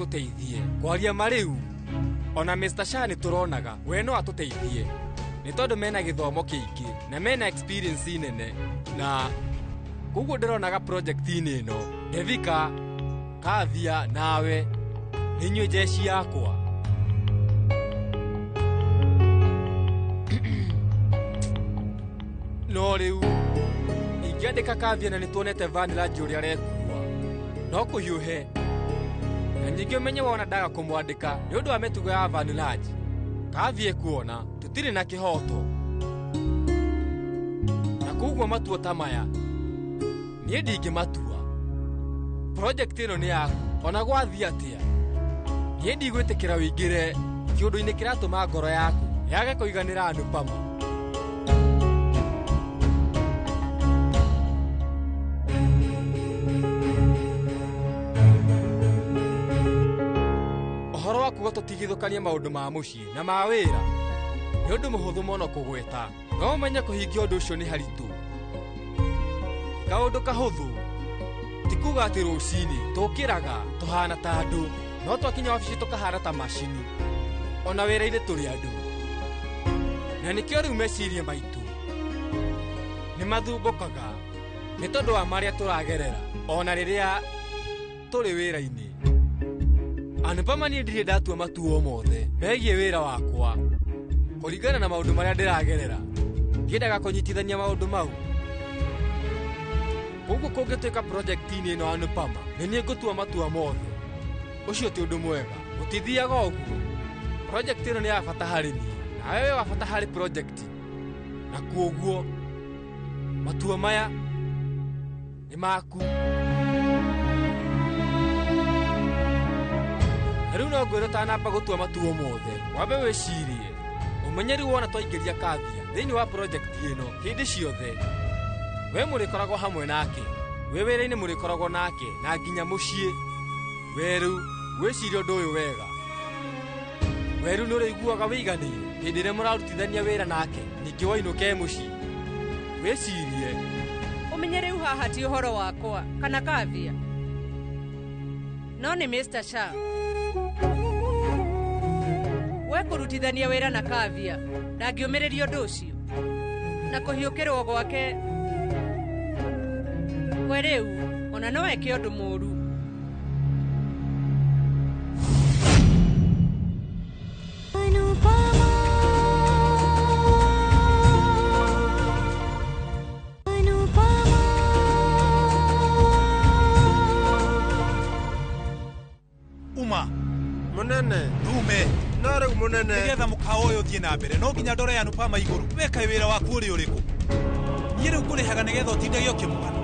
Tũteithie kwaria marĩu ona Mr. Shah nĩ tũronaga we no atũteithie nĩ tondũ mena gĩthomo kĩingĩ na mena experience nene na koguo ndĩronaga project-inĩ ĩno Devika Kavya nawe nĩ inyuĩ jeshi yakwa. No rĩu ingĩandĩka Kavya na nĩ tuonete Vanilla ũrĩa arekua no kũhiũhe na ningĩ ũmenye wona ndaga kũmwandĩka nĩ ũndũ wa mĩtugo ya Vanilla. Kavya kuona tũtirĩ na kĩhoto na koguo matua ta maya niĩ ndingĩmatua. Project ĩno nĩ yaku ona gwathiĩ atĩa niĩ ndigwĩtĩkĩra wĩingĩre kĩũndũ-inĩ kĩratũma ngoro yaku yage kũiganĩra Anupama. Ũhoro wa kuga tũtigithũkanie maũndũ ma mũciĩ na ma wĩra nĩ ũndũ mũhũthũ mũno kũgweta no ũmenye kũhingia ũndũ ũcio nĩ haritũ. Kaũndũ kahũthũ ti kuga atĩ rũcinĩ tũkĩraga tũhana ta andũ no twakinya wabici tũkahana ta macini ona wĩra-inĩ tũrĩ andũ na nĩkĩo rĩu meciria maitũ nĩ mathumbũkaga nĩ tondũ wa marĩa tũragerera ona rĩrĩa tũrĩ wĩra-inĩ. Anupama niĩ ndirĩ ndatua matua mothe megiĩ wĩra wakwa kũringana na maũndũ marĩa ndĩragerera ndiendaga kũnyitithania maũndũ mau. Koguo kũngĩtuĩka project-inĩ ĩno Anupama nĩ niĩ ngũtua matua mothe ũcio ti ũndũ mwega gũtithiaga ũguo. Project ĩno nĩ ya bata harĩ niĩ nawe wĩ wa bata harĩ project na kuoguo matua maya nĩ maku. Na rĩu no ngwĩre ũtanamba gũtua matua mothe wambe wĩcirie ũmenye rĩu wona twaingĩria Kavya thĩinĩ wa project ĩno hĩndĩ ciothe we mũrĩkoragwo hamwe nake wĩ wĩra-inĩ mũrĩkoragwo nake na nginya mũciĩ. We rĩu wĩcirie ũndũ ũyũ wega. We rĩu nĩ ũrĩiguaga wĩiganĩire hĩndĩ ĩrĩa mũrarutithania wĩra nake ningĩ wainũke mũciĩ wĩcirie. Ũmenye rĩu haha ti ũhoro wakwa kana Kavya no nĩ Mr. Shah. We kũrutithania wĩra na Kavya ndangĩũmĩrĩria ũndũ ũcio na kũhiũkĩrwo gwake we rĩu ona no eke ũndũ mũũru. Uma Munene Rume no rĩu munene nĩgetha mũkawa ũyũ ũthiĩ na mbere no nginya ndore Anupama igũrũ wekaĩ wĩra waku ũrĩ ũrĩkũ. Niĩ rĩu ngũrĩhaga nĩgetha ũtindage ũkĩmũgana.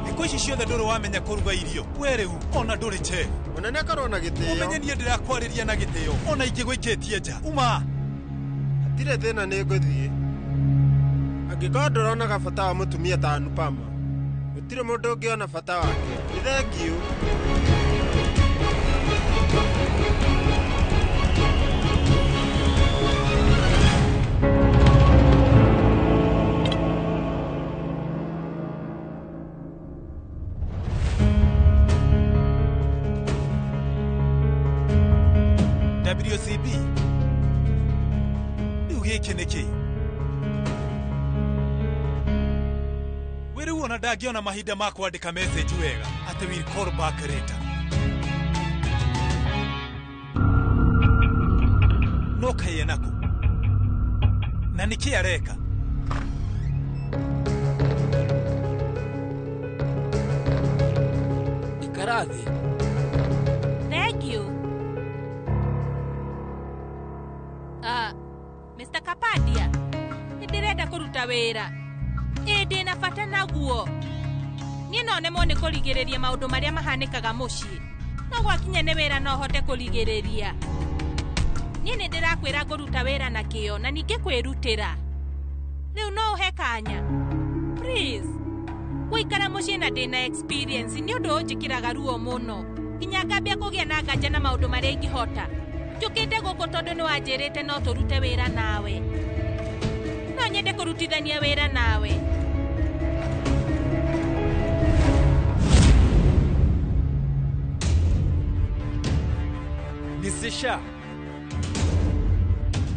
Thikũ ici ciothe ndũrĩ wamenya kũruga irio we rĩu ona ndũrĩ chef. Munene korwo na gĩtĩo. Ũmenye niĩ ndĩrakwarĩria na gĩtĩo ona ingĩgũikĩtie nja. Uma hatirĩ thĩna nĩ ngũthiĩ. Angĩkorwo ndũronaga bata wa mũtumia ta Anupama gũtirĩ mũndũ ũngĩona bata wake. Nĩ thengiũ. WCB rĩu gĩkĩ nĩ kĩ? We rĩu ona ndangĩona mahinda ma kwandĩka message wega atĩ we'll call back later. No kaĩ enakũ na nĩkĩ areka? Ikara thĩ. Thank you. Mr. Kapadia, nĩ ndĩrenda kũruta wĩra. Ĩ ndĩna bata naguo. Niĩ no nemwo nĩ kũrigĩrĩria maũndũ marĩa mahanĩkaga mũciĩ. No gwakinya nĩ wĩra no hote kũrigĩrĩria. Niĩ nĩ ndĩrakwĩra ngũruta wĩra na kĩyo na ningĩ kwĩrutĩra. Rĩu no ũhe kanya. Please. Gũikara mũciĩ na ndĩna experience nĩ ũndũ ũnjĩkĩraga ruo mũno. Nginya ngambia kũgĩa na nganja na maũndũ marĩa ingĩhota. Njũkĩte gũkũ tondũ nĩ wanjĩrĩte no tũrute wĩra nawe. No nyende kũrutithania wĩra nawe. Mrs. Shah,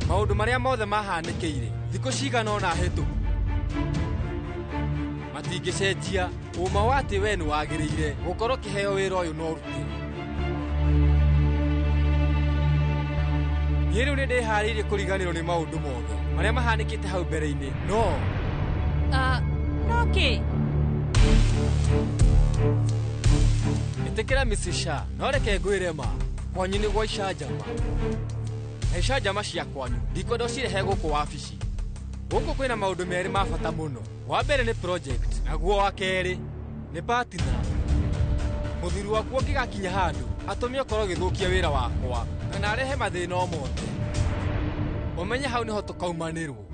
maũndũ marĩa mothe mahanĩkĩire thikũ cigana ũna hĩtũku matingĩcenjia ũma wa atĩ we nĩ wagĩrĩire gũkorwo kĩheo wĩra ũyũ no ũrute. Niĩ rĩu nĩ ndĩharĩirie kũriganĩrwo nĩ maũndũ mothe marĩa mahanĩkĩte hau mbere-inĩ no no kĩ? Ĩtĩkĩra Mrs. Shah, no reke ngwĩre ma kwanyu nĩ gwa icanjama na icanjama cia kwanyu ndikwenda ũcirehe gũkũ wabici. Gũkũ kwĩna maũndũ merĩ ma bata mũno. Wa mbere nĩ project, naguo wa kerĩ nĩ partner. Mũthuri waku ũngĩgakinya handũ atũme ũkorwo ũgĩthũkia wĩra wakwa kana arehe mathĩna o mothe, ũmenye hau nĩho tũkaumanĩrwo.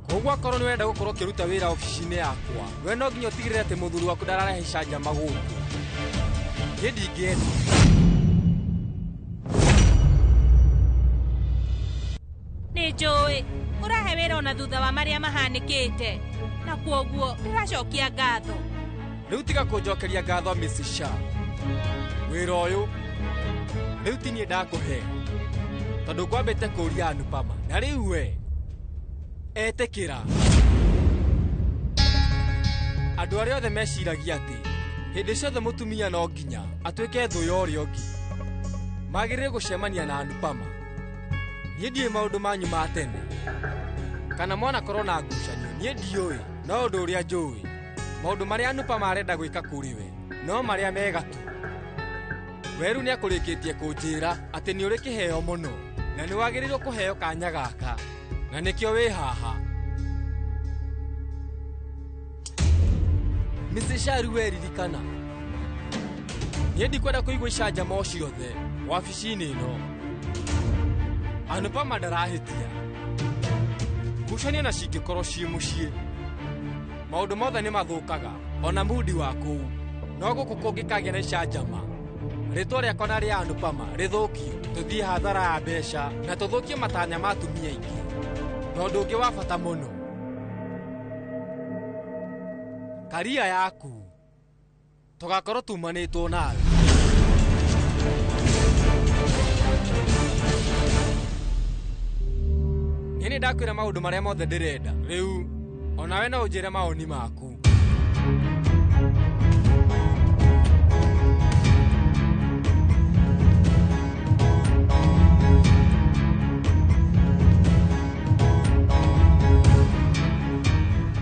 Koguo akorwo nĩwenda gũkorwo ũkĩruta wĩra obici-inĩ yakwa, we no nginya ũtigĩrĩre atĩ mũthuri waku ndararehe icanjama gũkũ. Niĩ ndingĩenda. Nĩ njũĩ ũrahe wĩra ona thutha wa marĩa mahanĩkĩte, na kwoguo ndĩracokia ngatho. Rĩu tiga kũnjokeria ngatho Mrs. Shah. Wĩra ũyũ rĩu ti niĩ ndakũhe tondũ ngwambĩte kũũria Anupama, na rĩu we etĩkĩra. Andũ arĩa othe meciragia atĩ hĩndĩ ciothe mũtumia no nginya atuĩke thũ ya ũrĩa ũngĩ magĩrĩire gũcemania na Anupama. Niĩ ndiũĩ maũndũ manyu ma tene kana mwanakorwo na ngucanio, niĩ ndiũĩ, no ũndũ ũrĩa njũĩ maũndũ marĩa Anupama arenda gwĩka kũrĩ we no marĩa mega tu. Weru nĩ akũrĩkĩtie kũnjĩra atĩ nĩ ũrĩ kĩheo mũno na nĩ wagĩrĩirwo kũheo kanya gaka, na nĩkĩo wĩ haha. Mrs. Shah, rĩu we ririkana, niĩ ndikwenda kũigua icanjama o ciothe wabici-inĩ ĩno. Anupama ndarahĩtia. Ngucanio na cingĩkorwo ciĩ mũciĩ, maũndũ mothe nĩ mathũkaga ona mudi wa kũu. No gũkũ kũngĩkagĩa na icanjama, rĩtwa rĩakwa na rĩa Anupama rĩthũkio, tũthiĩ hathara ya mbeca na tũthũkie matanya ma atumia aingĩ. Na ũndũ ũngĩ wa bata mũno, karia yaku tũgakorwo tumanĩtwo nawe. Niĩ nĩ ndakwĩra maũndũ marĩa mothe ndĩrenda rĩu onawe no ũnjĩre mawoni maku.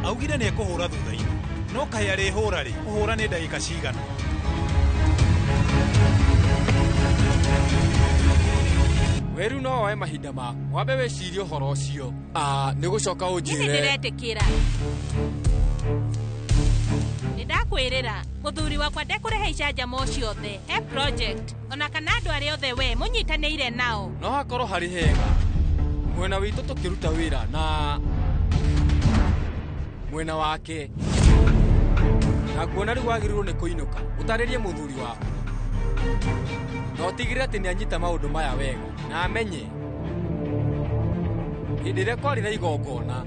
Augire nĩ ekũhũra thutha-inĩ, no kaĩ arĩhũra rĩ, kũhũra nĩ ndagĩka cigana? Weru no woe mahinda maku wambe wĩcirie ũhoro ũcio. Nĩ gũcoka ũnjĩre. Niĩ nĩndĩretĩkĩra. Nĩndakwĩrĩra mũthuri wakwa ndekũrehe icanjama o ciothe he project ona kana andũ arĩa othe we mũnyitanĩire nao. No hakorwo harĩ hega mwena witũ tũkĩruta wĩra na mwena wake, na nguona rĩu wagĩrĩirwo nĩ kũinũka ũtarĩrie mũthuri waku na ũtigĩrĩre atĩ nĩanyita maũndũ maya wega na amenye hĩndĩ ĩrĩa kwarĩ na igongona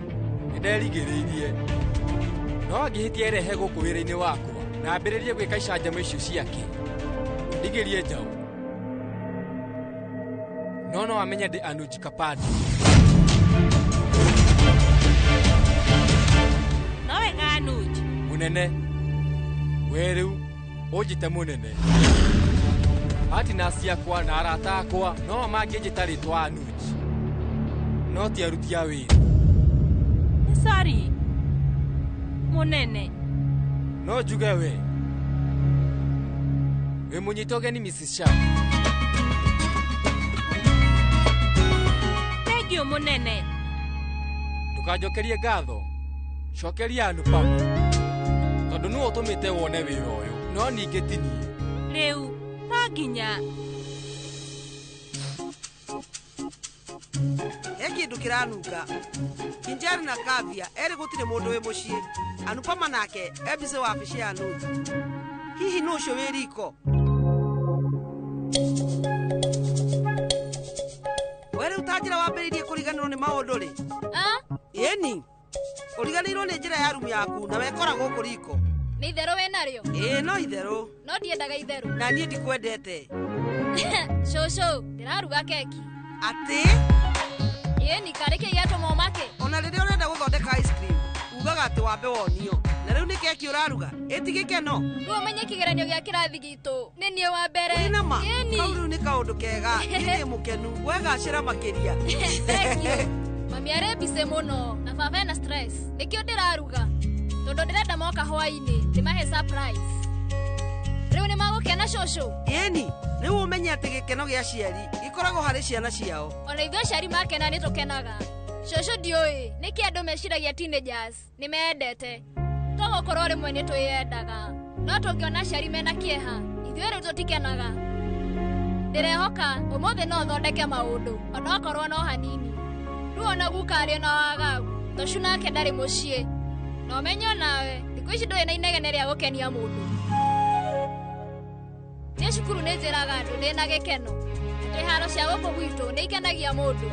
nĩnderigĩrĩirie, no angĩhĩtia erehe gũkũ wĩra-inĩ wakwa na ambĩrĩrie gwĩka icanjama icio ciake ndigĩrie njaũ, no no amenye ndĩ Anuj Kapadia. No wega Anuj. Mũnene, we rĩu ũnjĩte mũnene. Partners ciakwa na arata akwa no mangĩnjĩta rĩtwa Anuj, no ti aruti a wĩra. Sorry mũnene. No njuge we wĩ mũnyite ũgeni Mrs. Shah. Thank you mũnene. Ndũkanjokerie ngatho, cokeria Anupama tondũ nĩwe ũtũmĩte wone wĩra ũyũ, no ningĩ ti niĩ. Rĩu no nginya he kĩndũ kĩranunga. Kinjari na Kavya erĩ gũtirĩ mũndũ wĩ mũciĩ. Anupama nake e busy wabici ya Anuj. Hihi nũ ũcio wĩ riko? We rĩu ta njĩra wambĩrĩirie kũriganĩrwo nĩ maũndũ rĩ? Ĩni, ũriganĩirwo nĩ njĩra ya rumu yaku na wekora gũkũ riko. Nĩ itherũ wĩ narĩo? Ĩĩ no itherũ. No ndiendaga itherũ. Na niĩ ndikwendete. Cũcũ, ndĩraruga keki. Atĩ? Ĩni, karĩ kĩ gĩatũma ũmake? Ona rĩrĩa ũrenda gũthondeka ice cream, ugaga atĩ wambe wonio. Na rĩu nĩ keki ũraruga, ĩti gĩkeno. Rĩu ũmenye kĩgeranio gĩa kĩrathi gitũ nĩ niĩ wa mbere. Wĩ na ma? Ĩni. Kau rĩu nĩ kaũndũ kega. Niĩ ndĩ mũkenu. Wegacĩra makĩria. Thank you. Mami arĩ busy mũno na baba ena stress. Nĩkĩo ndĩraruga. Tondũ ndĩrenda moka hwaĩ-inĩ ndĩmahe surprise. Rĩu nĩ magũkena cũcũ? Ĩni, rĩu ũmenye atĩ gĩkeno gĩa aciari gĩkoragwo harĩ ciana ciao. Ona ithuĩ aciari makena nĩ tũkenaga. Cũcũ ndiũĩ nĩkĩ andũ meciragia teenagers nĩ mendete. Togũkorwo rĩmwe nĩ twĩyendaga. No tũngĩona aciari mena kĩeha, ithuĩ rĩu tũtikenaga. Ndĩrehoka ũmũthĩ no thondeke maũndũ onokorwo no hanini. Rĩu ona guka arĩ na wagagu, Tocu nake ndarĩ mũciĩ. Na ũmenye onawe, thikũ ici ndũrĩ na inegene rĩa gũkenia mũndũ. Niĩ cukuru nĩ njĩraga andũ ndĩna gĩkeno. Atĩ haro cia gũkũ gwitũ nĩ ikenagia mũndũ.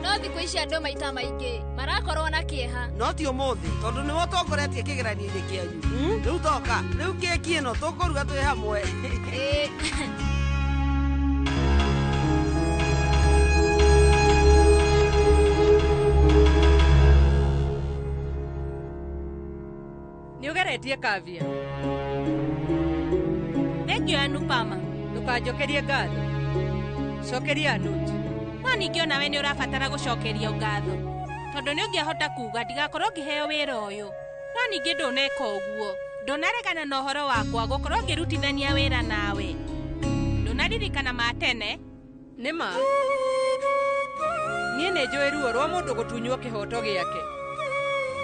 No thikũ ici andũ maita maingĩ marakorwo na kĩeha. No ti ũmũthĩ, tondũ nĩwe ũtongoretie kĩgeranio-inĩ kĩanyu. Rĩu toka, rĩu keki ĩno tũkũruga twĩ hamwe. Ĩĩ. Nĩ ũgeretie Kavya? Thengiũ Anupama. Ndũkanjokerie ngatho. Cokeria Anuj. No ningĩ onawe nĩ ũrabatara gũcokerio ngatho. Tondũ nĩ ũngĩahota kuga ndigakorwo ngĩheo wĩra ũyũ. No ningĩ ndũneka ũguo. Ndũnaregana na ũhoro wakwa gũkorwo ngĩrutithania wĩra nawe. Ndũnaririkana ma tene? Nĩ ma. Niĩ nĩ njũĩ ruo rwa mũndũ gũtunywo kĩhoto gĩake.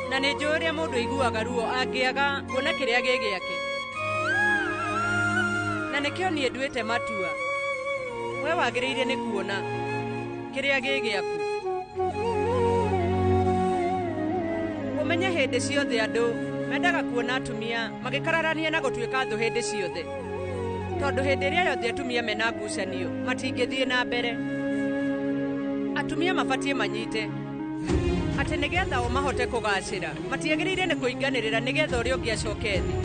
Na nĩ njũĩ ũrĩa mũndũ aiguaga ruo angĩaga kuona kĩrĩa gĩ gĩake. Na nĩkĩo niĩ nduĩte matua. We wagĩrĩire nĩ kuona kĩrĩa gĩ gĩaku. Ũmenye hĩndĩ ciothe andũ mendaga kuona atumia magĩkararania na gũtuĩka thũ hĩndĩ ciothe. Tondũ hĩndĩ ĩrĩa yothe atumia mena ngucanio matingĩthiĩ na mbere. Atumia mabatiĩ manyite atĩ nĩgetha o mahote kũgacĩra matiagĩrĩire nĩ kũinganĩrĩra nĩgetha ũrĩa ũngĩ acoke thĩ.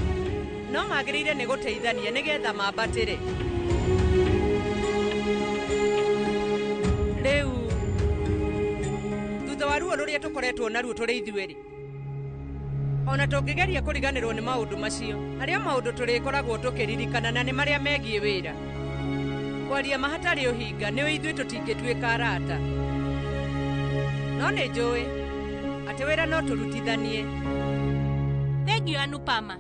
No magĩrĩire nĩ gũteithania nĩgetha mambatĩre. Rĩu thutha wa ruo rũrĩa tũkoretwo naruo tũrĩ ithuerĩ, ona tũngĩgeria kũriganĩrwo nĩ maũndũ macio, harĩa maũndũ tũrĩkoragwo tũkĩririkana na nĩ marĩa megiĩ wĩra. Kwaria ma hatarĩ ũhinga nĩ ithuĩ tũtingĩtuĩka arata. No nĩ njũĩ atĩ wĩra no tũrutithanie. Thengiũ Anupama.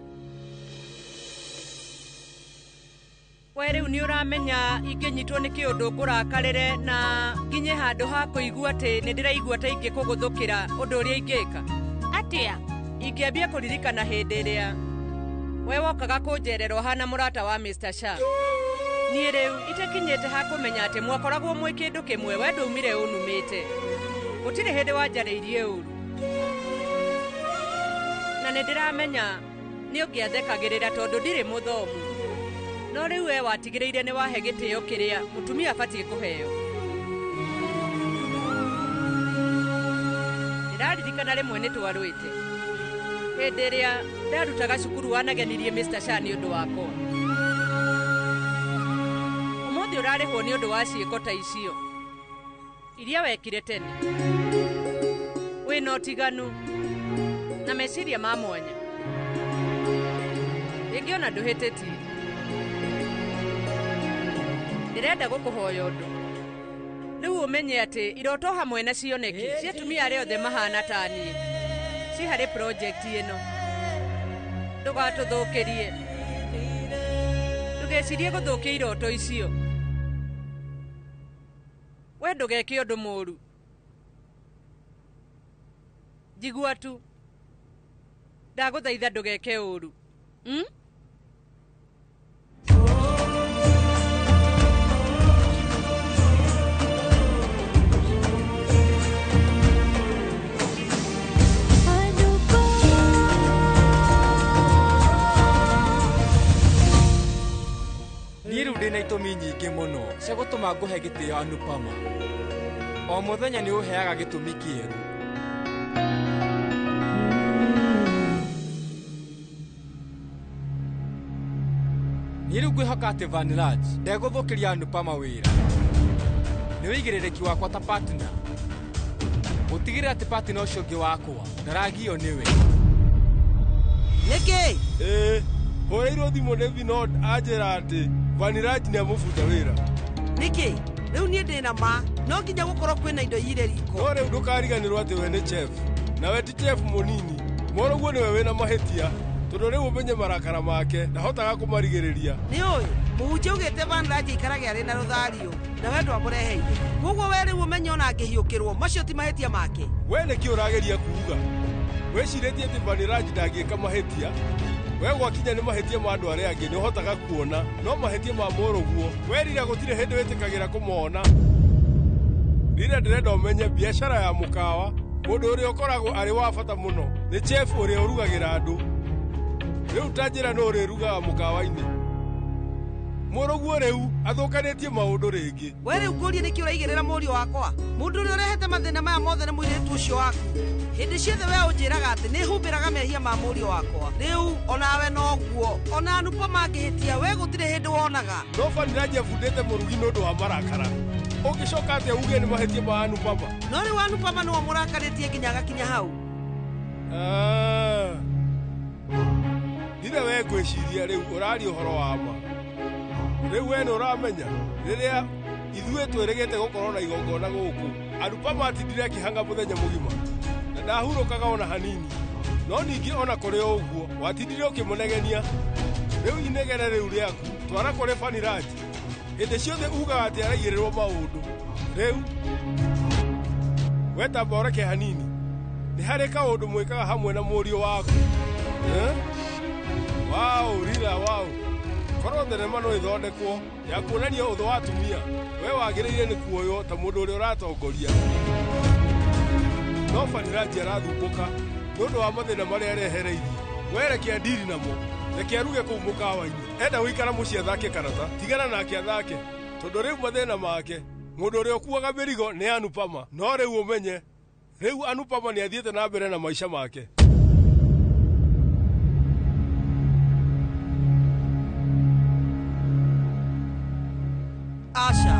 We rĩu nĩ ũramenya ingĩnyitwo nĩ kĩũndũ ngũrakarĩre na nginye handũ ha kũigua atĩ nĩ ndĩraigua ta ingĩkũgũthũkĩra ũndũ ũrĩa ingĩka. Atĩa? Ingĩambia kũririkana hĩndĩ ĩrĩa we wokaga kũnjerera ũhana mũrata wa Mr. Shah. Niĩ rĩu itekinyĩte ha kũmenya atĩ mwakoragwo mwĩ kĩndũ kĩmwe, we ndũmire ũnumĩte. Gũtirĩ hĩndĩ wanjarĩirie ũru. Na nĩ ndĩramenya nĩ ũngĩathekagĩrĩra tondũ ndirĩ mũthomu. No rĩu we watigĩrĩire nĩ wahe gĩtĩo kĩrĩa mũtumia abatiĩ kũheo. Ndĩraririkana rĩmwe nĩ twarũĩte. Hĩndĩ ĩrĩa ndarutaga cukuru wanagenirie Mr. Shah nĩ ũndũ wakwa. Ũmũthĩ ũrarĩhwo nĩ ũndũ wa ciĩko ta icio iria wekire tene. Wĩna ũtiganu na meciria ma mwanya. Rĩngĩ ona ndũhĩtĩtie. Ndĩrenda gũkũhoya ũndũ. Rĩu ũmenye atĩ iroto hamwe na cioneki cia atumia arĩa othe mahana ta niĩ ci harĩ project ĩno. Ndũgatũthũkĩrie. Ndũgecirie gũthũkia iroto icio. We ndũgeke ũndũ mũũru. Njigua tu. Ndagũthaitha ndũgeke ũũru. Niĩ rĩu ndĩna itũmi nyingĩ mũno cia gũtũma ngũhe gĩtĩo Anupama. O mũthenya nĩ ũheaga gĩtũmi kĩerũ. Niĩ rĩu ngwĩhoka atĩ Vaniraj ndegũthũkĩria Anupama wĩra. Nĩ wĩigĩrĩrĩki wakwa ta partner gũtigĩrĩra atĩ partner ũcio ũngĩ wakwa ndaragio nĩwe. Nĩkĩ? Ĩĩ, hũrĩirwo thimũ nĩ Vinod anjĩra atĩ Vaniraj nĩ amũbuta wĩra. Nĩkĩ? Rĩu niĩ ndĩna ma no nginya gũkorwo kwĩna indo ire riko. No rĩu ndũkariganĩrwo atĩ we nĩ chef, nawe ti chef mũnini. Mũrũguo nĩwe wĩna mahĩtia tondũ rĩu ũmenye marakara make ndahotaga kũmarigĩrĩria. Nĩ ũĩ mũhunjia augĩte Vanraj aikarage arĩ na rũthario na we ndwamũreheire, koguo we rĩu ũmenye ona angĩhiũkĩrwo macio ti mahĩtia make. We nĩkĩ ũrageria kuuga? Wĩcirĩtie atĩ Vaniraj ndangĩka mahĩtia? We gwakinya nĩ mahĩtia ma andũ arĩa angĩ nĩ ũhotaga kuona, no mahĩtia ma mũrũguo werira gũtirĩ hĩndĩ wĩtĩkagĩra kũmona. Rira ndĩrenda ũmenye biacara ya mũkawa mũndũ ũrĩa ũkoragwo arĩ wa bata mũno nĩ chef ũrĩa ũrugagĩra andũ. Rĩu ta njĩra nũ ũrĩrugaga mũkawa-inĩ. Mũrũguo rĩu athũkanĩtie maũndũ rĩngĩ. We rĩu ngũrie nĩkĩ ũraigĩrĩra mũriũ wakwa? Mũndũ ũrĩa ũrehete mathĩna maya mothe nĩ mũirĩtu ũcio waku. Hĩndĩ ciothe we ũnjĩraga atĩ nĩhumbĩraga mehia ma mũriũ wakwa. Rĩu onawe noguo, ona Anupama angĩhĩtia we gũtirĩ hĩndĩ wonaga. No Vaniraj abundĩte mũrugi nĩ ũndũ wa marakara. Ũngĩcoka atĩa uge nĩ mahĩtia ma Anupama? No rĩu Anupama nĩwe mũrakarĩtie nginya agakinya hau. Rira we ngwĩciria rĩu ũraria ũhoro wa ma. Rĩu we nĩ ũramenya rĩrĩa ithuĩ twĩrĩgĩte gũkorwo na igongona gũkũ, Anupama atindire akĩhang'a mũthenya mũgima na ndahurũkaga ona hanini. No ningĩ ona kũrĩ o ũguo watindire ũkĩmũnegenia. Rĩu inegene rĩu rĩaku twara kũrĩ Vaniraj. Hĩndĩ ciothe ugaga atĩ araigĩrĩrwo maũndũ. Rĩu we tamba ũreke hanini, nĩ harĩ kaũndũ mwĩkaga hamwe na mũriũ waku. Wau, Rira, wau. Korwo thenema no ĩthondekwo ya kuonania ũthũ wa atumia, we wagĩrĩire nĩ kuoywo ta mũndũ ũrĩa ũratongoria. No Vaniraj arathumbũka nĩ ũndũ wa mathĩna marĩa arehereirie. We reke andiri namo, reke aruge kũu mũkawa-inĩ. Enda gũikara mũciĩ athake karata, tigana nake athake, tondũ rĩu mathĩna make mũndũ ũrĩa ũkuaga mĩrigo nĩ Anupama. No rĩu ũmenye, rĩu Anupama nĩ athiĩte na mbere na maica make. Aca.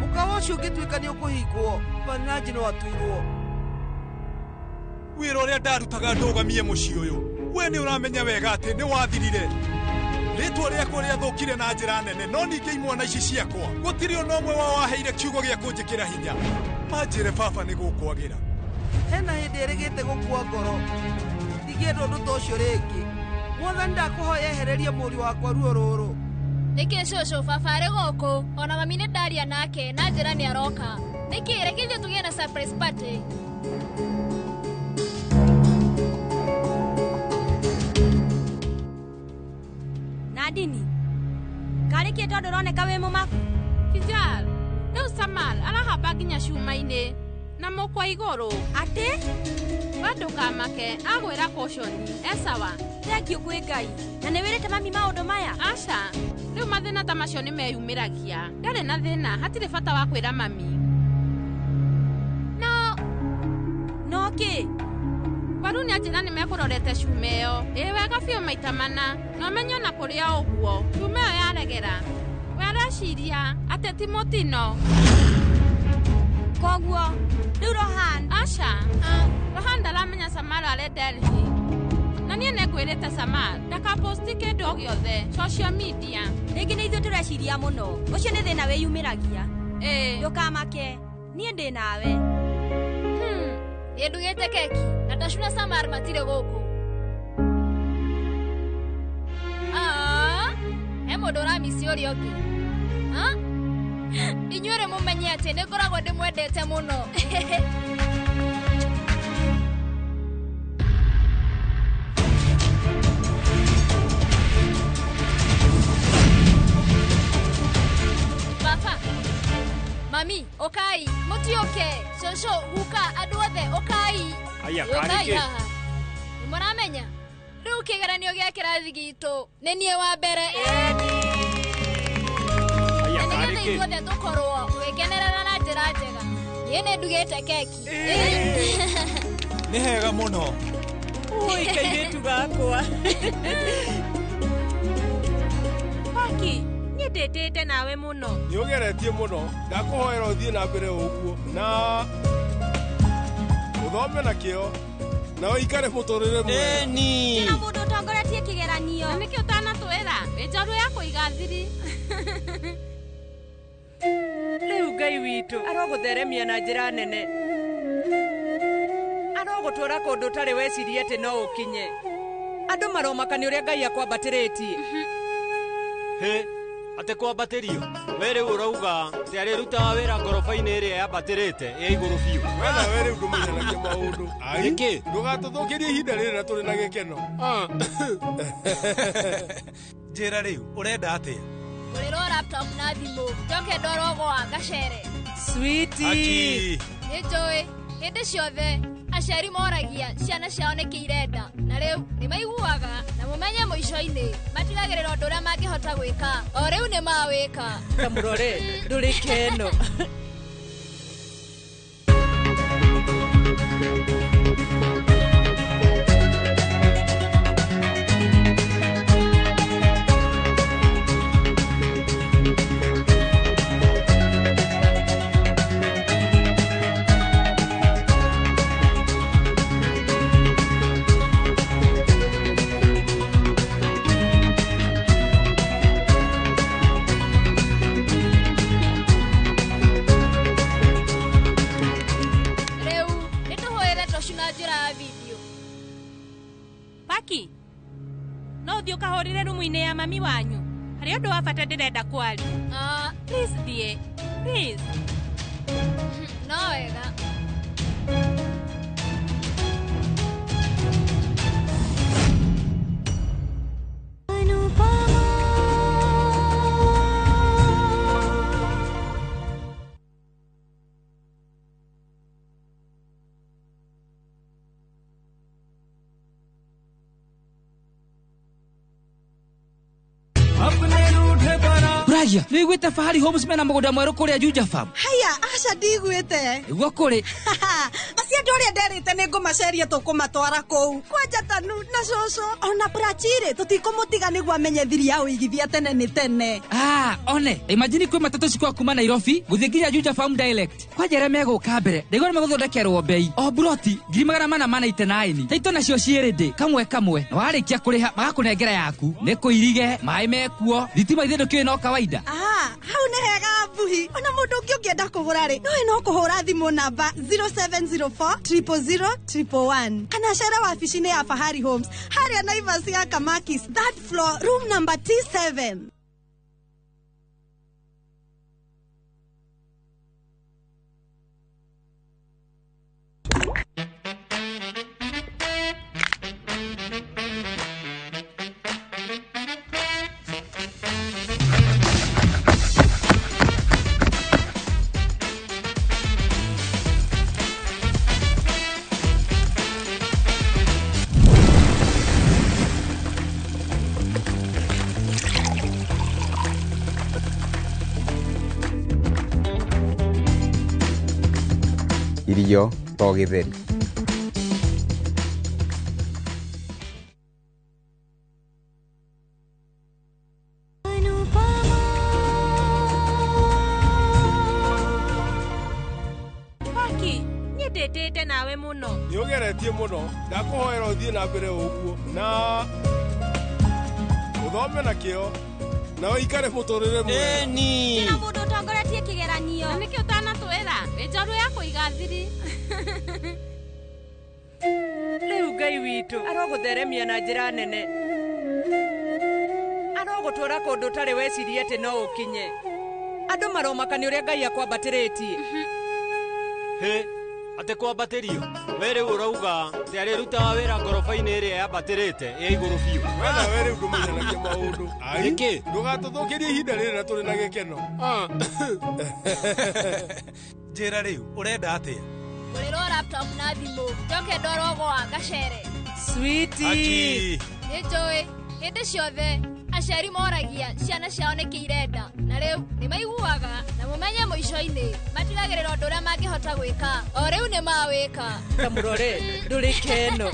Mũkawa ũcio ũngĩtuĩka nĩ ũkũhingwo, Vaniraj no aturwo. Wĩra ũrĩa ndarutaga ndũgamie mũciĩ ũyũ, we nĩ ũramenya wega atĩ nĩ wathirire. Rĩtwa rĩakwa rĩathũkire na njĩra nene, no ningĩ imwana ici ciakwa gũtirĩ ona ũmwe wao waheire kiugo gĩa kũnjĩkĩra hinya. Manjĩre baba nĩ gũkwagĩra. Hena hĩndĩ ĩrĩgĩte gũkua ngoro, ndingĩenda ũndũ ta ũcio rĩngĩ. Mwathani ndakũhoya ehererie mũriũ wakwa ruo rũrũ. Nĩkĩ cũcũ baba arĩ gũkũ, ona mami nĩ ndaria nake na njĩra nĩ aroka. Nĩkĩ reke ithuĩ tũgĩe na surprise party. Nandini, karĩ kĩ tondũ ũroneka wĩ mũmaku? Kijal, rĩu Samal arahamba nginya cuma-inĩ na mũkwa igũrũ. Atĩ? We ndũkamake, agwĩra caution, e sawa. Thengiũ kwĩ Ngai. Na nĩ wĩrĩte mami maũndũ maya? Aca, rĩu mathĩna ta macio nĩ meyumĩragia. Ndarĩ na thĩna, hatirĩ bata wa kwĩra mami. No kĩ? Waru nĩ anjĩra nĩ mekũrorete cuma ĩyo. Ĩ wega biũ maita mana, na ũmenye ona kũrĩ o ũguo, cuma ĩyo yaregera. We areciria atĩ ti mũtino. Koguo, rĩu Rohan. Aca, Rohan ndaramenya Samar arĩ Delhi. Na niĩ nĩngwĩrĩte Samar ndakaposti kĩndũ o gĩothe social media. Rĩngĩ nĩ ithuĩ tũreciria mũno, ũcio nĩ thĩna wĩyumĩragia. Ĩĩ. Ndũkamake, niĩ ndĩ nawe. Niĩ ndugĩte keki na Tashu na Samar matirĩ gũkũ. He mũndũ ũramici ũrĩa ũngĩ. Inyuĩ rĩ mũmenye atĩ nĩ ngoragwo ndĩmwendete mũno. Baba, mami, ũkai, mũtiũke, cũcũ, guka, andũ othe, ũkai. Aya, Ũkai karĩ kĩ? haha. Nĩ mũramenya? Rĩu kĩgeranio gĩa kĩrathi gitũ nĩ niĩ wa mbere. Aya, Na nĩgetha karĩ kĩ? ithuothe tũkorwo tũgĩkenerera na njĩra njega, niĩ nĩ ndugĩte keki. Nĩ hega mũno. Oi kairĩtu gakwa. Paki, niĩ ndĩtĩte nawe mũno. Nĩ ũgeretie mũno. Ndakũhoera ũthiĩ na mbere ũguo na ũthome na kĩo na ũikare mũtũrĩre mwega. Ĩni. Na mũndũ ũtongoretie kĩgeranio. Na nĩkĩ ũtanatwĩra? Wĩ njorua ya kũiga thiri. Rĩu Ngai witũ arogũtheremia na njĩra nene. Arogũtwara kũndũ ũtarĩ weciria atĩ no ũkinye. Andũ maromaka nĩ ũrĩa Ngai akwambatĩrĩtie. Hĩ, atĩ kwambatĩrio? We rĩu ũrauga atĩ arĩrutaga wĩra ngoroba-inĩ ĩrĩa yambatĩrĩte ĩ igũrũ biũ. We nawe rĩu ndũmenyanagia maũndũ. Ai, Nĩkĩ? Ndũgatũthũkĩrie ihinda rĩrĩ na tũrĩ na gĩkeno. Njĩra rĩu ũrenda atĩa? Ngũrĩrwo laptop na thimũ njoke ndwarwo gwa ngacere. Sweetie. Aki. Nĩ njũĩ hĩndĩ ciothe aciari moragia ciana ciao nĩkĩ irenda na rĩu nĩ maiguaga na mũmenye mũico-inĩ matigagĩrĩra ũndũ ũrĩa mangĩhota gwĩka o rĩu nĩ mawĩka. Kamũrore ndũrĩ keno. Rĩu nĩ tũhũrĩre tocu na njĩra ya video. Paki, no ũthiĩ ũkahũrĩre rumu-inĩ ya mami wanyu. Harĩ ũndũ wa bata ndĩrenda kwaria. Ah, Please thiĩ. Please. no wega. Ragia, nĩ wĩiguĩte Fahari Homes mena mũgũnda mwerũ kũrĩa Juja Farm? Haya, aca ndiguĩte. Nĩguo kũrĩ. Acio andũ arĩa nderĩte nĩ ngũmaceria tũkũmatwara kũu. Kwanja Tanu na cũcũ ona Prachirĩ tũtikũmũtiga nĩguo amenye thiri ya ũigithia tene nĩ tene. Ah, one, imagine kwĩ matatũ cikwa kuma Nairobi gũthiĩ nginya Juja Farm direct. Kwanja arĩa megũka mbere, ndaigua nĩ megũthondekerwo bei. O buroti 499. Taito nacio ciĩ ready kamwe kamwe. Na warĩkia kũrĩha magakũnengera yaku. Nĩ kũirige, maĩ mekuo, thitima ithe ndũkĩũĩ no kawaida. Ah, hau nĩ hega mbuhi. Ona mũndũ ũngĩ ũngĩenda kũgũra rĩ, nowe no kũhũra thimũ namba 0704 000 111 kana cere wabici-inĩ ya Fahari Homes harĩa Naivas ya Kamakis, third floor, room number T7. Irio to gĩtheri. Paki, niĩ ndĩtĩte nawe mũno. Nĩ ũgeretie mũno. Ndakũhoera ũthiĩ na mbere ũguo na ũthome na kĩo na ũikare mũtũrĩre mwega. Ĩni. Na mũndũ ũtongoretie kĩgeranio. Na nĩkĩ ũtanatwĩra? Wĩ njorua ya kũiga thiri. Rĩu Ngai witũ arogũtheremia na njĩra nene. Arogũtwara kũndũ ũtarĩ weciria atĩ no ũkinye. Andũ maromaka nĩ ũrĩa Ngai akwambatĩrĩtie. Hĩ, atĩ kwambatĩrio? We rĩu ũrauga atĩ arĩrutaga wĩra ngoroba-inĩ ĩrĩa yambatĩrĩte ĩ igũrũ biũ. We nawe rĩu ndũmenyanagia maũndũ. Ai, Nĩkĩ? Ndũgatũthũkĩrie ihinda rĩrĩ na tũrĩ na gĩkeno. Njĩra rĩu ũrenda atĩa? Ngũrĩrwo laptop na thimũ njoke ndwarwo gwa ngacere. Sweetie. Aki. Nĩ njũĩ hĩndĩ ciothe aciari moragia ciana ciao nĩkĩ irenda na rĩu nĩ maiguaga na mũmenye mũico-inĩ matigagĩrĩra ũndũ ũrĩa mangĩhota gwĩka o rĩu nĩ mawĩka. Kamũrore ndũrĩ keno.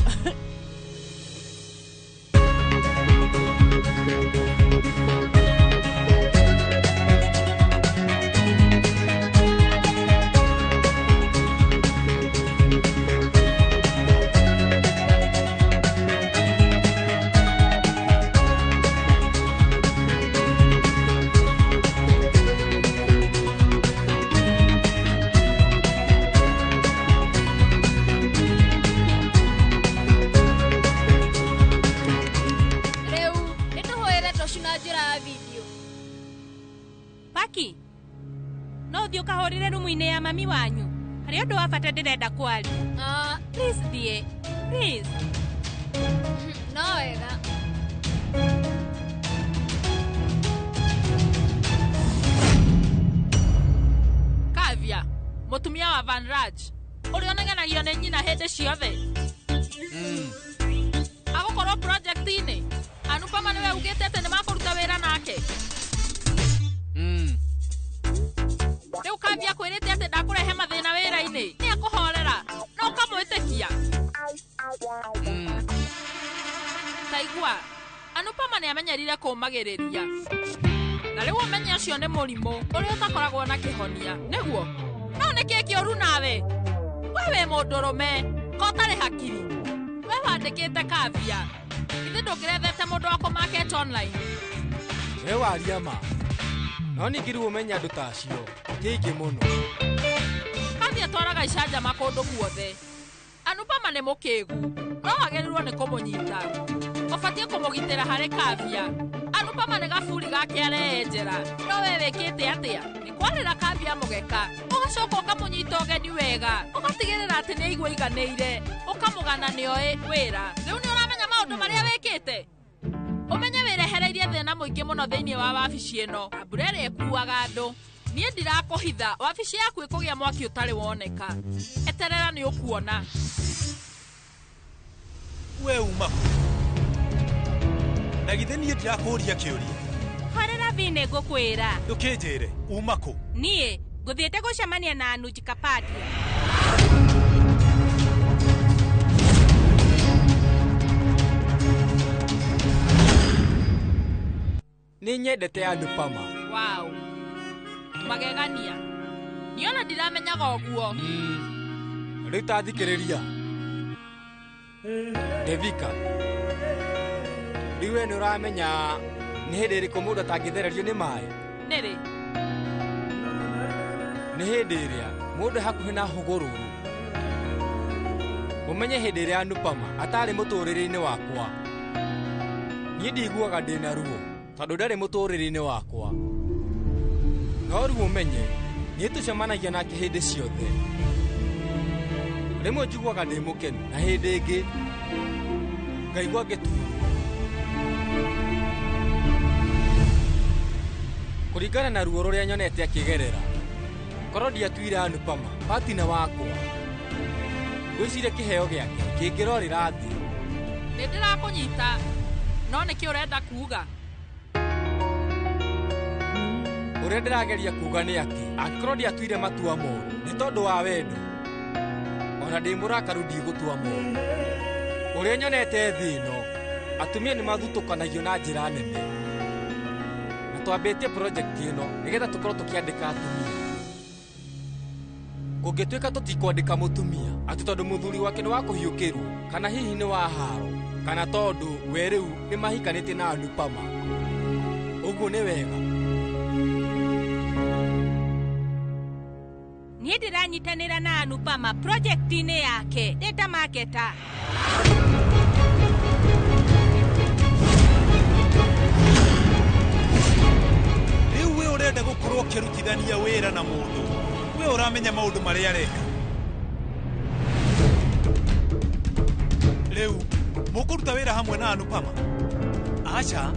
rũciũ na njĩra ya video. Paki, no ũthiĩ ũkahũrĩre rumu-inĩ ya mami wanyu. Harĩ ũndũ wa bata ndĩrenda kwaria. Please thiĩ. Please. No wega. Kavya, mũtumia wa Van Raj, ũrĩa ũnegenagio nĩ nyina hĩndĩ ciothe. Agũkorwo project-inĩ. Anupama nĩwe ugĩte atĩ nĩmakũruta wĩra nake. Rĩu Kavya akwĩrĩte atĩ ndakũrehe mathĩna wĩra-inĩ. Nĩ akũhorera na ũkamwĩtĩkia. Taigua, Anupama nĩ amenyerire kũũmagĩrĩria. Na rĩu ũmenye ũcio nĩ mũrimũ ũrĩa ũtakoragwo na kĩhonia. Nĩguo? No nĩkĩ kĩũru nawe? We wĩ mũndũrũme, ko ũtarĩ hakiri. We wandĩkĩte Kavya. Ithe ndũngĩrethete mũndũ wa kũmarket online. We waria ma. No ningĩ rĩu ũmenye andũ ta acio ti aingĩ mũno. Kavya atwaraga icanjama kũndũ guothe. Anupama nĩ mũkĩgu, no wagĩrĩirwo nĩ kũmũnyita. Ũbatiĩ kũmũgitĩra harĩ Kavya. Anupama nĩ gaburi gake areyenjera. No we wĩkĩte atĩa? Nĩ kwarĩra Kavya mũgeka. Ũgacoka ũkamũnyita ũgeni wega. Ũgatigĩrĩra atĩ nĩ aigua aiganĩire. Ũkamũgana nĩoĩ wĩra. Rĩu nĩ ũramenya maũndũ marĩa wĩkĩte? Ũmenye wĩrehereirie thĩna mũingĩ mũno thĩinĩ wa wabici ĩno. Na mbura ĩrĩa ĩkuaga andũ. Niĩ ndirakũhitha, wabici yaku ĩkũgĩa mwaki ũtarĩ woneka. Eterera nĩ ũkuona. We uma kũ? Na githĩ niĩ ndirakũũria kĩũria? Horera Vi nĩ ngũkwĩra. Ndũkĩnjĩre, uma kũ? Niĩ ngũthiĩte gũcemania na Anuj Kapadia. Nĩ nyendete Anupama. Wow. Magegania. Niĩ ona ndiramenyaga ũguo. Rĩu ta thikĩrĩria. Devika. Rĩu we nĩ ũramenya nĩ hĩndĩ ĩrĩkũ mũndũ atangĩthererio nĩ maĩ? Nĩ rĩ? Nĩ hĩndĩ ĩrĩa mũndũ hakuhĩ na hũgũrũrũ. Ũmenye hĩndĩ ĩrĩa Anupama atarĩ mũtũrĩre-inĩ wakwa. Niĩ ndiguaga ndĩna ruo tondũ ndarĩ mũtũrĩre-inĩ wakwa. No rĩu ũmenye niĩ tũcemanagia nake hĩndĩ ciothe. Rĩmwe njiguaga ndĩ mũkenu na hĩndĩ ĩngĩ ngaigua ngĩturwo. Kũringana na ruo rũrĩa nyonete akĩgerera, korwo ndiatuire Anupama patina wakwa, ngwĩciria kĩheo gĩake kĩngĩrorĩra thĩ. Nĩ ndĩrakũnyita, no nĩkĩ ũrenda kuuga? Ũrĩa ndĩrageria kuuga nĩ atĩ angĩkorwo ndiatuire matua moru nĩ tondũ wa wendo, ona ndĩ mũrakaru ndigũtua moru. Ũrĩa nyonete thĩ ĩno, atumia nĩ mathutũkanagio na njĩra nene. Na twambĩtie project ĩno nĩgetha tũkorwo tũkĩandĩka atumia. Kũngĩtuĩka tũtikwandĩka mũtumia atĩ tondũ mũthuri wake nĩ wa kũhiũkĩrwo kana hihi nĩ wa haro kana tondũ we rĩu nĩ mahikanĩtie na Anupama, ũguo nĩ wega. Niĩ ndĩranyitanĩra na Anupama project-inĩ yake ndĩ ta marketer. Rĩu we ũrenda gũkorwo ũkĩrutithania wĩra na mũndũ. We ũramenya maũndũ marĩa areka. Rĩu mũkũruta wĩra hamwe na Anupama? Aca,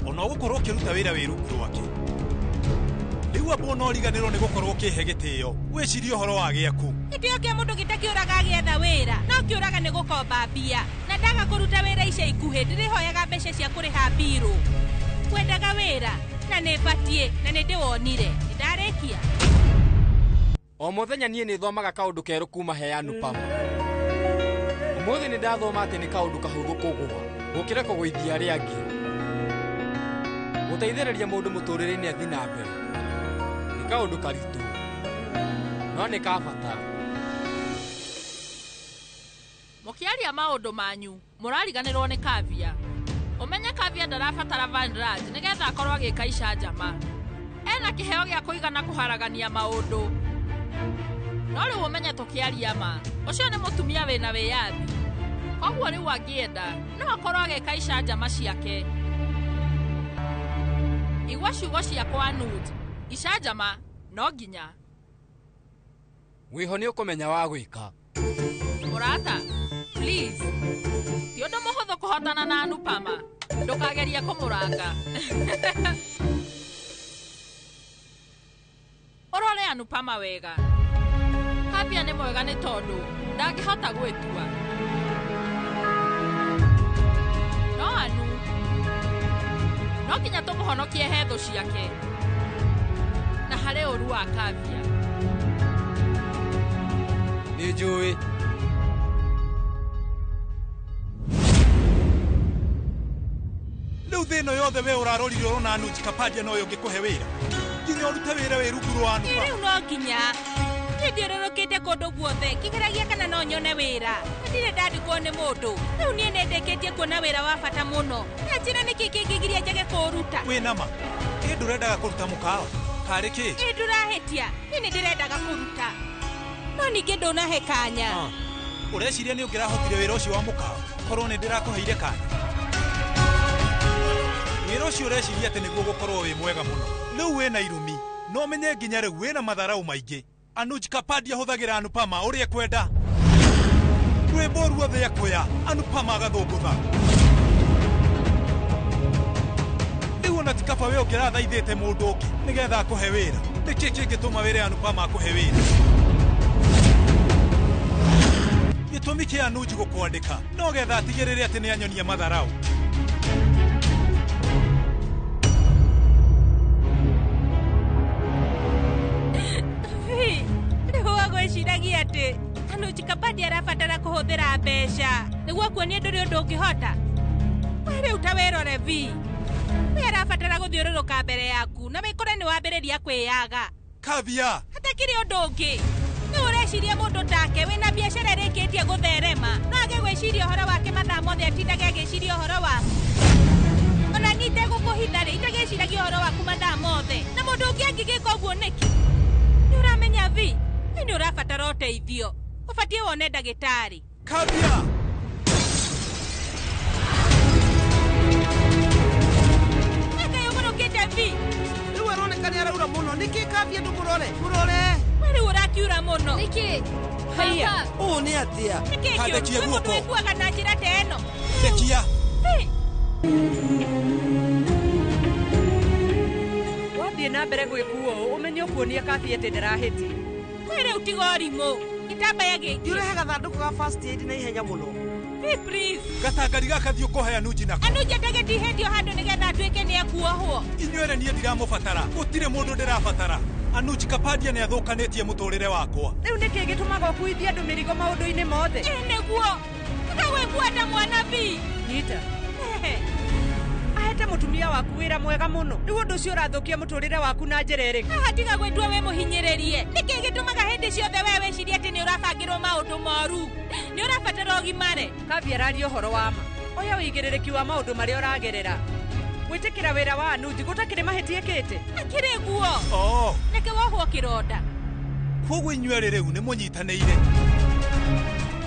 ona ũgũkorwo ũkĩruta wĩra wĩ rungu rwake. Rĩu amba no ũriganĩrwo nĩ gũkorwo ũkĩhe gĩtĩo. Wĩcirie ũhoro wa gĩaku. Gĩtĩo kĩa mũndũ gĩtakĩũraga agĩetha wĩra, no kĩũraga nĩ gũkomba mbia. Na ndaga kũruta wĩra ica ikuhĩ ndĩrĩhoyaga mbeca cia kũrĩha mbirũ. Kwendaga wĩra na nĩ batiĩ na nĩ ndĩwonire. Nĩndarĩkia. O mũthenya niĩ nĩ thomaga kaũndũ kerũ kuma he Anupama. Ũmũthĩ nĩ ndathoma atĩ nĩ kaũndũ kahũthũ kũgũa gũkĩra kũgũithia arĩa angĩ. Gũteithĩrĩria mũndũ mũtũrĩre-inĩ athiĩ na mbere nĩ kaũndũ karitũ, no nĩ ka bata. Mũkĩaria maũndũ manyu, mũrariganĩrwo nĩ Kavya. Ũmenye Kavya ndarabatara Van Raj nĩgetha akorwo agĩka icanjama. Ena kĩheo gĩa kũigana kũharagania maũndũ. No rĩu ũmenye tũkĩaria ma, ũcio nĩ mũtumia wĩna wĩyathi. Koguo rĩu angĩenda, no akorwo agĩka icanjama ciake. Igua ciugo ciakwa Anuj. Icanjama no nginya. Wĩho nĩ ũkũmenya wa gwĩka. Mũrata, please. Ti ũndũ mũhũthũ kũhotana na Anupama. Ndũkagerie kũmũranga. Ũrore Anupama wega. Kavya nĩ mwega nĩ tondũ ndangĩhota gwĩtua. No Anu, no nginya tũmũhonokie he thũ ciake na harĩ ũru wa Kavya. Nĩ njũĩ. Rĩu thĩ ĩno yothe we ũrarorire ũrona Anuj Kapadia noyo ũngĩkũhe wĩra. Nginya ũrute wĩra wĩ rungu rwa Anupama. Rĩu no nginya. Niĩ thiũrũrũkĩte kũndũ guothe ngĩgeragia kana no nyone wĩra. Ndirĩ ndandĩkwo nĩ mũndũ. Rĩu niĩ nĩndĩkĩtie kuona wĩra wa bata mũno. Na njĩra nĩkĩ kĩngĩgiria njage kũũruta? Wĩ nama? Ĩ ndũrendaga kũruta mũkawa? Karĩ kĩ? Ĩ ndũrahĩtia. Niĩ nĩndĩrendaga kũruta. No ningĩ ndũnahe kanya. Ũreciria nĩ ũngĩrahotire wĩra ũcio wa mũkawa korwo nĩ ndĩrakũheire kanya? Wĩra ũcio ũreciria atĩ nĩguo gũkorwo wĩ mwega mũno. Rĩu wĩna irumi. No ũmenye nginya rĩu wĩna matharau maingĩ. Anuj Kapadia ahũthagĩra Anupama ũrĩa ekwenda. Rwĩmbo ruothe ekũya, Anupama agathũngũtha. Rĩu ona ti kaba we ũngĩrathaithĩte mũndũ ũngĩ nĩgetha akũhe wĩra. Nĩkĩ kĩngĩtũma wĩre Anupama akũhe wĩra? Gĩtũmi kĩa Anuj gũkwandĩka no getha atigĩrĩre atĩ nĩanyonia matharau. Gwĩciragia atĩ Anuj Kapadia arabatara kũhũthĩra mbeca nĩguo kuonia ndũrĩ ũndũ ũngĩhota. We rĩu ta wĩrore Vi. We arabatara gũthiũrũrũka mbere yaku na wĩkore nĩ wambĩrĩria kwĩyaga. Kavya! Hatakĩrĩ ũndũ ũngĩ. Nĩ ũreciria mũndũ take wĩna biacara ĩrĩkĩtie gũtherema no age gwĩciria ũhoro wake mathaa mothe atindage agĩciria ũhoro waku. Ona niĩ itegũkũhitha rĩ, itagĩciragia ũhoro waku mathaa mothe. Na mũndũ ũngĩ angĩgĩka ũguo nĩkĩ? Nĩ ũramenya Vi? Nĩ ũrabatara ũteithio. Ũbatiĩ wone ndagĩtarĩ. Kavya! Ngai ũgũrũkĩte Vi. Rĩu aroneka nĩ araura mũno. Nĩkĩ Kavya ndũmũrore? Mũrore. We rĩu ũrakiura mũno. Nĩkĩ? Haiya. Ũũ nĩ atĩa? Nĩkĩ kĩũru? Ndekia Kwĩ mũndũ guoko. wĩkuaga na njĩra ta ĩno. Ndekia. Vi. Wathiĩ na mbere gwĩkua ũũ ũmenye ũkuonia Kavya atĩ ndarahĩtia. We rĩu tiga ũrimũ. Gĩtambaya gĩkĩ. Ndiũrehe gathandũkũ ga first aid na ihenya mũno. Vi, please. Gatangari gaka thiĩ ũkohe Anuj nako. Anuj atagĩtihĩtio handũ nĩgetha atuĩke nĩ ekuohwo. Inyuĩ niĩ ndiramũbatara. Gũtirĩ mũndũ ndĩrabatara. Anuj Kapadia nĩ athũkanĩtie mũtũrĩre wakwa. Rĩu nĩkĩ gĩtũmaga ũkuithie andũ mĩrigo maũndũ-inĩ mothe? Ĩ nĩguo. Tiga gwĩkua ta mwana Vi. Nyita. Ahete mũtumia waku wĩra mwega mũno. Rĩu ũndũ ũcio ũrathũkia mũtũrĩre waku na njĩra ĩrĩkũ? Haha tiga gwĩtua wĩ mũhinyĩrĩrie. Nĩkĩ gĩtũmaga hĩndĩ ciothe we wĩcirie atĩ nĩ ũrabangĩrwo maũndũ moru? Nĩ ũrabatara ũgimare. Kavya araria ũhoro wa ma. Oya ũigĩrĩrĩki wa maũndũ marĩa ũragerera. Gwĩtĩkĩra wĩra wa Anuj gũtakĩrĩ mahĩtia ĩkĩte. Akĩrĩ guo. Oo. Reke wohwo kĩronda. Koguo inyuĩ erĩ rĩu nĩ mũnyitanĩire.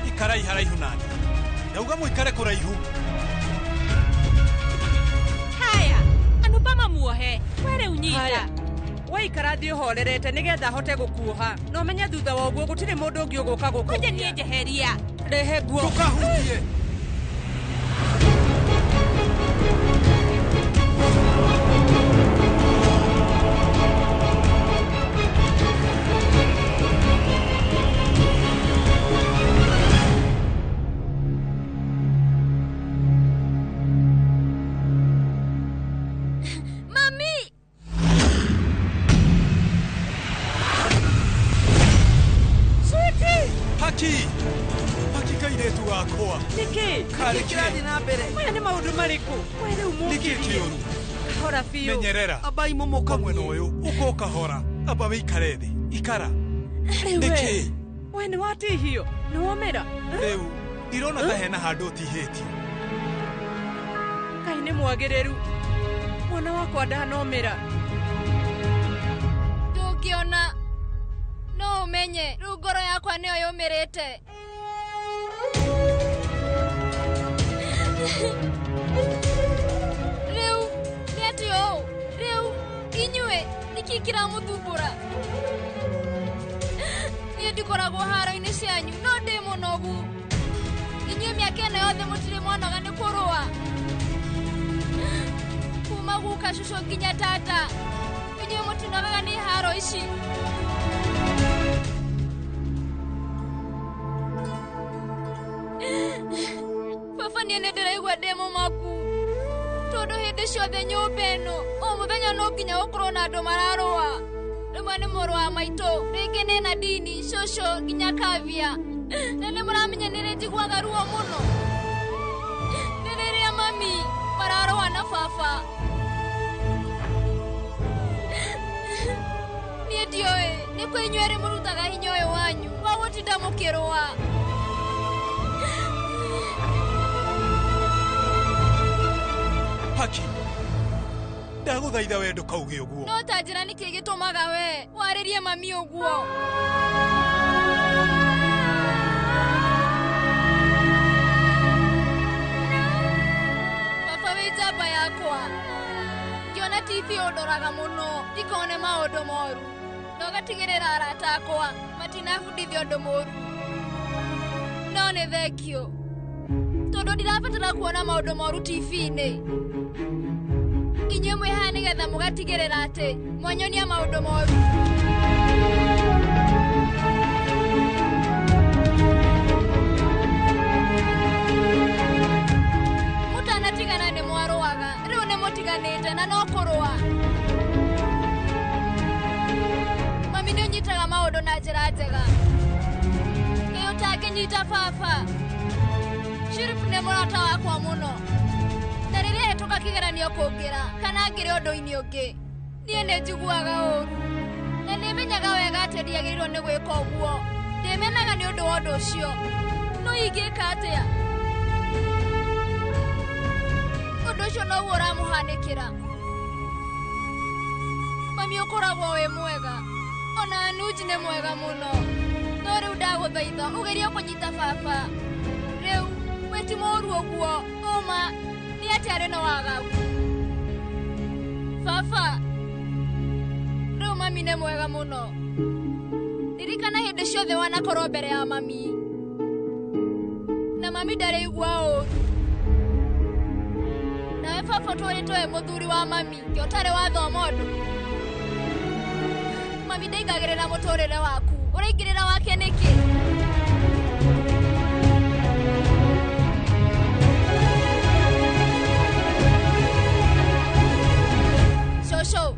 Ikarai haraihu nani. Ndauga mũikare kũraihu. Haya, Anupama muohe. We rĩu nyita. Waikara thiĩ ũhorerete nĩgetha ahote gũkuoha. Na ũmenye thutha wa ũguo gũtirĩ mũndũ ũngĩ ũgũka Kwanja gũkũgia. niĩ njeheria. Rehe nguo. Ndũkahutie. Mami! Sweetie! Haki! Haki kairĩtu gakwa. Nĩkĩ? Karĩ Nĩkĩ kĩrathiĩ na mbere? Maya nĩ maũndũ marĩkũ? We rĩu Nĩkĩ mũkirie. kĩũru? Kahora biũ. Menyerera. Ambai mũmũka Ũka mwena ũyũ, ũka ũkahora. Amba wĩikare thĩ. Ikara. Rĩu we. Nĩkĩ? We nĩ watihio. Nĩ womĩra. Rĩu ndirona ta hena handũ ũtihĩtie. Ngai nĩ mwagĩrĩru. Mwana wakwa ndanomĩra. Ndũngĩona. No ũmenye rĩu ngoro yakwa nĩyo yũmĩrĩte. Rĩu nĩ atĩ ũũ. Rĩu Nĩkĩ kĩramũthumbũra? Niĩ ndikoragwo haro-inĩ cianyu, no ndĩ mũnogu. Inyuĩ mĩaka ĩno yothe mũtirĩ mwanoga nĩ kũrũa. Kuma guka cũcũ nginya tata, inyuĩ mũtinogaga nĩ haro ici. Baba niĩ nĩ ndĩraigua ndĩ mũmaku tondũ hĩndĩ ciothe nyũmba ĩno o mũthenya no nginya gũkorwo na andũ mararũa. Rĩmwe nĩ mũrũ wa maitũ, rĩngĩ nĩ Nadini, cũcũ nginya Kavia. Na nĩ mũramenya nĩ rĩ njiguaga ruo mũno? Nĩ rĩrĩa mami mararũa na baba. Niĩ ndiũĩ nĩ kwĩ inyuĩ erĩ mũrutaga hinya ũyũ wanyu wa gũtinda mũkĩrũa. Haki, ndagũthaitha we ndũkauge ũguo. No ta njĩra nĩkĩ gĩtũmaga we warĩrie mami ũguo? Baba wĩ njamba yakwa, ngĩona TV ũndoraga mũno ndikone maũndũ moru, na ũgatigĩrĩra arata akwa matinabundithia ũndũ mũru. No nĩ thengio tondũ ndirabatara kuona maũndũ moru TV-inĩ. Inyuĩ mwĩ haha nĩgetha mũgatigĩrĩra atĩ mwanyonia maũndũ moru. Mũtanatigana nĩ mwarũaga, rĩu nĩ mũtiganĩte na no kũrũa. Mami nĩ ũnyitaga maũndũ na njĩra njega. Ĩ ũtangĩnyita baba? Sheriff nĩ mũrata wakwa mũno. Na rĩrĩa hetũka kĩgeranio kũngĩra kana ngĩrĩ ũndũ-inĩ ũngĩ, niĩ nĩ njiguaga ũru. Na nĩ menyaga wega atĩ ndiagĩrĩirwo nĩ gwĩka ũguo. Ndĩmenaga nĩ ũndũ wa ũndũ ũcio. No ingĩka atĩa? Ũndũ ũcio noguo ũramũhanĩkĩra. Mami ũkoragwo wĩ mwega. Ona Anuj nĩ mwega mũno. No rĩu ndagũthaitha ũgerie kũnyita baba. Rĩu we ti mũũru ũguo, ũma nĩ atĩ arĩ na wagagu. Baba, rĩu mami nĩ mwega mũno. Ririkana hĩndĩ ciothe wanakorwo mbere ya mami. Na mami ndarĩigua ũũru. Nawe baba ũtũrĩtwo wĩ mũthuri wa mami, ke ũtarĩ wathoma ũndũ. Mami ndaingagĩrĩra mũtũrĩre waku, ũraingĩrĩra wake nĩkĩ? Cũcũ,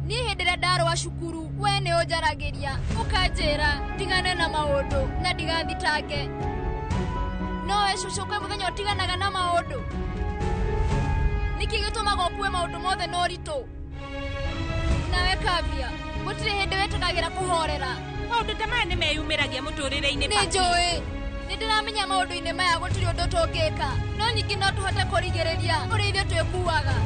niĩ hĩndĩ ĩrĩa ndarũa cukuru, we nĩ ũnjaragĩria, ũkanjĩra ndigane na maũndũ na ndigathitange. No we cũcũ kwĩ mũthenya ũtiganaga na maũndũ. Nĩkĩ gĩtũmaga ũkue maũndũ mothe na ũritũ? Nawe Kavia, gũtirĩ hĩndĩ wĩtĩkagĩra kũhorera. Maũndũ ta maya nĩ meyumĩragia mũtũrĩre-inĩ. Nĩ njũĩ, nĩ ndĩramenya maũndũ-inĩ maya gũtirĩ ũndũ tũngĩka, no ningĩ no tũhote kũrigĩrĩria ũrĩa ithuĩ twĩkuaga.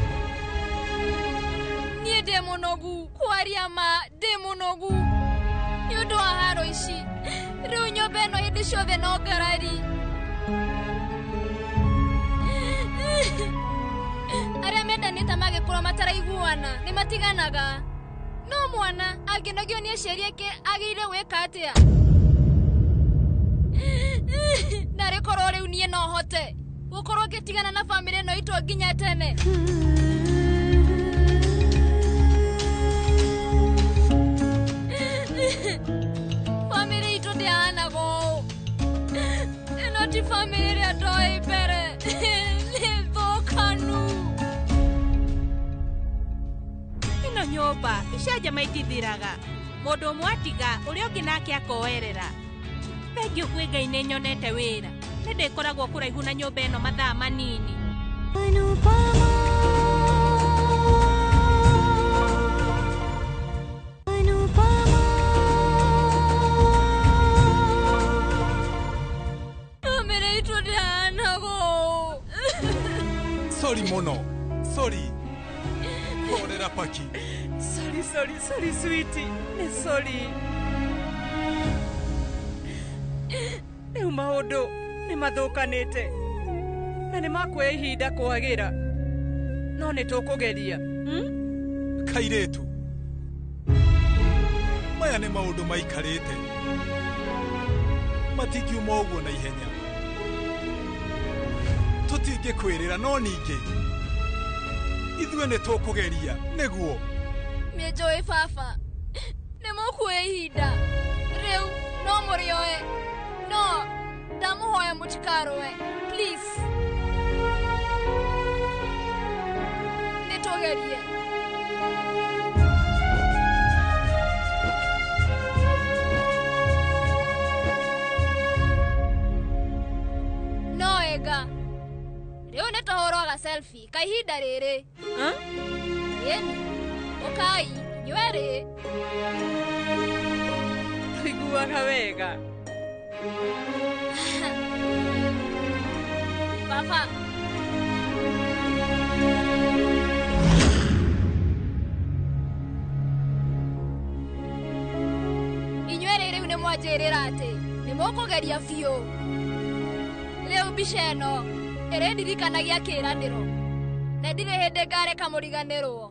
Niĩ ndĩ mũnogu, kwaria ma ndĩ mũnogu nĩ ũndũ wa haro ici. Rĩu nyũmba ĩno hĩndĩ ciothe no ngarari. Arĩa mendanĩte magĩkũra mataraiguana nĩ matiganaga. No mwana angĩnogio nĩ aciari ake agĩrĩire gwĩka atĩa? Narĩ korwo rĩu niĩ no hote gũkorwo ngĩtigana na bamĩrĩ ĩno itũ nginya tene. Bamĩrĩ itũ ndĩhanaga ũũ. Ĩno ti bamĩrĩ ĩrĩa ndoĩ mbere. Nĩ thũkanu. Ĩno nyũmba icanjama itithiraga. Mũndũ ũmwe atiga, ũrĩa ũngĩ nake akoerera. Thengio kwĩ Ngai nĩ nyonete wĩra. Nĩ ndĩkoragwo kũraihu na nyũmba ĩno mathaa manini. Bamĩrĩ itũ ndĩhanaga ũũ. Sorry mũno, sorry. Horera Paki. Sorry, sorry, sorry sweetie. Nĩ sorry. Rĩu maũndũ nĩ mathũkanĩte na nĩ makuoya ihinda kwagĩra, no nĩ tũkũgeria. Kairĩtu, Maya nĩ maũndũ maikarĩte, matingiuma ũguo na ihenya. Tũtingĩkwĩrĩra, no ningĩ ithuĩ nĩ tũkũgeria nĩguo. Nĩnjũĩ baba, nĩ mũkuoya ihinda rĩu, no mũrĩoe, no ndamũhoya mũtikarũe, please. Nĩtũgerie. No ega rĩu nĩ tũhũrwaga selfie ka ihinda rĩrĩ. Ĩni ũkai inyuerĩ. Tũiguaga wega. Baba, inyuerĩ rĩu nĩ mwanjĩrĩra atĩ nĩ mũkũgeria biũ. Rĩu mbica ĩno ĩrĩndirikanagia kĩĩranĩro, na ndirĩ hĩndĩ ngareka mũriganĩrwo.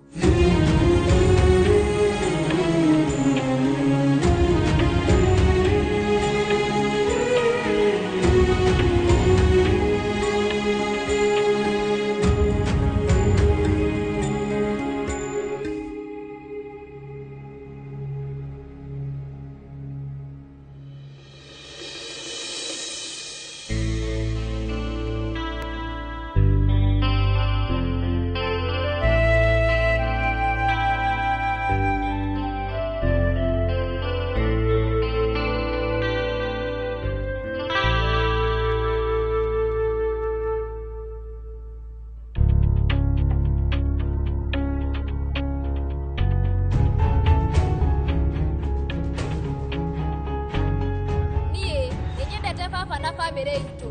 Niĩ nĩnyendete baba na bamĩrĩ itũ,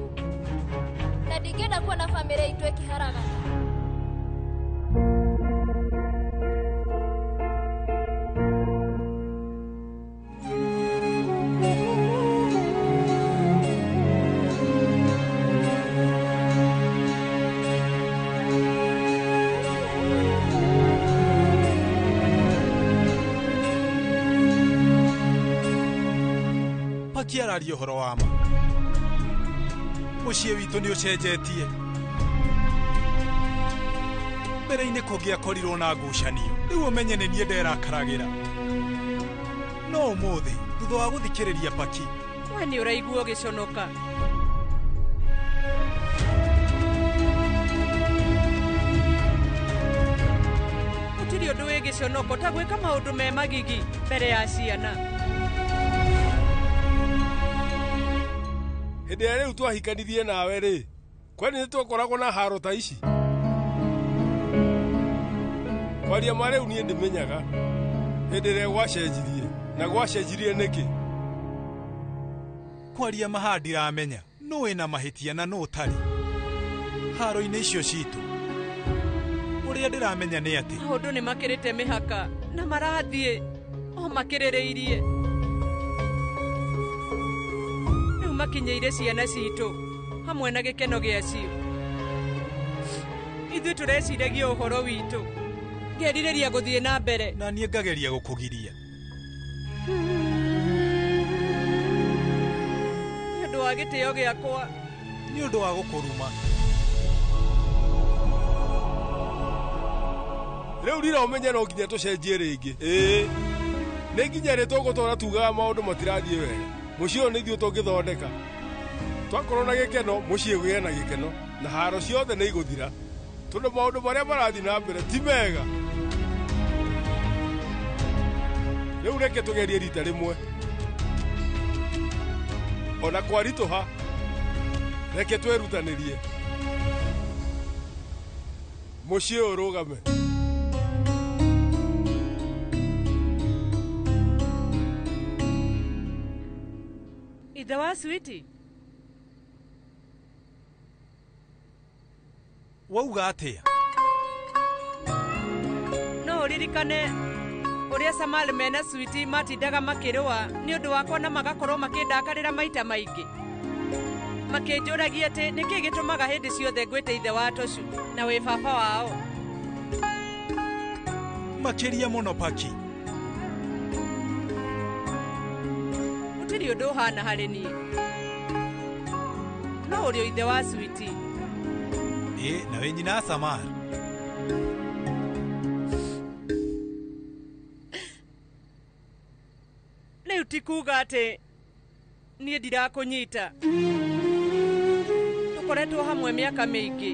na ndingĩenda kuona bamĩrĩ itũ ĩkĩharagana. Paki araria ũhoro wa ma. Mũciĩ witũ nĩ ũcenjetie. Mbere-inĩ kũngĩakorirwo na ngucanio, rĩu ũmenye nĩ niĩ nderakaragĩra. No ũmũthĩ thutha wa gũthikĩrĩria Paki, We nĩ ũraigua ũgĩconoka. Gũtirĩ ũndũ wĩ gĩconoko ta gwĩka maũndũ me magigi mbere ya ciana. Hĩndĩ ĩrĩa rĩu twahikanirie nawe rĩ, kwani nĩ twakoragwo na haro ta ici? Kwaria ma rĩu niĩ ndĩmenyaga hĩndĩ ĩrĩa gwacenjirie, na gwacenjirie nĩkĩ? Kwaria ma haha ndiramenya nũ wĩna mahĩtia na nũ ũtarĩ haro-inĩ icio citũ. Ũrĩa ndĩramenya nĩ atĩ Maũndũ nĩ makĩrĩte mĩhaka na marathiĩ o makĩrĩrĩirie. Rĩu makinyĩire ciana citũ hamwe na gĩkeno gĩacio. Ithuĩ tũreciragia ũhoro witũ, ngerirĩria gũthiĩ na mbere. Na niĩ ngageria gũkũgiria. Nĩ ũndũ wa gĩtĩo gĩakwa, nĩ ũndũ wa gũkũruma. Rĩu rira ũmenye no nginya tũcenjie rĩngĩ. Ĩĩ, nĩ nginya rĩ tũgũtũra tugaga maũndũ matirathiĩ wega? Mũciĩ ũyũ nĩ ithuĩ tũngĩthondeka. Twakorwo na gĩkeno, mũciĩ ũgĩe na gĩkeno, na haro ciothe nĩ igũthira, tondũ maũndũ marĩa marathiĩ na mbere ti mega. Rĩu reke tũgerie rita rĩmwe. Ona kwaritũha, reke twĩrutanĩrie. Mũciĩ ũyũ ũrũgame. Ithe wa Switi, Wauga atĩa? No ũririkane ũrĩa Samal mena Switi matindaga makĩrũa nĩ ũndũ wakwa na magakorwo makĩndakarĩra maita maingĩ, makĩnjũragia atĩ nĩkĩ gĩtũmaga hĩndĩ ciothe ngwĩte ithe wa Toshu na wĩ baba wao. Makĩria mũno Paki. Gũtirĩ ũndũ ũhana harĩ niĩ. No ũrĩ o ithe wa Switi. Ĩ, na wĩ nyina Samar. Rĩu ti kuuga atĩ niĩ ndirakũnyita. Tũkoretwo hamwe mĩaka mĩingĩ.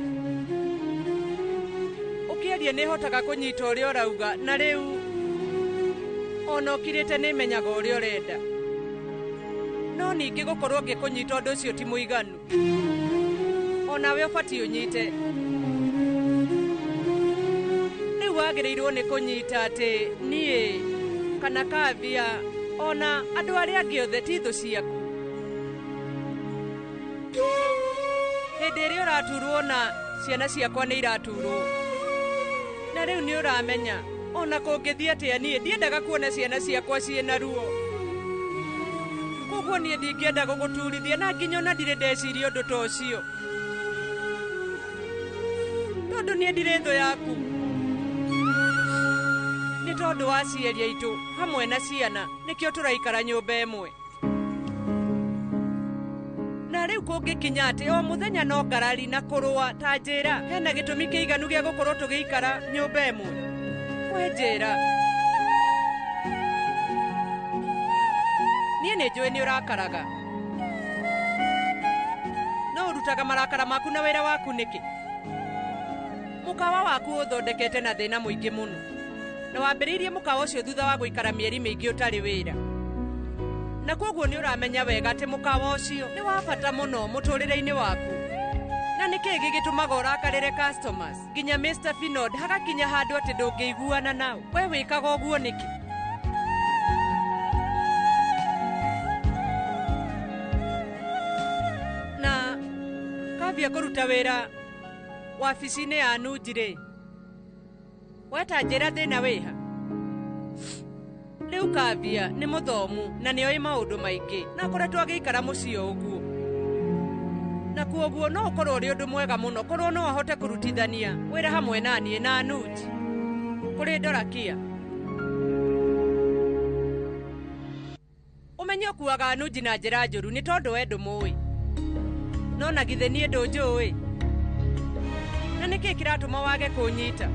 Ũkĩaria nĩhotaga kũnyita ũrĩa ũrauga na rĩu ona ũkirĩte nĩmenyaga ũrĩa ũrenda. No ningĩ gũkorwo ngĩkũnyita ũndũ ũcio ti mũiganu. Onawe ũbatiĩ ũnyite. Rĩu wagĩrĩirwo nĩ kũnyita atĩ niĩ kana Kavya ona andũ arĩa angĩ othe ti thũ ciaku. Hĩndĩ ĩrĩa ũraturwo na ciana ciakwa nĩ iraturwo. Na rĩu nĩ ũramenya ona kũngĩthiĩ atĩa niĩ ndiendaga kuona ciana ciakwa ciĩna ruo. Koguo niĩ ndingĩenda gũgũturithia na nginya ona ndirĩ ndeciria ũndũ ta ũcio. Tondũ niĩ ndirĩ thũ yaku. Nĩ tondũ wa aciari aitũ hamwe na ciana nĩkĩo tũraikara nyũmba ĩmwe. Na rĩu kũngĩkinya atĩ o mũthenya no ngarari na kũrũa ta njĩra hena gĩtũmi kĩiganu gĩa gũkorwo tũgĩikara nyũmba ĩmwe. We njĩra. Niĩ nĩ njũĩ nĩ ũrakaraga. No ũrutaga marakara maku na wĩra waku nĩkĩ? Mũkawa waku ũthondekete na thĩna mũingĩ mũno. Na wambĩrĩirie mũkawa ũcio thutha wa gũikara mĩeri mĩingĩ ũtarĩ wĩra. Na koguo nĩ ũramenya wega atĩ mũkawa ũcio nĩ wa bata mũno mũtũrĩre-inĩ waku. Na nĩkĩ gĩgĩtũmaga ũrakarĩre customers nginya Mr. Finod hagakinya handũ atĩ ndũngĩiguana nao. We wĩkaga ũguo nĩkĩ? Na Kavya kũruta wĩra wabici-inĩ ya Anuji rĩ, weta njĩra thĩna wĩha. Rĩu Kavya nĩ mũthomu na nĩoĩ maũndũ maingĩ na akoretwo agĩikara mũciĩ o ũguo. Na kuoguo no ũkorwo ũrĩ ũndũ mwega mũno korwo no ahote kũrutithania wĩra hamwe na niĩ na Anuji kũrĩ Ndorakia. Ũmenye ũkuaga Anuji na njĩra njũru nĩ tondũ we ndũmũĩ. No na githĩ niĩ ndũnjũĩ? Na nĩkĩ kĩratũma wage kũnyita?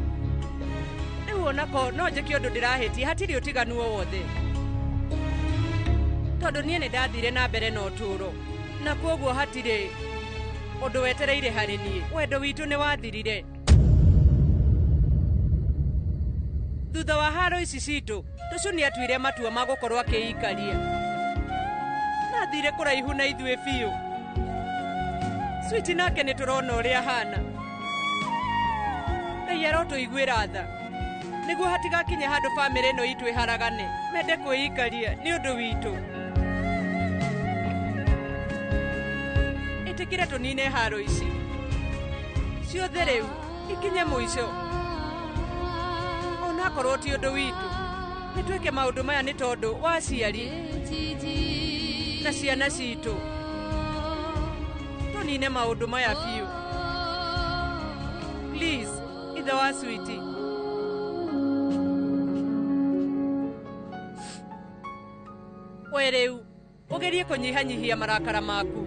Rĩu onako no njĩke ũndũ ndĩrahĩtia hatirĩ ũtiganu o wothe. Tondũ niĩ nĩ ndathire na mbere na ũtũũro na kuoguo hatirĩ ũndũ wetereire harĩ niĩ. Wendo witũ nĩ wathirire. Thutha wa haro ici citũ, Tũcũ nĩ atuire matua ma gũkorwo akĩikaria. Na athire kũraihu na ithuĩ biũ. Switi nake nĩ tũrona ũrĩa ahana. Ngai arotũiguĩra tha. Nĩguo hatigakinye handũ bamĩrĩ ĩno itũ ĩharagane, mende kwĩikaria nĩ ũndũ witũ. Ĩtĩkĩre tũnine haro ici ciothe rĩu ikinye mũico. Onakorwo ti ũndũ witũ, nĩ twĩke maũndũ maya nĩ tondũ wa aciari na ciana citũ. Tũnine maũndũ maya biũ. Please, ithe wa Switi. We rĩu ũgerie kũnyihanyihia marakara maku.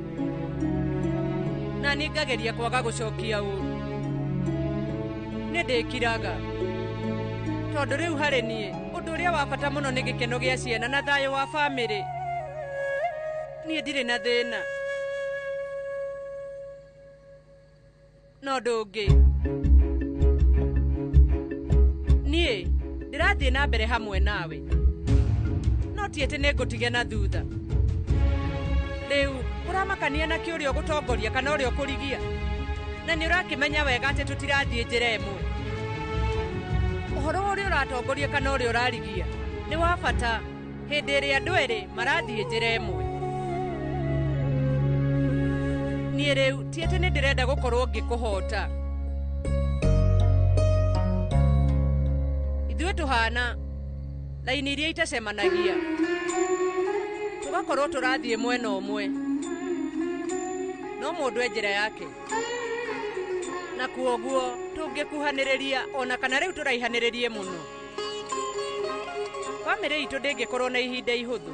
Na niĩ ngageria kwaga gũcokia ũru. Nĩ ndĩkiraga. Tondũ rĩu harĩ niĩ, ũndũ ũrĩa wa bata mũno nĩ gĩkeno gĩa ciana na thayũ wa bamĩrĩ. Niĩ ndirĩ na thĩna. No ũndũ ũngĩ. Niĩ ndĩrathiĩ na mbere hamwe nawe. No ti atĩ nĩngũtige na thutha. Rĩu ũramakania na kĩ ũrĩa ũgũtongoria kana ũrĩa ũkũrigia. Na nĩ ũrakĩmenya wega atĩ tũtirathiĩ njĩra ĩmwe. Ũhoro wa ũrĩa ũratongoria kana ũrĩa ũrarigia nĩ wa bata hĩndĩ ĩrĩa andũ erĩ marathiĩ njĩra ĩmwe. Niĩ rĩu ti atĩ nĩ ndĩrenda gũkorwo ngĩkũhota. Ithuĩ tũhana laini iria itacemanagia. Tũgakorwo tũrathiĩ mwena ũmwe. No mũndũ e njĩra yake. Na kuoguo tũngĩkuhanĩrĩria ona kana rĩu tũraihanĩrĩrie mũno. Bamĩrĩ itũ ndĩngĩkorwo na ihinda ihũthũ.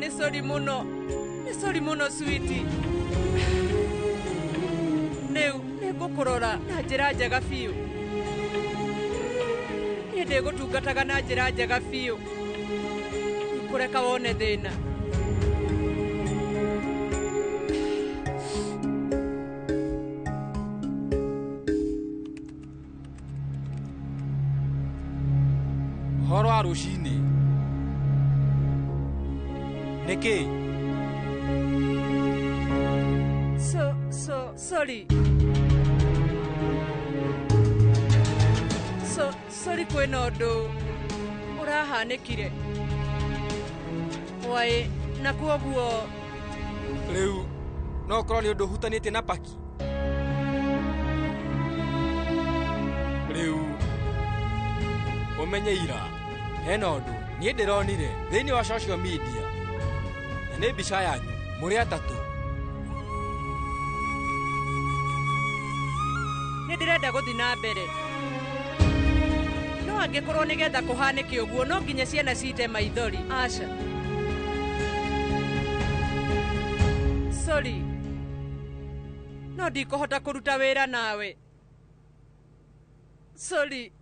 Nĩ sorry mũno. Nĩ sorry mũno sweetie. Rĩu nĩngũkũrora na njĩra njega biũ. Niĩ ndĩgũtungataga na njĩra njega biũ. Ndikũreka wone thĩna. Ũhoro wa rũcinĩ. Nĩkĩ? So sorry. So sorry kwĩna ũndũ ũrahanĩkire. Wai na kwoguo Rĩu no ũkorwo nĩ ũndũ ũhutanĩtie na paki. Rĩu ũmenye ira hena ũndũ niĩ ndĩronire thĩinĩ wa social media na nĩ mbica yanyu mũrĩ atatũ. Nĩ ndĩrenda gũthiĩ na mbere. No angĩkorwo nĩgetha kũhanĩke ũguo no nginya ciana cite maithori. Aca. Sorry. No ndikũhota kũruta wĩra nawe. Sorry.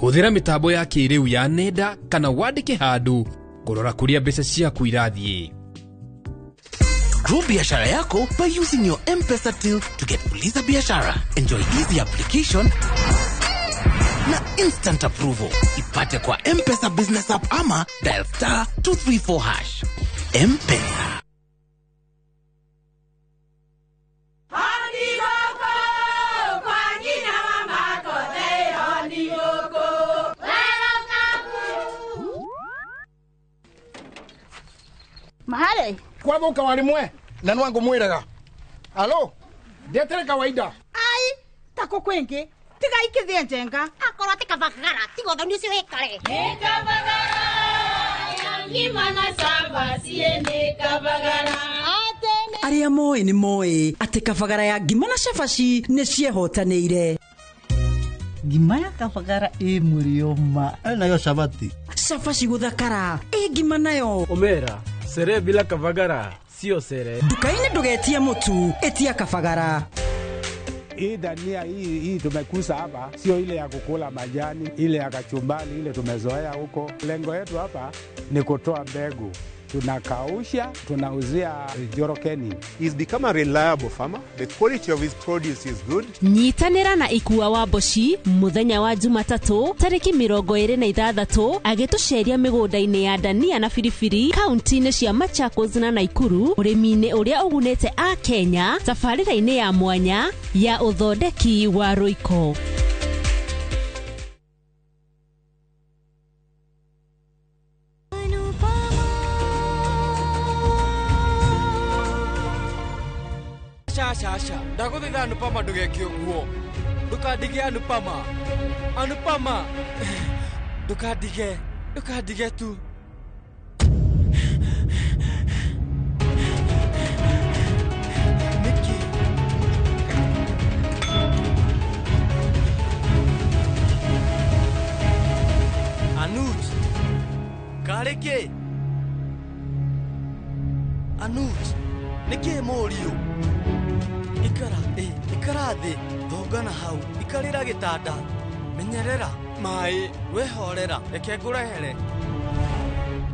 Hũthĩra mĩtambo ya kĩrĩu ya nenda kana wandĩke handũ kũrora kũrĩa mbeca ciaku irathiĩ. Grow biashara yako by using your M-Pesa till to get Fuliza Biashara. Enjoy easy application na instant approval. Ipate kwa M-Pesa Business App ama dial star 234 hash. M-Pesa. Mahale kwathuka warimwe na nwangu mwiraga alo ndetere kawaida ai tako kwingi tiga ikithie njenga akorwo ti kabagara tiga ũthoni ũcio wĩkare nĩ kabagara ngima na cabaci nĩ kabagara. Arĩa moĩ nĩ moĩ atĩ kabagara ya ngima na cabaci nĩ ciehotanĩire. Ngima ya kabagara ĩ mũrĩo ma. Nayo cabaci. Cabaci gũthakara ĩ ngima nayo. Omera sere bila kabagara sio sere. Nduka-inĩ ndũgetie mũtu, ĩtia kabagara. Hii dania hii tumekusa hapa sio ile ya kukula majani, ile ya kachumbali ile tumezoea huko. Lengo yetu hapa ni kutoa mbegu, tunakausha, tunauzia Jorokeni. He's become a reliable farmer. The quality of his produce is good. Nyitanĩra na Ikua wa Mboci mũthenya wa Jumatatũ tarĩki 26 agĩtũceria mĩgũnda-inĩ ya dania na biribiri kaunti-inĩ cia Machakos na Naikuru ũrĩmi-inĩ ũrĩa ũgunĩte a Kenya tabarĩra-inĩ ya mwanya ya ũthondeki wa rũiko. Aca ndagũthaitha Anupama ndũgeke ũguo. Ndũkandige Anupama. Anupama ndũkandige, ndũkandige tu. Nĩkĩ? Anuj karĩ kĩ? Anuj nĩkĩ mũriũ? Ikara ikara thĩ, thongana hau, ikarĩra gĩtanda, menyerera maĩ, wehorera, reke ngũrehere.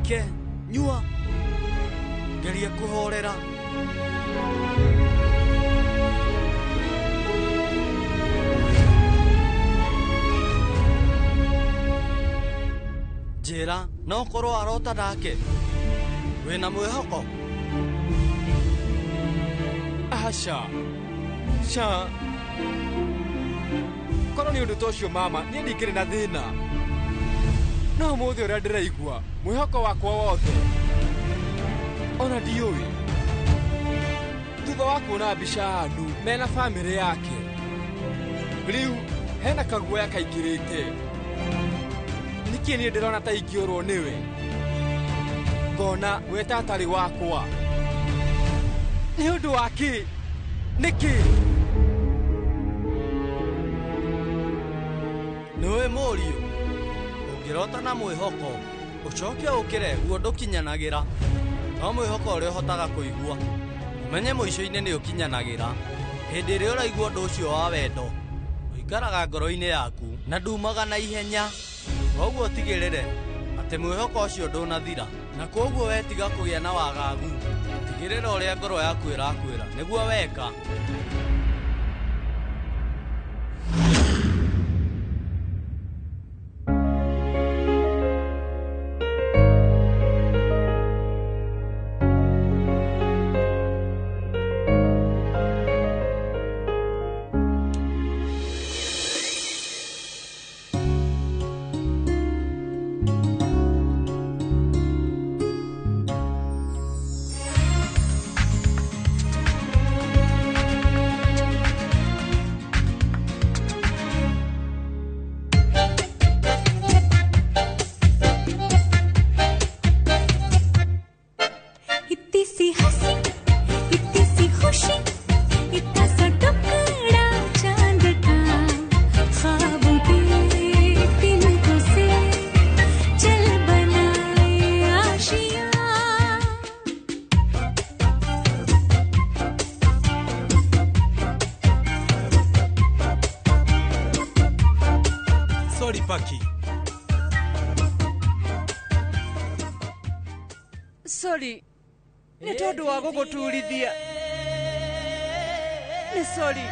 Ke, nyua, geria kũhorera. Njĩra, no ũkorwo arota nake. Wĩna mwĩhoko? Aca. Ca. Korwo nĩ ũndũ ta ũcio mama, niĩ ndingĩrĩ na thĩna. No ũmũthĩ ũrĩa ndĩraigua, mwĩhoko wakwa wothe. Ona ndiũĩ. Thutha wa kuona mbica ya Anu mena bamĩrĩ yake. Rĩu hena kaguoya kaingĩrĩte. Nĩkĩ niĩ ndĩrona ta ingĩũrwo nĩwe? Ngona we ta atarĩ wakwa. Nĩ ũndũ wa kĩ? Nĩkĩ? Nĩũĩ mũriũ, ũngĩrota na mwĩhoko ũcoke ũkĩre guo ndũkinyanagĩra. No mwĩhoko ũrĩa ũhotaga kũigua, ũmenye mũico-inĩ nĩ ũkinyanagĩra. Hĩndĩ ĩrĩa ũraigua ũndũ ũcio wa wendo, ũikaraga ngoro-inĩ yaku na ndumaga na ihenya. Koguo tigĩrĩre atĩ mwĩhoko ũcio ndũnathira, na koguo wetiga kũgĩa na wagagu. Tigĩrĩra ũrĩa ngoro yaku ĩrakwĩra nĩguo weka. इतनी सी हंसी, इतनी सी खुशी, इतना सा टुकड़ा चांद का, ख्वाबों के तिनकों से चल बनाए आशियां। Sorry, Paki. Sorry. Nĩ tondũ wa gũgũturithia. Nĩ sorry.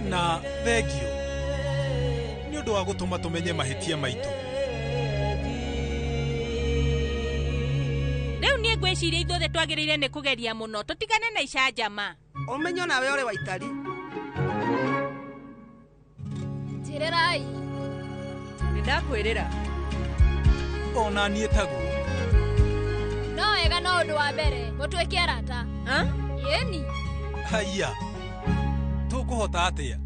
Na thengio nĩ ũndũ wa gũtũma tũmenye mahĩtia maitũ. Rĩu niĩ ngwĩciria ithuothe twagĩrĩire nĩ kũgeria mũno tũtigane na icanjama. Ũmenye onawe ũrĩ waitari. Njĩrĩrai. Nĩ ndakwĩrĩra. Ona niĩ taguo. No wega no ũndũ wa mbere mũtuĩke arata. Ĩni. Haiya, tũkũhota atĩa?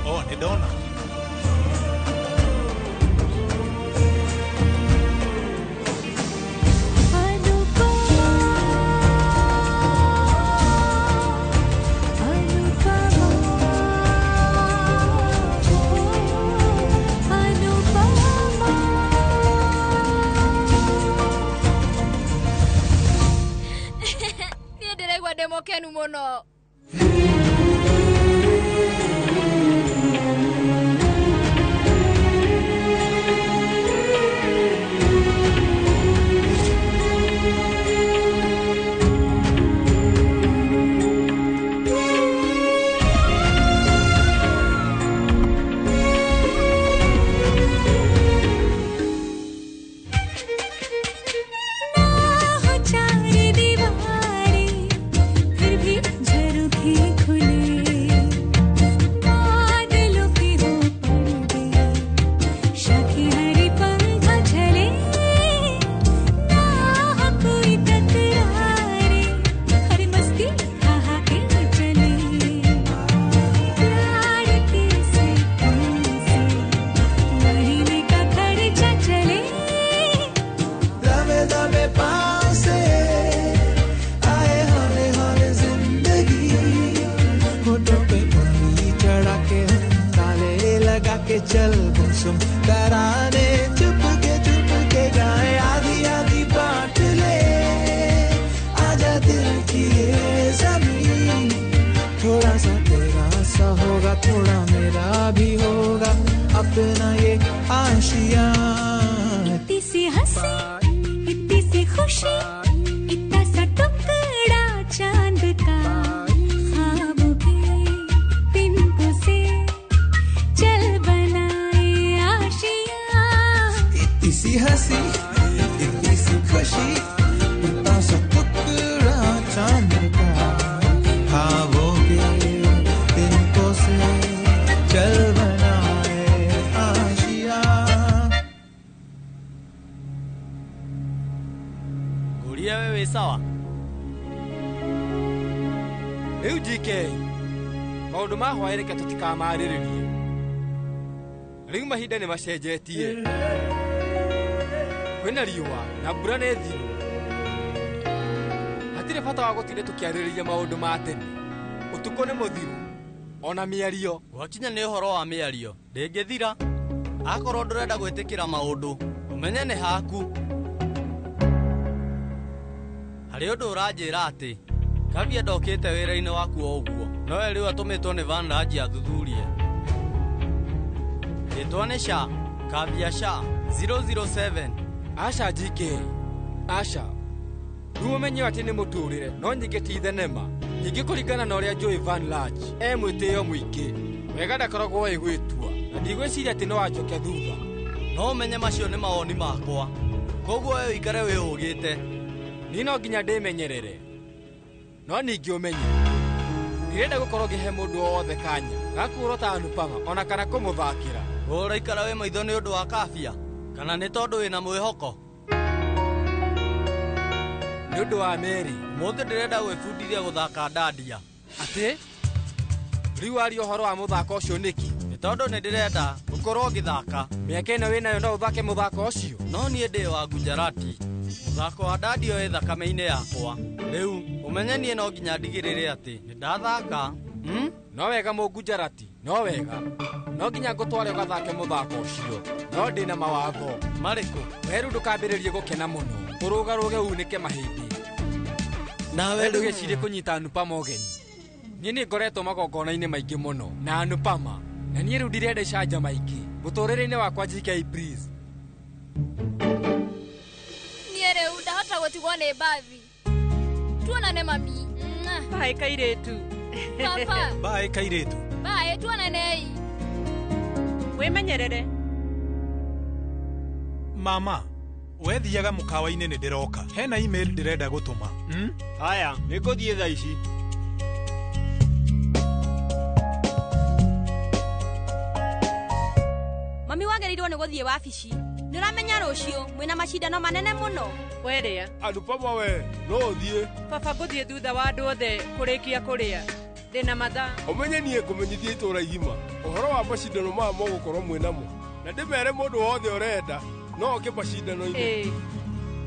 O, nĩ ndona. Niĩ ndĩraigua ndĩ mũkenu mũno. चल गुमसुम तराने चुपके चुपके गाए आधी आधी बांट ले, आजा दिल की ये जमीन, थोड़ा सा तेरा सा होगा थोड़ा मेरा भी होगा अपना ये आशिया। इतनी सी हंसी, इतनी सी खुशी, इतना सा टुकड़ा चांद का, ख्वाबों के तिनकों से चल बनाए आशियां। इतनी सी हंसी, इतनी सी खुशी, इतना सा टुकड़ा चांद का, ख्वाबों के तिनकों से चल बनाए आशियां। Ngũria we wĩ sawa? Rĩu njike Maũndũ ma hwaĩ reke tũtikamarĩrĩrie. Rĩu mahinda nĩ macenjetie. Kwĩna riũa na mbura nĩ thiru. Hatirĩ bata wa gũtinda tũkĩarĩrĩria maũndũ ma tene. Ũtukũ nĩ mũthiru ona mĩario. Gwakinya nĩ ũhoro wa mĩario ndĩngĩthira. Akorwo ndũrenda gwĩtĩkĩra maũndũ ũmenye nĩ haku. Harĩ ũndũ ũranjĩra atĩ Kavia ndokĩte wĩra-inĩ waku o ũguo, nowe rĩu atũmĩtwo nĩ Vanraji athuthurie. Rĩtwa nĩ Sha Kavia Sha 007. Aca GK, aca. Rĩu ũmenye atĩ nĩ mũtũrĩre no nyingĩ ti thenema. Ningĩ kũringana na ũrĩa njũĩ Van Large e mwĩtĩo mũingĩ. Wega ndakoragwo oĩ gwĩtua na ndigwĩciria atĩ no anjoke thutha. No ũmenye macio nĩ mawoni makwa, koguo we ũikare wĩhũgĩte. Niĩ no nginya ndĩmenyerere. No ningĩ ũmenye ndirenda gũkorwo ngĩhe mũndũ o wothe kanya gakuorota Anupama ona kana kũmũthakĩra. Ũraikara wĩ maitho nĩ ũndũ wa Kavia kana nĩ tondũ wĩna mwĩhoko? Nĩ ũndũ wa Mary. Ũmũthĩ ndĩrenda gwĩbundithia gũthaka ndadia. Atĩ rĩu waria ũhoro wa mũthako ũcio nĩkĩ? Nĩ tondũ nĩ ndĩrenda gũkorwo ngĩthaka. Mĩaka ĩno wĩnayo no ũthake mũthako ũcio? No niĩ ndĩ wa Gujarati. Mũthako wa ndadia wĩ thakame-inĩ yakwa. Rĩu ũmenye niĩ no nginya ndigĩrĩre atĩ nĩ ndathaka. No wega Mũgujarati, no wega. No nginya ngũtware ũgathake mũthako ũcio. No ndĩna mawatho. Marĩkũ? We rĩu ndũkambĩrĩrie gũkena mũno. Ũrũgarũge unĩke mahĩndĩ. Nawe ndũgecirie kũnyita Anupama ũgeni. Niĩ nĩ ngoretwo magongona-inĩ maingĩ mũno na Anupama, na niĩ rĩu ndirenda icanjama ingĩ mũtũrĩre-inĩ wakwa. GK please. Niĩ rĩu ndahota gũtigwo nĩ mbathi. Tuonane mami. Bae kairĩtu. Papa. Bae kairĩtu. Bae tuonanei. Wĩmenyerere. Mama, we thiaga mũkawa-inĩ nĩ ndĩroka. Hena email ndĩrenda gũtũma. Haya, nĩ ngũthiĩ thaa ici. Mami wagĩrĩirwo nĩ gũthiĩ wabici. Nĩ ũramenya rũciũ mwĩna macindano manene mũno. Werĩa. Anupama we, no ũthiĩ. Baba ngũthiĩ thutha wa andũ othe kũrĩkia kũrĩa. Ndĩna mathaa. Ũmenye niĩ ngũmenyithia itũũra igima ũhoro wa macindano maya mũgũkorwo mwĩnamo, na ndĩmere mũndũ wothe ũrenda no oke macindano-inĩ.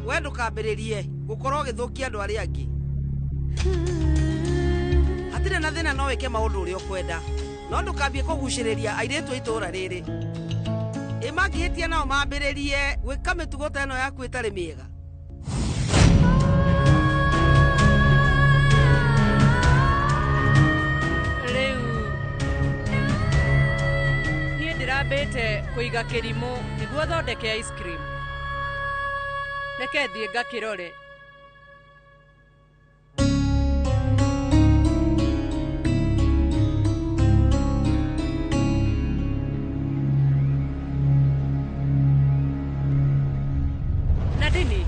We ndũkambĩrĩrie gũkorwo ũgĩthũkia andũ arĩa angĩ. Hatirĩ na thĩna no wĩke maũndũ ũrĩa ũkwenda, no ndũkambie kũgucĩrĩria airĩtu a itũũra rĩrĩ. Ĩ mangĩhĩtia nao mambĩrĩrie gwĩka mĩtugo ta ĩno yaku ĩtarĩ mĩega. Rĩu niĩ ndĩrambĩte kũiga kĩrimũ nĩguo thondeke ice cream. Reke thiĩ ngakĩrore. Nadini,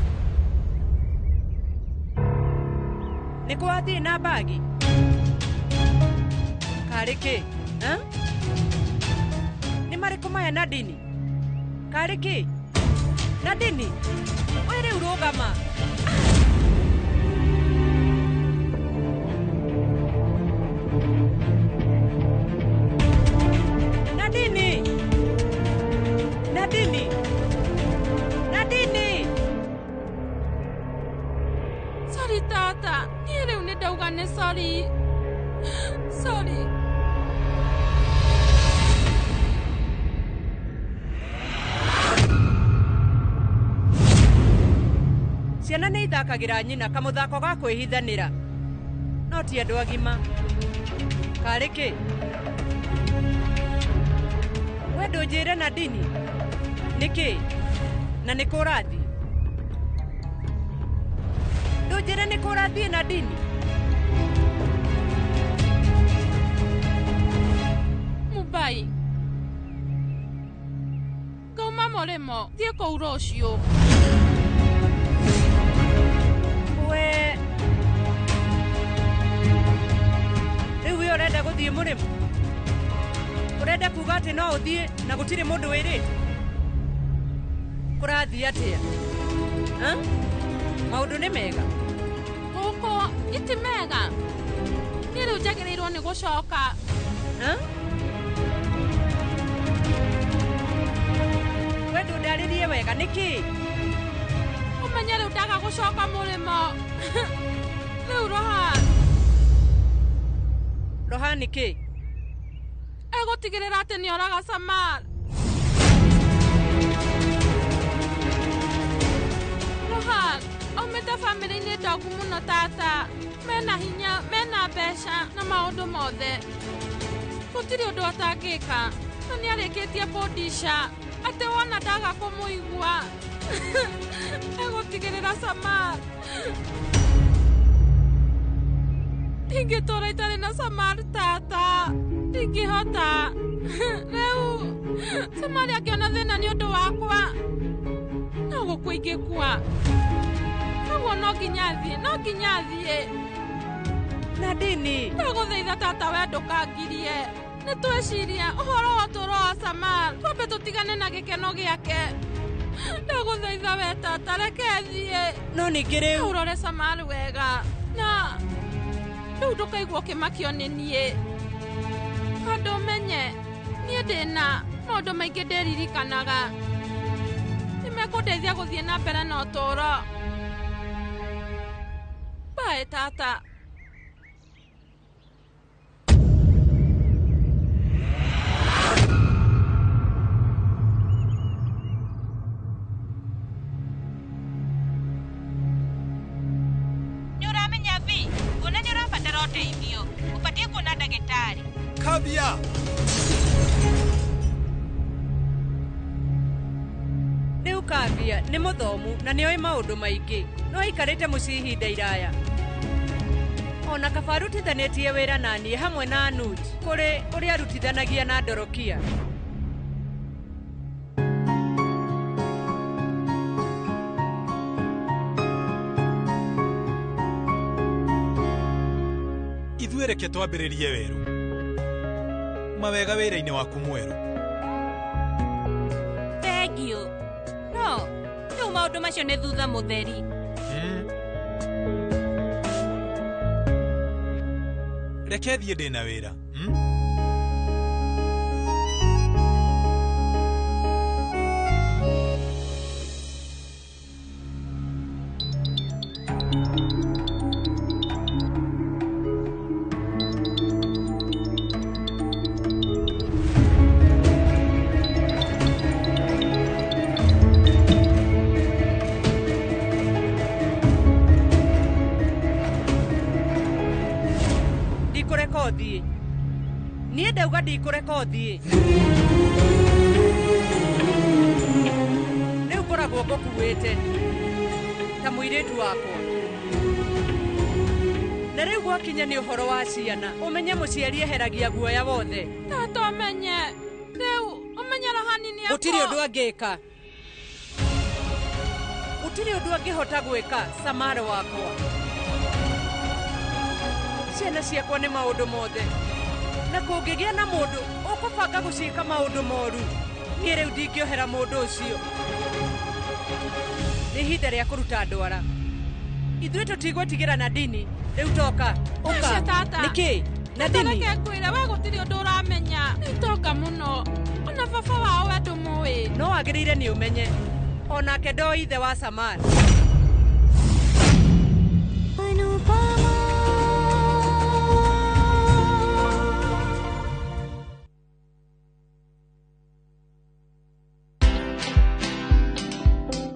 nĩ kũ wathiĩ na mbagi? Karĩ kĩ? Nĩ marĩkũ maya Nadini? Karĩ kĩ? Nadini, we rĩu rũgama. Nadini! Nadini! Nadini! Sorry tata, niĩ rĩu nĩ ndauga nĩ sorry. Sorry. Ciana nĩ ithakagĩra nyina kamũthako ga kwĩhithanĩra, no ti andũ agima. Karĩ kĩ? We ndũnjĩre Nadini nĩ kĩ na nĩ kũ ũrathiĩ? Ndũnjĩre nĩ kũ ũrathiĩ Nadini? Mumbai. Ngauma mũrĩmo, thiĩ kũu rũciũ. We rĩu we ũrenda gũthiĩ mũrĩmo? Ũrenda kuga atĩ no ũthiĩ na gũtirĩ mũndũ wĩrĩte? Kũrathiĩ atĩa? Maũndũ nĩ mega? Gũkũ iti mega. Niĩ rĩu njagĩrĩirwo nĩ gũcoka. We ndũndarĩrie wega nĩkĩ? Ũmenye rĩu ndaga gũcoka mũrĩmo. Rĩu Rohan. Rohan nĩkĩ? Egũtigĩrĩra atĩ nĩoraga Samar. Rohan, aumĩte bamĩrĩ-inĩ ndogu mũno tata. Mena hinya, mena mbeca na maũndũ mothe. Gũtirĩ ũndũ atangĩka. Na nĩarĩkĩtie kũndisha atĩ wona ndaga kũmũigua. Egũtigĩrĩra Samar. Ndingĩtũra itarĩ na Samar tata. Ndingĩhota. Rĩu Samar angĩona thĩna nĩ ũndũ wakwa, no gũkua ingĩkua. Koguo no nginya thiĩ, no nginya thiĩ. Nadini. Ndagũthaitha tata we ndũkangirie. Nĩ tweciria ũhoro wa ũtũũro wa Samar, twambe tũtigane na gĩkeno gĩake. Ndagũthaitha we tata, reke thiĩ. No ningĩ rĩu ũrore Samar wega. Na rĩu ndũkaigua ũkĩmakio nĩ niĩ. Tondũ ũmenye, niĩ ndĩna maũndũ maingĩ ndĩririkanaga. Nĩmekũndeithia gũthiĩ na mbere na ũtũũro. Bye tata. Nĩũramenya Vi, kuona nĩũrabatara ũteithio, ũbatiĩ kuona ndagĩtarĩ. Kavya. Rĩu Kavya nĩ mũthomu na nĩoĩ maũndũ maingĩ. No aikarĩte mũciĩ ihinda iraya. Ona kaba arutithanĩtie wĩra na niĩ hamwe na Anuj kũrĩ ũrĩa arutithanagia na Ndorokia. Ithuĩ reke twambĩrĩrie werũ. Mawega wĩra-inĩ waku mwerũ. Thengiũ. No, rĩu maũndũ macio nĩ thutha mũtheri. Reke thiĩ ndĩna wĩra. Ndikũreka ũthiĩ. Niĩ ndauga ndikũreka ũthiĩ. Rĩu ngoragwo ngũkuĩte ta mũirĩtu wakwa. Na rĩu gwakinya nĩ ũhoro wa ciana, ũmenye mũciari eheragia guoya wothe. Tata ũmenye, rĩu ũmenye Rohani nĩ Gũtirĩ ũndũ angĩka. Gũtirĩ ũndũ angĩhota gwĩka, Samar wakwa. Ciana ciakwa nĩ maũndũ mothe. Na kũngĩgĩa na mũndũ ũkũbanga gũciĩka maũndũ moru, niĩ rĩu ndingĩohera mũndũ ũcio. Nĩ ihinda rĩa kũruta ndwara. Ithuĩ tũtigwĩtigĩra Nadini. Rĩu toka, ũka. Aca tata. Nĩkĩ? Nadini. Reke ngwĩre, we gũtirĩ ũndũ ũramenya. Nĩ itonga mũno. Ona baba wao we ndũmũĩ. No wagĩrĩire nĩ ũmenye. Onake ndoĩ ithe wa Samar.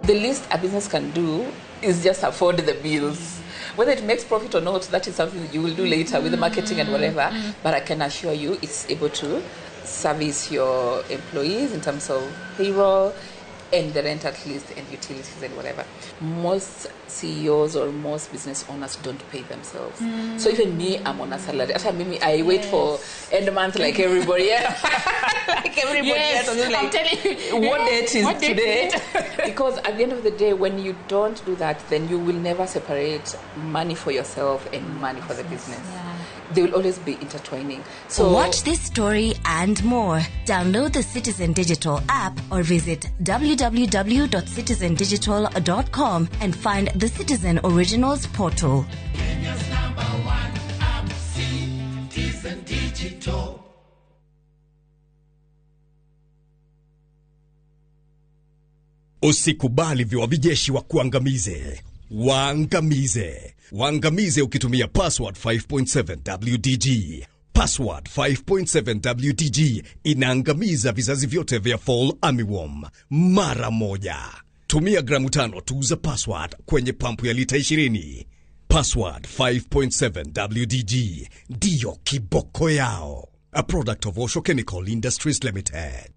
The least a business can do is just afford the bills. Whether it makes profit or not, that is something that you will do later with the marketing and whatever. But I can assure you it's able to service your employees in terms of payroll and the rent at least and utilities and whatever. Most CEOs or most business owners don't pay themselves. So even me, I'm on a salary. After me, I wait for end month like everybody else. Like everybody else. I'm just like, I'm telling you. What date is What date today? is it? Because at the end of the day, when you don't do that, then you will never separate money for yourself and money for the business. They will always be intertwining. So watch this story and more. Download the Citizen Digital app or visit www.citizendigital.com and find the Citizen Originals portal. Kenya's number one app, Citizen Digital. Usikubali viwavi jeshi wa kuangamize. Waangamize. Waangamize ukitumia Password 5.7 WDG. Password 5.7 WDG inaangamiza vizazi vyote vya Fall Armyworm mara moja. Tumia gramu 5 tu za Password kwenye pampu ya lita 20. Password 5.7 WDG ndiyo kiboko yao. A product of Osho Chemical Industries Limited.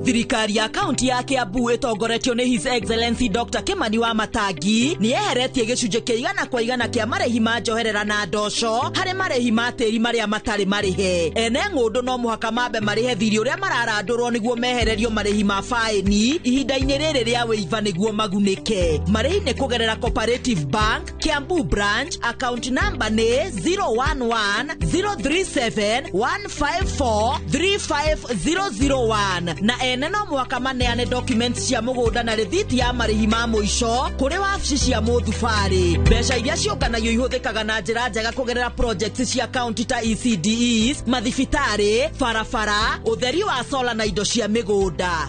Thirikari ya kaunti ya Kiambu ĩtongoretio nĩ His Excellency Dr. Kimani wa Matangi nĩ yeheretie gĩcunjĩ kĩa 100% kĩa marĩhi ma njoherera na ndoco harĩ marĩhi ma tĩri marĩa matarĩ marĩhe. Ene ng'ũndũ no mũhaka mambe marĩhe thirĩ ũrĩa mararandũrwo nĩguo mehererio marĩhi ma faĩni ihinda-inĩ rĩrĩ rĩa wĩiva nĩguo magunĩke. Marĩhi nĩ kũgerera Cooperative Bank, Kiambu Branch, account number nĩ 011 037 154 35001 na ene no mwaka maneane documents cia mũgũnda na rĩthiti ya marĩhi ma mũico kũrĩ wabici cia mũthubarĩ. Mbeca iria ciũnganagio ihũthĩkaga na njĩra njega kũgerera projects cia county ta ECDEs, mathibitarĩ, barabara, ũtheri wa sola na indo cia mĩgũnda.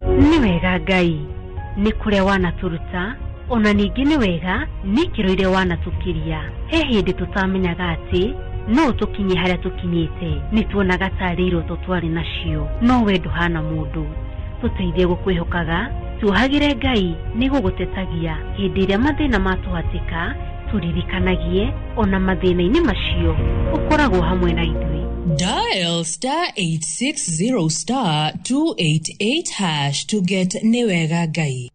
Nĩ wega Ngai nĩ kũrĩa wanatũruta, ona ningĩ nĩ wega nĩ ikĩro iria wanatũkiria. He hĩndĩ tũtamenyaga atĩ no tũkinye harĩa tũkinyĩte, nĩ tuonaga tarĩ iroto twarĩ nacio, no we ndũhana mũndũ. Tũteithie gũkwĩhokaga, tuohagĩre Ngai nĩ gũgũtetagia hĩndĩ ĩrĩa mathĩna matũhatĩka, tũririkanagie ona mathĩna-inĩ macio ũkoragwo hamwe na ithuĩ. Dial star 860 star 288 hash to get Nĩwega Ngai.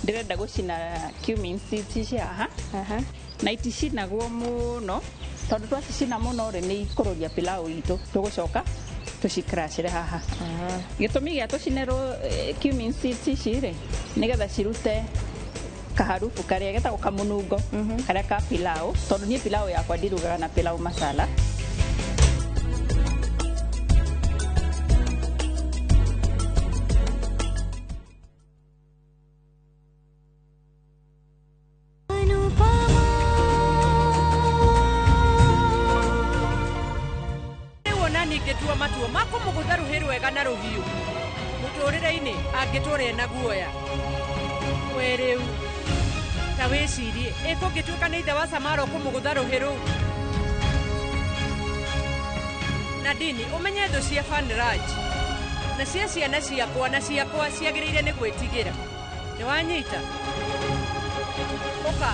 Ndĩrenda gũcina cumin seeds ici haha na iticinagwo mũno tondũ twacicina mũno rĩ nĩ ikũrũria pilau itũ, tũgũcoka tũcikracĩre haha. Gĩtũmi gĩa tũcinĩrwo cumin seeds ici rĩ nĩgetha cirute kaharufu karĩa getagwo kamũnungo karĩa ka pilau, tondũ niĩ pilau yakwa ndirugaga na pilau masala. Ningĩtua matua ma kũmũgũtha rũhĩ rwega na rũhiũ mũtũrĩre-inĩ angĩtũra ena guoya. We rĩu ta wĩcirie ĩ kũngĩtuĩka nĩ ithe wa Samara ũkũmũgũtha rũhĩ rũu. Nadini ũmenye thũ cia Fanraj na cia ciana ciakwa na ciakwa ciagĩrĩire nĩ gwĩtigĩra. Nĩ wanyita? Ũka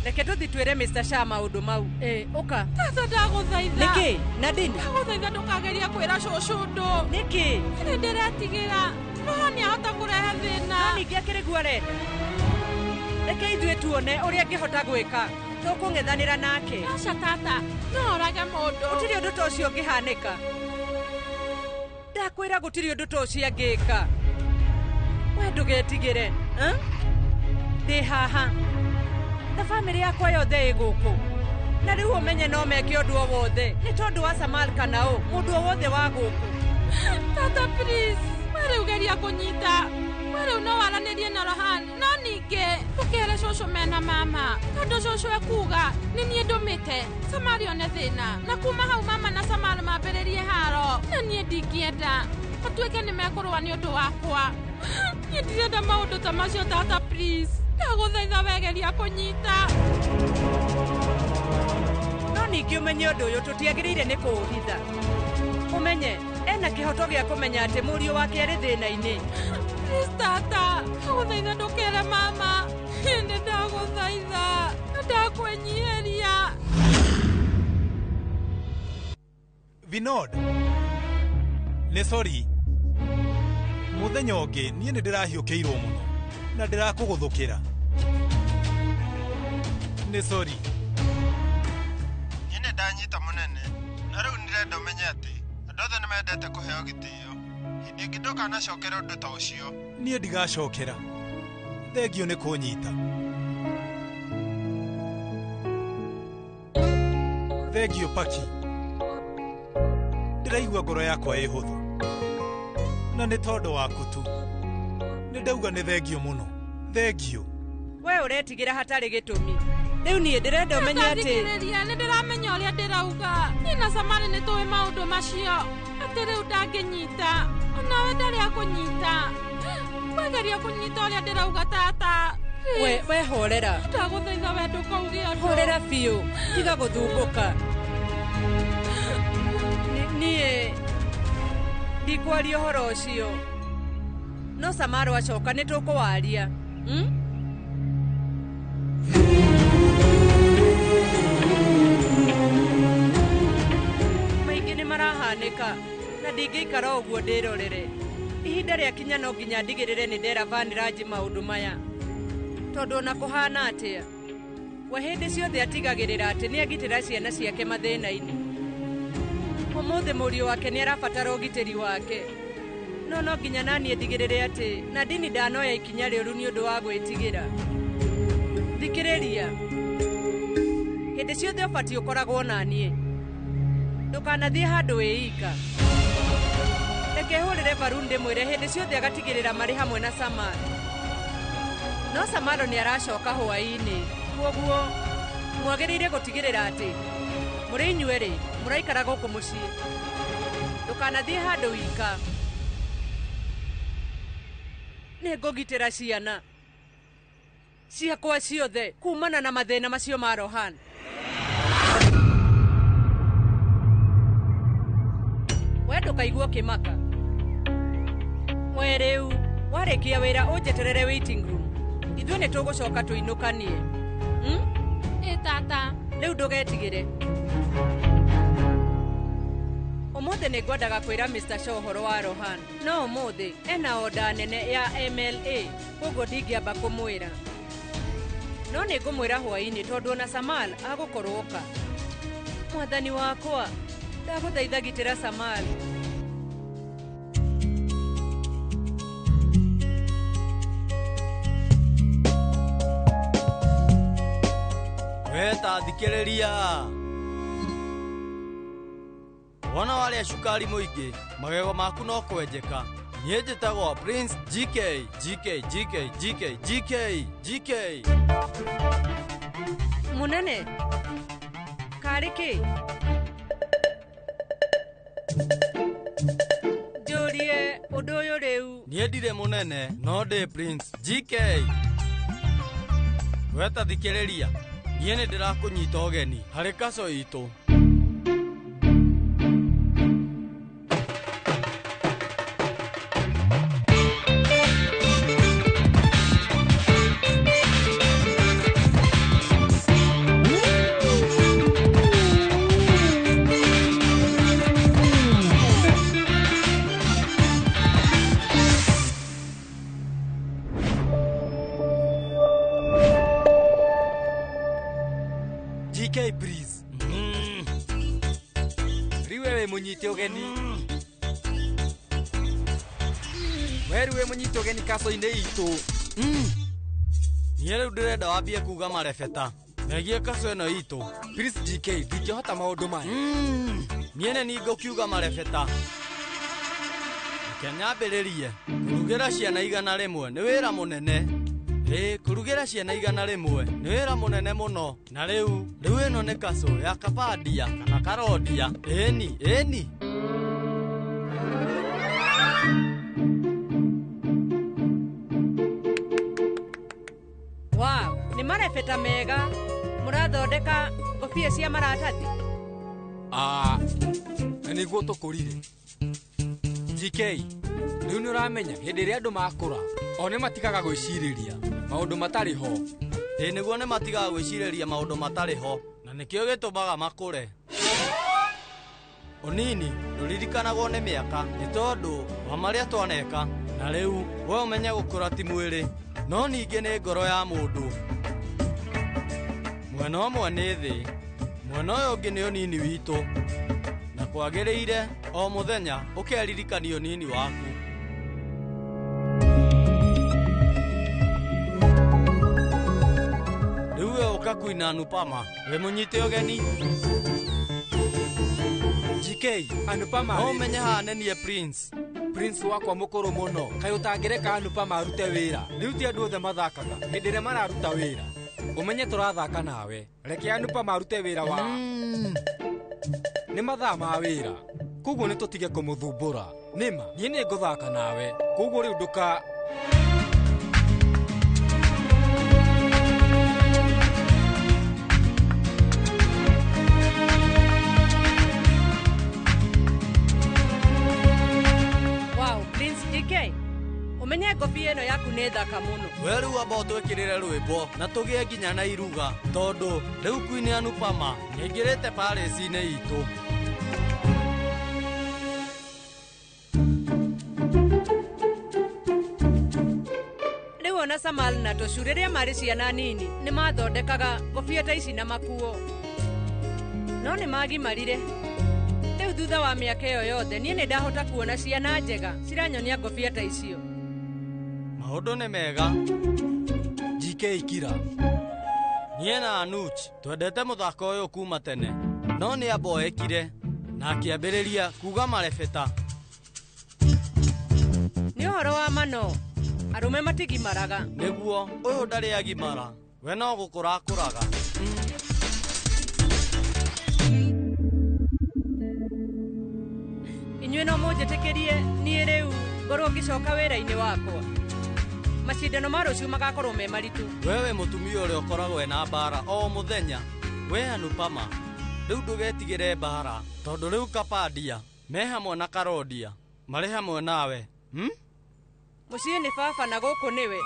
reke tũthiĩ twĩre Mr. Shah maũndũ mau. Ũka. Tata ndagũthaitha. Nĩkĩ? Nadine? Ndagũthaitha ndũkageria kwĩra cũcũ ũndũ. Nĩkĩ? Nĩ ndĩretigĩra. Roho nĩahota kũrehe thĩna. No ningĩ akĩrĩ guo arenda. Reke ithuĩ tuone ũrĩa angĩhota gwĩka. Tũkũng'ethanĩra nake. Aca tata, no orage mũndũ. Gũtirĩ ũndũ ta ũcio ũngĩhanĩka. Ndakwĩra gũtirĩ ũndũ ta ũcio angĩka. We ndũgetigĩre. Ndĩ haha. Na bamĩrĩ yakwa yothe ĩ gũkũ. Na rĩu ũmenye no meke ũndũ o wothe nĩ tondũ wa Samal kana ũ mũndũ o wothe wa gũkũ. Tata please, we rĩu geria kũnyita. We rĩu no waranĩrie na Rohan, no ningĩ ndũkere cũcũ mena mama tondũ cũcũ ekuga nĩ niĩ ndũmĩte Samal one thĩna, na kuma hau mama na Samal mambĩrĩrie haro, na niĩ ndingĩenda matuĩke nĩ mekũrũa nĩ ũndũ wakwa. Niĩ ndirenda maũndũ ta macio tata please. Ndagũthaitha wegeria kũnyita. No ningĩ ũmenye ũndũ ũyũ tũtiagĩrĩire nĩ kũũhitha. Ũmenye ena kĩhoto gĩa kũmenya atĩ mũriũ wake arĩ thĩna-inĩ. Please tata, ndagũthaitha ndũkere mama. Nĩ ndagũthaitha, ndakwĩnyihĩria. Vinod, nĩ sorry. Mũthenya ũngĩ niĩ nĩ ndĩrahiũkĩirwo mũno na ndĩrakũgũthũkĩra. Nĩ sorry. Niĩ nĩ ndanyita mũnene na rĩu nĩndĩrenda ũmenye atĩ andũ othe nĩ mendete kũheo gĩtĩo. Hĩndĩ ĩngĩ ndũkanacokere ũndũ ta ũcio. Niĩ ndigacokera. Thengio nĩ kũnyita. Thengio Paki. Ndĩraigua ngoro yakwa ĩ hũthũ. Na nĩ tondũ waku tu. Nĩ Ndauga nĩ thengio mũno. Thengio. We ũretigĩra hatarĩ gĩtũmi. Rĩu niĩ ndĩrenda ũmenye atĩ Thikĩrĩria, nĩ ndĩramenya ũrĩa ndĩrauga. Niĩ na Samari nĩ tũĩ maũndũ macio. Atĩ rĩu ndangĩnyita. Onawe ndarĩ akũnyita. Kwegeria kũnyita ũrĩa ndĩrauga tata. We horera. Ndagũthaitha we ndũkauge ũndũ. Horera biũ. Tiga gũthumbũka. Niĩ ndikwaria ũhoro ũcio. No Samaro acoka nĩ tũkũwaria. Maingĩ nĩ marahanĩka na ndingĩikara ũguo ndĩrorere. Ihinda rĩakinya no nginya ndigĩrĩre nĩ ndera Vaniraji maũndũ maya. Tondũ ona kũhana atĩa, we hĩndĩ ciothe atigagĩrĩra atĩ nĩ agitĩra ciana ciake mathĩna-inĩ. Ũmũthĩ mũriũ wake nĩ arabatara ũgitĩri wake. No no nginya naniĩ ndigĩrĩre atĩ Nadini ndanoya ikinya rĩũru nĩ ũndũ wa gwĩtigĩra. Thikĩrĩria. Hĩndĩ ciothe ũbatiĩ ũkoragwo na niĩ. Ndũkanathiĩ handũ wĩ ika. Reke hũrĩre Varun ndĩmwĩre hĩndĩ ciothe agatigĩrĩra marĩ hamwe na Samar. No Samaro nĩ aracoka hwaĩ-inĩ. Kwoguo mwagĩrĩire gũtigĩrĩra atĩ mũrĩ inyuerĩ mũraikara gũkũ mũciĩ. Ndũkanathiĩ handũ wika. Nĩ ngũgitĩra ciana ciakwa ciothe kumana na mathĩna macio ma Rohan. We ndũkaigua ũkĩmaka. We rĩu warĩkia wĩra ũnjeterere waiting room. Ithuĩ nĩ tũgũcoka tũinũkanie. Ĩ tata. Rĩu ndũgetigĩre. Ũmũthĩ nĩ ngwendaga kwĩra Mr. Shaw ũhoro wa Rohan. No ũmũthĩ ena oda nene ya MLA, koguo ndingĩamba kũmwĩra. No nĩ ngũmwĩra hwaĩ-inĩ tondũ ona Samal agũkorwo oka. Mwathani wakwa, ndagũthaitha gitĩra Samal. We ta thikĩrĩria. Wona warĩa cukari mũingĩ, magego maku no kwenjeka. Niĩ njĩtagwo Prince GK, GK, GK, GK, GK, GK. Mũnene, karĩ kĩ? Njũrie ũndũ ũyũ rĩu. Niĩ ndirĩ mũnene, no ndĩ Prince GK. We ta thikĩrĩria. Niĩ nĩ ndĩrakũnyita ũgeni harĩ kaco itũ. GK please. Rĩu we wĩ mũnyite ũgeni. We rĩu wĩ mũnyite ũgeni kaco-inĩ itũ. Niĩ rĩu ndĩrenda wambie kuga marebeta megiĩ kaco ĩno itũ. Please GK, ndingĩhota maũndũ maya. Niĩ nĩ niĩ ngũkiuga marebeta. Reke nyambĩrĩrie. Kũrugĩra ciana 100 nĩ wĩra mũnene. Ĩ, kũrugĩra ciana 100 nĩ wĩra mũnene mũno. Na rĩu ĩno nĩ kaco ya Kapadia kana Karodia. Ĩni, ĩni. Wow, nĩ marebeta mega. Mũrathondeka ngobia cia maratathi. Na nĩguo tũkũrire. GK, rĩu nĩ ũramenya hĩndĩ ĩrĩa andũ makũra, o nĩ matigaga gwĩcirĩria maũndũ matarĩ ho. Ĩ nĩguo nĩ matigaga gwĩcirĩria maũndũ matarĩ ho, na nĩkĩo gĩtũmaga makũre. Ũnini ndũririkanagwo nĩ mĩaka nĩ tondũ wa marĩa twaneka. Na rĩu we ũmenye gũkũra ti mwĩrĩ, no ningĩ nĩ ngoro ya mũndũ. Mwena ũmwe nĩ thĩ, mwena ũyũ ũngĩ nĩ ũnini witũ. Na kwagĩrĩire o mũthenya ũkeririkania ũnini waku. Rĩu we ũka kuina Anupama, wĩ mũnyite ũgeni. GK, Anupama. No ũmenye haha nĩ niĩ Prince. Prince wakwa mũkũrũ mũno kaĩ ũtangĩreka Anupa marute wĩra rĩu ti andũ othe mathakaga hĩndĩ ĩrĩa mararuta wĩra ũmenye tũrathaka nawe reke Anupa marute wĩra wa nĩ mathaa ma wĩra koguo nĩ tũtige kũmũthumbũra nĩma niĩ nĩ ngũthaka nawe koguo rĩu ndũka Wow, Prince GK. Umenye ngobia ĩno yaku nĩ thaka mũno. We rĩu amba ũtwĩkĩrĩre rwĩmbo na tũgĩe nginya na iruga tondũ rĩu Queen Anupama nĩaingĩrĩte palace-inĩ itũ. Rĩu ona Samal na Toshu rĩrĩa marĩ ciana nini nĩ mathondekaga ngobia ta ici na makuo. No nĩ magimarire. Rĩu thutha wa mĩaka ĩyo yothe niĩ nĩ ndahota kuona ciana njega ciranyonia ngobia ta icio. Maũndũ nĩ mega. GK kira. Niĩ na Anuj twendete mũthako ũyũ kuma tene no nĩ amboekire na akĩambĩrĩria kuga marebeta. Nĩ ũhoro wa mano arũme matigimaraga. Nĩguo ũyũ ndarĩ agimara we no gũkũra akũraga. Inyuĩ no mũnjĩtĩkĩrie niĩ rĩu ngorwo ngĩcoka wĩra-inĩ wakwa. Macindano ma rũciũ magakorwo me maritũ. Wewe mũtumia ũrĩa ũkoragwo ena mbara o mũthenya we Anupama rĩu ndũgetigĩre mbara tondũ rĩu Kapadia me hamwe na Karodia marĩ hamwe nawe. Mũciĩ nĩ baba na gũkũ nĩwe.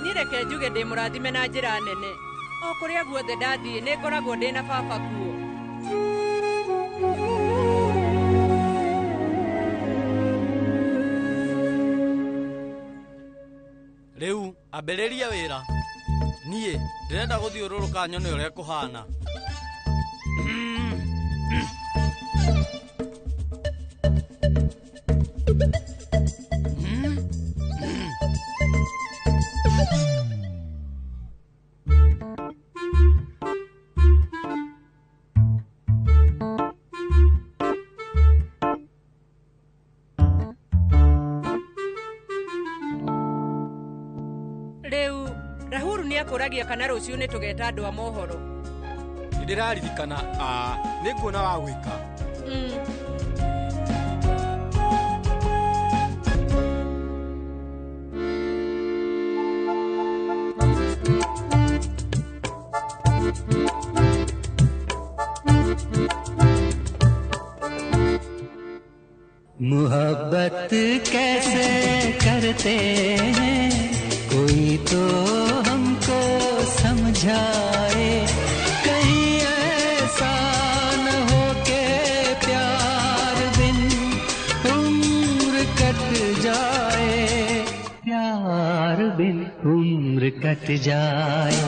Niĩ reke njuge ndĩ mũrathime na njĩra nene. O kũrĩa guothe ndathiĩ nĩ ngoragwo ndĩ na baba kuo. Rĩu ambĩrĩria wĩra. Niĩ ndĩrenda gũthiũrũrũka nyone ũrĩa kũhana. Rĩu Rahuru nĩ akũragia kana rũciũ nĩ tũgeta andũ a mohoro. Nĩ ndĩraririkana nĩ nguona wa gwĩka. मोहब्बत कैसे करते हैं कोई तो हमको समझाए कहीं ऐसा न हो के प्यार बिन उम्र कट जाए प्यार बिन उम्र कट जाए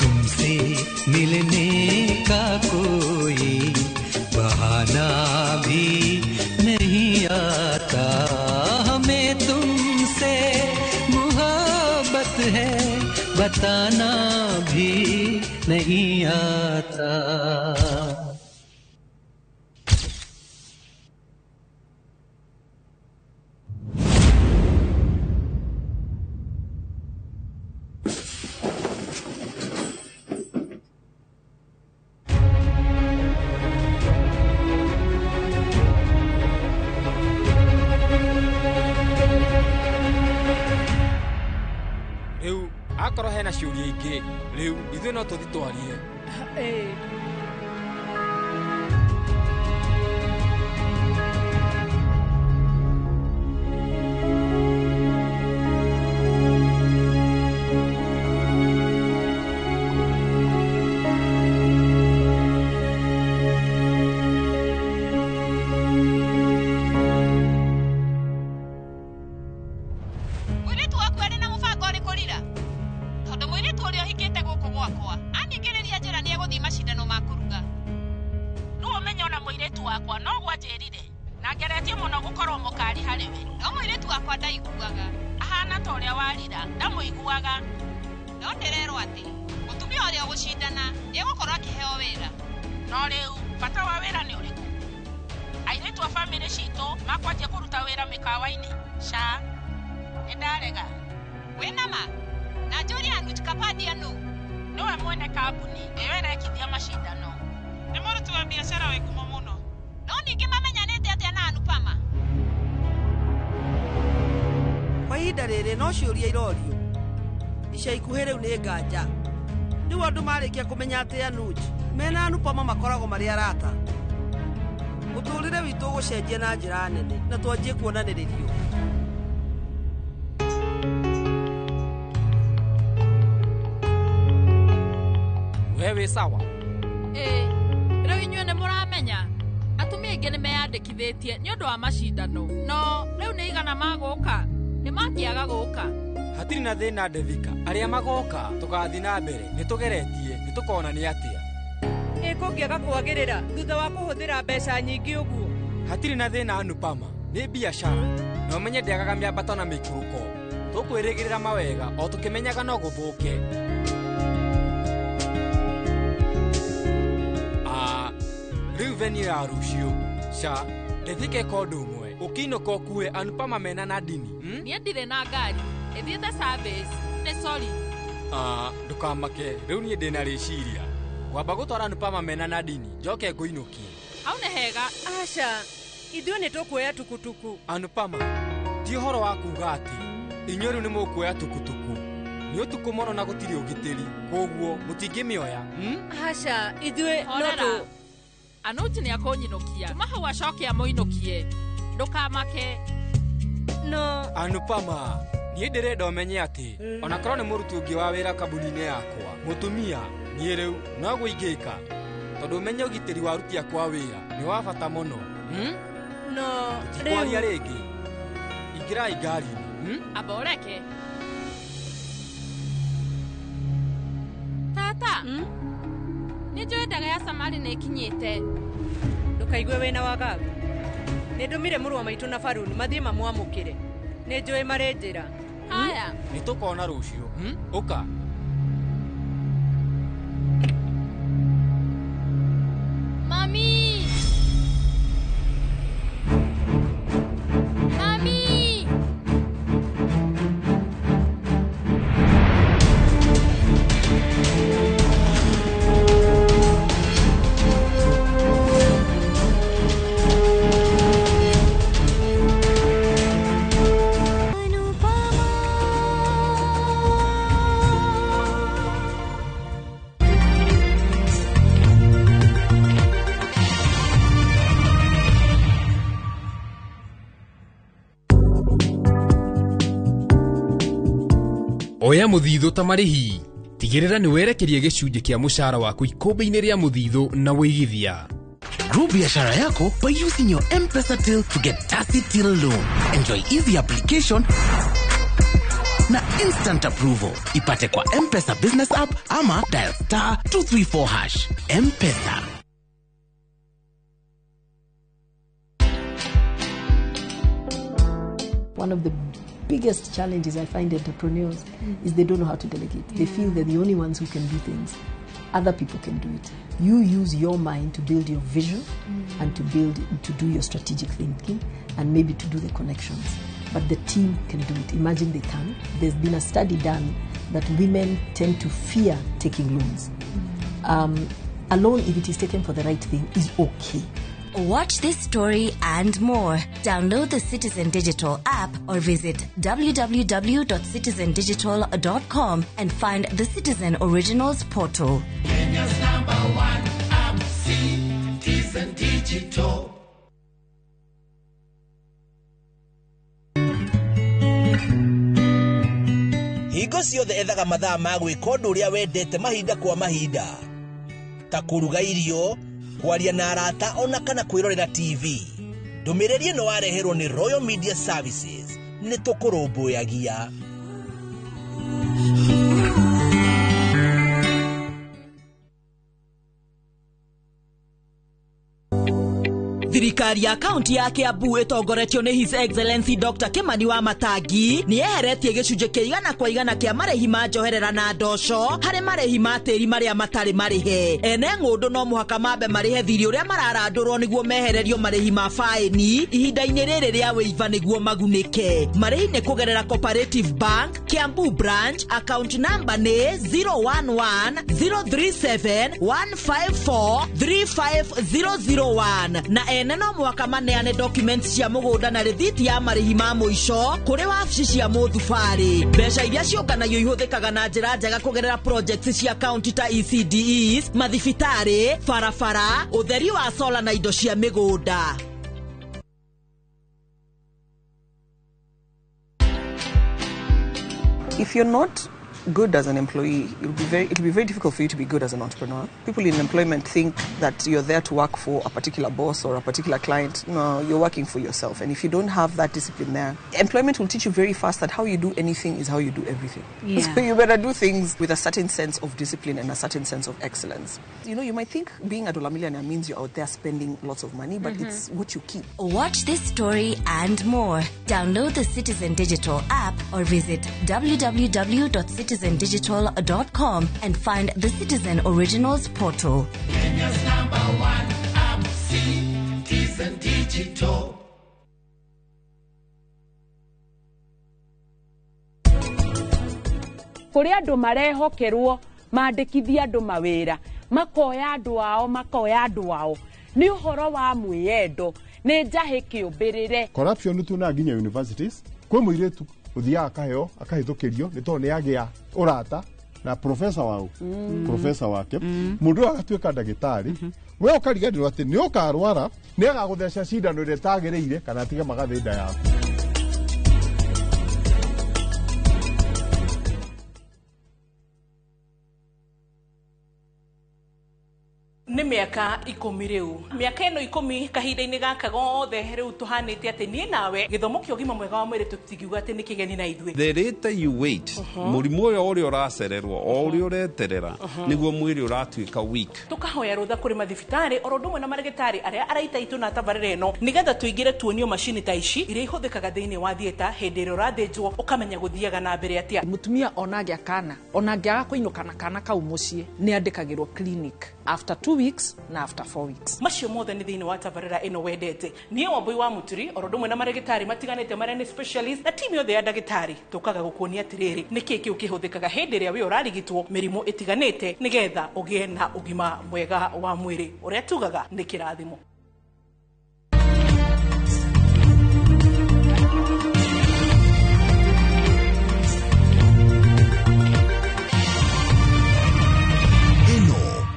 तुमसे मिलने का कोई बहाना भी नहीं आता हमें तुमसे मोहब्बत है बताना भी नहीं आता। Rĩu akorwo hena ciũria ingĩ rĩu ithuĩ no tũthi twarie. Mũirĩtu waku arĩ na mũbango ũrĩkũ rira? Tondũ mũirĩtu ũrĩa ũhikĩte gũkũ gwakwa aningĩrĩria njĩra nĩ egũthiĩ macindano ma kũruga. Rĩu ũmenye ona mũirĩtu wakwa no gwanjĩrire na ngeretie mũno gũkorwo mũkari harĩ we. No mũirĩtu wakwa ndaiguaga. Ahana ta ũrĩa warira ndamũiguaga. No ndĩrerwo atĩ mũtumia ũrĩa ũgũcindana nĩ egũkorwo akĩheo wĩra. No rĩu bata wa wĩra nĩ ũrĩkũ? Airĩtu a bamĩrĩ citũ makwanjia kũruta wĩra mĩkawa-inĩ. Ca. Nĩ ndarega. Wĩna ma? Na njũrie Anuj Kapadia nũ? Nĩwe mwene kambuni ĩyo ĩrekithia macindano. Nĩ mũruti wa biacara wĩ ngumo mũno. No ningĩ mamenyanĩte atĩa na Anupama? Kwa ihinda rĩrĩ no ciũria irorio. Ica ikuhĩ rĩu nĩ nganja. Rĩu andũ marĩkia kũmenya atĩ Anuj mena Anupama makoragwo marĩ arata. Mũtũrĩre witũ ũgũcenjia na njĩra nene na twanjie kuonanĩrĩrio. We wĩ sawa? Ĩĩ, rĩu inyuĩ nĩ mũramenya atumia aingĩ nĩ meyandĩkithĩtie nĩ ũndũ wa macindano, no rĩu nĩ igana magũka, nĩ mangĩaga gũka. Hatirĩ na thĩna Devika, arĩa magoka tũgathiĩ na mbere, nĩ tũgeretie, nĩ tũkona nĩ atĩa. Ĩ kũngĩaga kwagĩrĩra thutha wa kũhũthĩra mbeca nyingĩ ũguo? Hatirĩ na thĩna Anupama, nĩ biacara na ũmenye ndĩagaga mĩambato na mĩikũrũko. Tũkwĩrĩgĩrĩra mawega o tũkĩmenyaga no gũthũke. Rĩu venue ya rũciũ. Ca, Devika ĩka ũndũ ũmwe, ũkĩinũka ũkue Anupama mena Nandini. Niĩ ndirĩ na ngari, ĩthiĩte service. Nĩ sorry. Ndũkamake, rĩu niĩ ndĩna rĩciria. Ngwamba gũtwara Anupama mena Nandini, njoke ngũinũkie. Hau nĩ hega. Aca, ithuĩ nĩ tũkuoya tukutuku. Anupama, ti ũhoro wa kuuga atĩ inyuĩ rĩu nĩ mũkuoya tukutuku. Nĩ ũtukũ mũno na gũtirĩ ũgitĩri, koguo mũtingĩmĩoya. Aca, ithuĩ no tũ Anuj nĩ akũnyinũkia. Tuma hau acoke amũinũkie. Ndũkamake. No. Anupama, niĩ ndĩrenda ũmenye atĩ ona korwo nĩ mũruti ũngĩ wa wĩra kambuni-inĩ yakwa, mũtumia, niĩ rĩu no gũingĩka. Tondũ ũmenye ũgitĩri wa aruti akwa a wĩra nĩ wa bata mũno. No, tũtikwaria rĩngĩ. Ingĩrai ngari-inĩ. Amba ũreke. Tata, nĩ njũĩ ndaga ya Samari nĩ ĩkinyĩte. Ndũkaigue wĩna wagagu. Nĩ ndũmire mũrũ wa maitũ na Baruni mathiĩ mamwamũkĩre. Nĩ njũĩ marĩ njĩra. Haya. Nĩ tũkona rũciũ. Ũka. Mami! Mami! Oya mũthithũ ta marĩhi, tigĩrĩra nĩ werekeria gĩcunjĩ kĩa mũcara waku ikũmbĩ-inĩ rĩa mũthithũ na wĩigithia. Grow biashara yako by using your M-Pesa till to get Tasi Till Loan. Enjoy easy application na instant approval. Ipate kwa M-Pesa business app ama dial *234#. M-Pesa. One of the biggest challenges I find entrepreneurs is they don't know how to delegate. They feel they're the only ones who can do things. Other people can do it. You use your mind to build your vision and to do your strategic thinking and maybe to do the connections. But the team can do it. Imagine they can. There's been a study done that women tend to fear taking loans. A loan, if it is taken for the right thing, is okay. Watch this story and more. Download the Citizen Digital app or visit www.citizendigital.com and find the Citizen Originals portal. Kenya's number one app, Citizen Digital. Hingo ciothe ethaga mathaa ma gwĩka ũndũ ũrĩa wendete mahinda kwa mahinda, ta kũruga irio, kwaria na arata ona kana kwĩrorera TV. Ndũmĩrĩri ĩno wareherwo nĩ Royal Media Services. Nĩ tũkũrũmbũyagia. Thirikari Thirikari ya kaunti ya Kiambu ĩtongoretio nĩ His Excellency Dr. Kimani wa Matangi nĩ yeheretie gĩcunjĩ kĩa 100% kĩa marĩhi ma njoherera na ndoco harĩ marĩhi ma tĩri marĩa matarĩ marĩhe. Ene ng'ũndũ no mũhaka mambe marĩhe thirĩ ũrĩa mararandũrwo nĩguo mehererio marĩhi ma faĩni ihinda-inĩ rĩrĩ rĩa wĩiva nĩguo magunĩke. Marĩhi nĩ kũgerera Cooperative Bank, Kiambu Branch, account number nĩ 011 037 154 35001 na ene no mũhaka maneane documents cia mũgũnda na rĩthiti ya marĩhi ma mũico kũrĩ wabici cia mũthubarĩ. Mbeca iria ciũnganagio ihũthĩkaga na njĩra njega kũgerera projects cia county ta ECDEs, mathibitarĩ, barabara, ũtheri wa sola na indo cia mĩgũnda. If you're not good as an employee, it'll be very difficult for you to be good as an entrepreneur. People in employment think that you're there to work for a particular boss or a particular client. No, you're working for yourself. And if you don't have that discipline there, employment will teach you very fast that how you do anything is how you do everything. Yeah. So you better do things with a certain sense of discipline and a certain sense of excellence. You know, you might think being a dollar millionaire means you're out there spending lots of money, but it's what you keep. Watch this story and more. Download the Citizen Digital app or visit www.citizendigital.com and find the Citizen Originals portal. Kenya's number one app, Citizen Digital. Kũrĩ andũ marehokerwo mandĩkithie andũ mawĩra makoya andũ ao nĩ ũhoro wa mwĩyendo nĩ njahĩ kĩũmbĩrĩre. Corruption tuonaga nginya universities kwĩ mũirĩtu ũthiaga akaheo akahĩtũkĩrio nĩ tondũ nĩ agĩa ũrata na professor wao, professor wake, mũndũ ũyũ agatuĩka ndagĩtarĩ, we ũkariganĩrwo atĩ nĩ ũkarwara nĩ agagũtheca cindano ĩrĩa ĩtagĩrĩire kana atige magathĩ nda yaku. Nĩ mĩaka 10 rĩu, mĩaka ĩno 10 kahinda-inĩ gaka gothe rĩu tũhanĩte atĩ niĩ nawe gĩthomo kĩa ũgima mwega wa mwĩrĩ tũtingiuga atĩ nĩ kĩgeni na ithuĩ. The later you wait, mũrimũ ũyũ ũrĩa ũracererwo o ũrĩa ũreterera nĩguo mwĩrĩ ũratuĩka weak. Tũkahoya rũtha kũrĩ mathibitarĩ oro ũndũ ũmwe na marĩgĩtarĩ arĩa araita itũ na tabarĩra ĩno nĩgetha tũingĩre tuonio macini ta ici iria ihũthĩkaga thĩinĩ wa theatre hĩndĩ ĩrĩa ũrathĩnjwo ũkamenya gũthiaga na mbere atĩa. Mũtumia ona angĩa kana ona angĩaga kũinũka na kana kau mũciĩ nĩ andĩkagĩrwo clinic after 2 weeks na after 4 weeks. Macio mothe nĩ thĩinĩ wa tabarĩra ĩno wendete. Niĩ Wambui wa Mũturi oro ũndũ ũmwe na marĩgĩtarĩ matiganĩte marĩa nĩ specialist na timu yothe ya ndagĩtarĩ tũkaga gũkuonia atĩrĩrĩ nĩkĩĩ kĩu kĩhũthĩkaga hĩndĩ ĩrĩa wĩ ũrarigitwo mĩrimũ ĩtiganĩte nĩgetha ũgĩe na ũgima mwega wa mwĩrĩ ũrĩa tugaga nĩ kĩrathimo.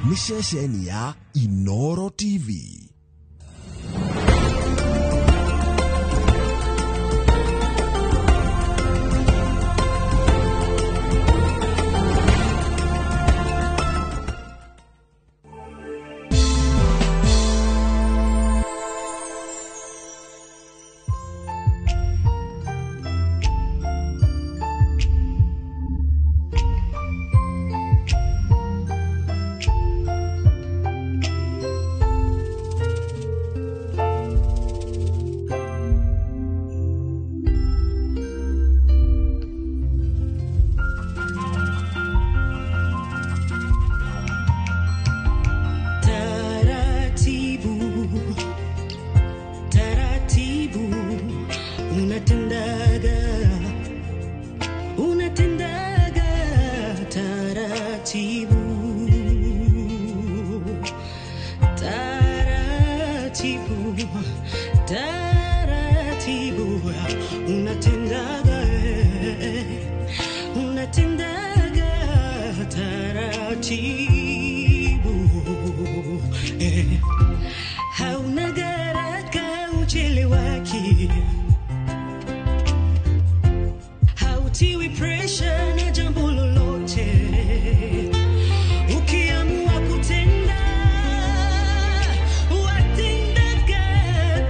Nĩ ceceni ya Inoro TV. Hauna garaka uchelewaki, hautiwi pressure na jambo lolote. Ukiamua kutenda watendaga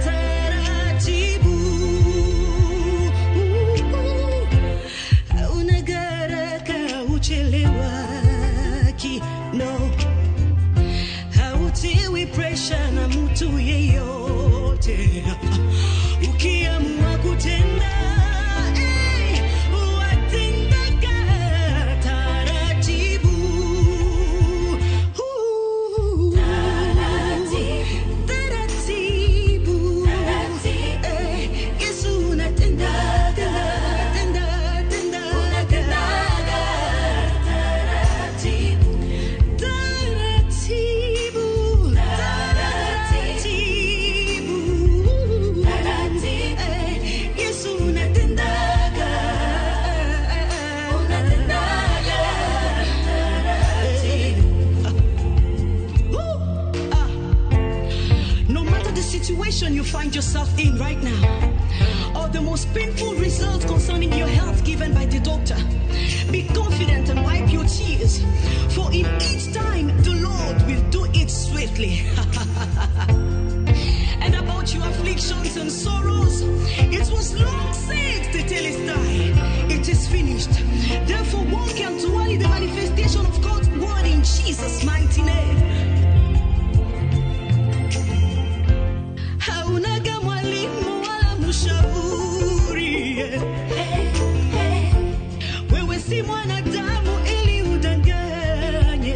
taratibu. Hauna garaka uchelewaki, no, hautiwi pressure na mtu yeyote. situation you find yourself in right now, or the most painful result concerning your health given by the doctor, be confident and wipe your tears, for in each time the Lord will do it swiftly. And about your afflictions and sorrows, it was long said, Tetelestai, it is finished. Therefore walk and dwell in the manifestation of God's word in Jesus' mighty name. Haunaga mwalimu wala mshauri, wewe si mwanadamu ili udanganye.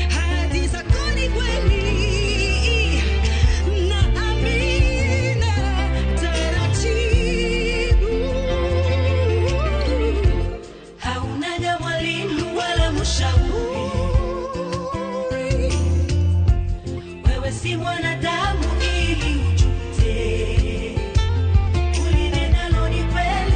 Hadi zako ni kweli na amina taratibu. Haunaga mwalimu wala mshauri, wewe si mwanadamu ili ujute. Ulinenalo ni kweli.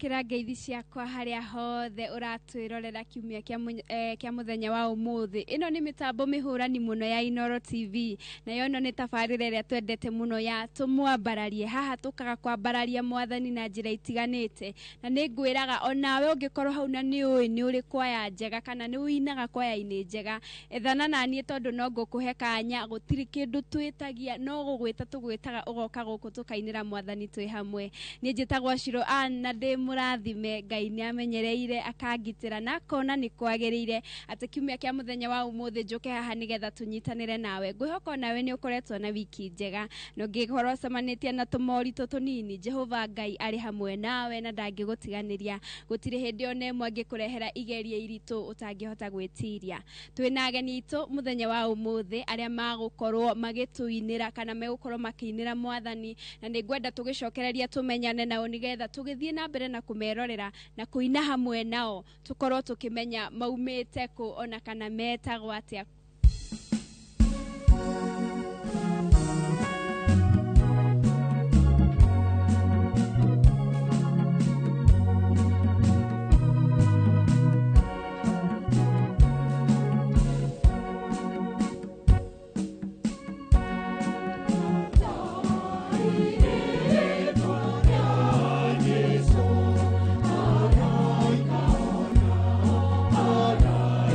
Amũkĩra ngeithi ciakwa harĩa hothe ũratwĩrorera kiumia kĩa mũthenya wa ũmũthĩ. Ĩno nĩ mĩtambo mĩhũrani mũno ya Inooro TV, nayo ĩno nĩ tabarĩra ĩrĩa twendete mũno ya tũmwambararie. Haha tũkaga kwambararia mwathani na njĩra itiganĩte, na nĩ ngwĩraga onawe ũngĩkorwo hau na nĩ ũĩ nĩ ũrĩ kwaya njega kana nĩ ũinaga kwaya-inĩ njega, ethana na niĩ tondũ no ngũkũhe kanya. Gũtirĩ kĩndũ twĩtagia, no gũgwĩta tũgwĩtaga ũgoka gũkũ tũkainĩra mwathani twĩ hamwe. Niĩ njĩtagwo Shiro Ann na ndĩ mũrathime. Ngai nĩ amenyereire akangitĩra na akona nĩ kwagĩrĩire atĩ kiumia kĩa mũthenya wa ũmũthĩ njũke haha nĩgetha tũnyitanĩre nawe. Ngwĩhoka onawe nĩ ũkoretwo na wiki njega, na ũngĩkorwo ũcemanĩtie na tũmoritũ tũnini, Jehova Ngai arĩ hamwe nawe na ndangĩgũtiganĩria. Gũtirĩ hĩndĩ ona ĩmwe angĩkũrehera igeria iritũ ũtangĩhota gwĩtiria. Twĩna ageni aitũ mũthenya wa ũmũthĩ arĩa magũkorwo magĩtũinĩra kana megũkorwo makĩinĩra mwathani, na nĩ ngwenda tũgĩcokereria tũmenyane nao nĩgetha tũgĩthiĩ na mbere na kũmerorera na kũina hamwe nao, tũkorwo tũkĩmenya maumĩte kũ ona kana metagwo atĩa.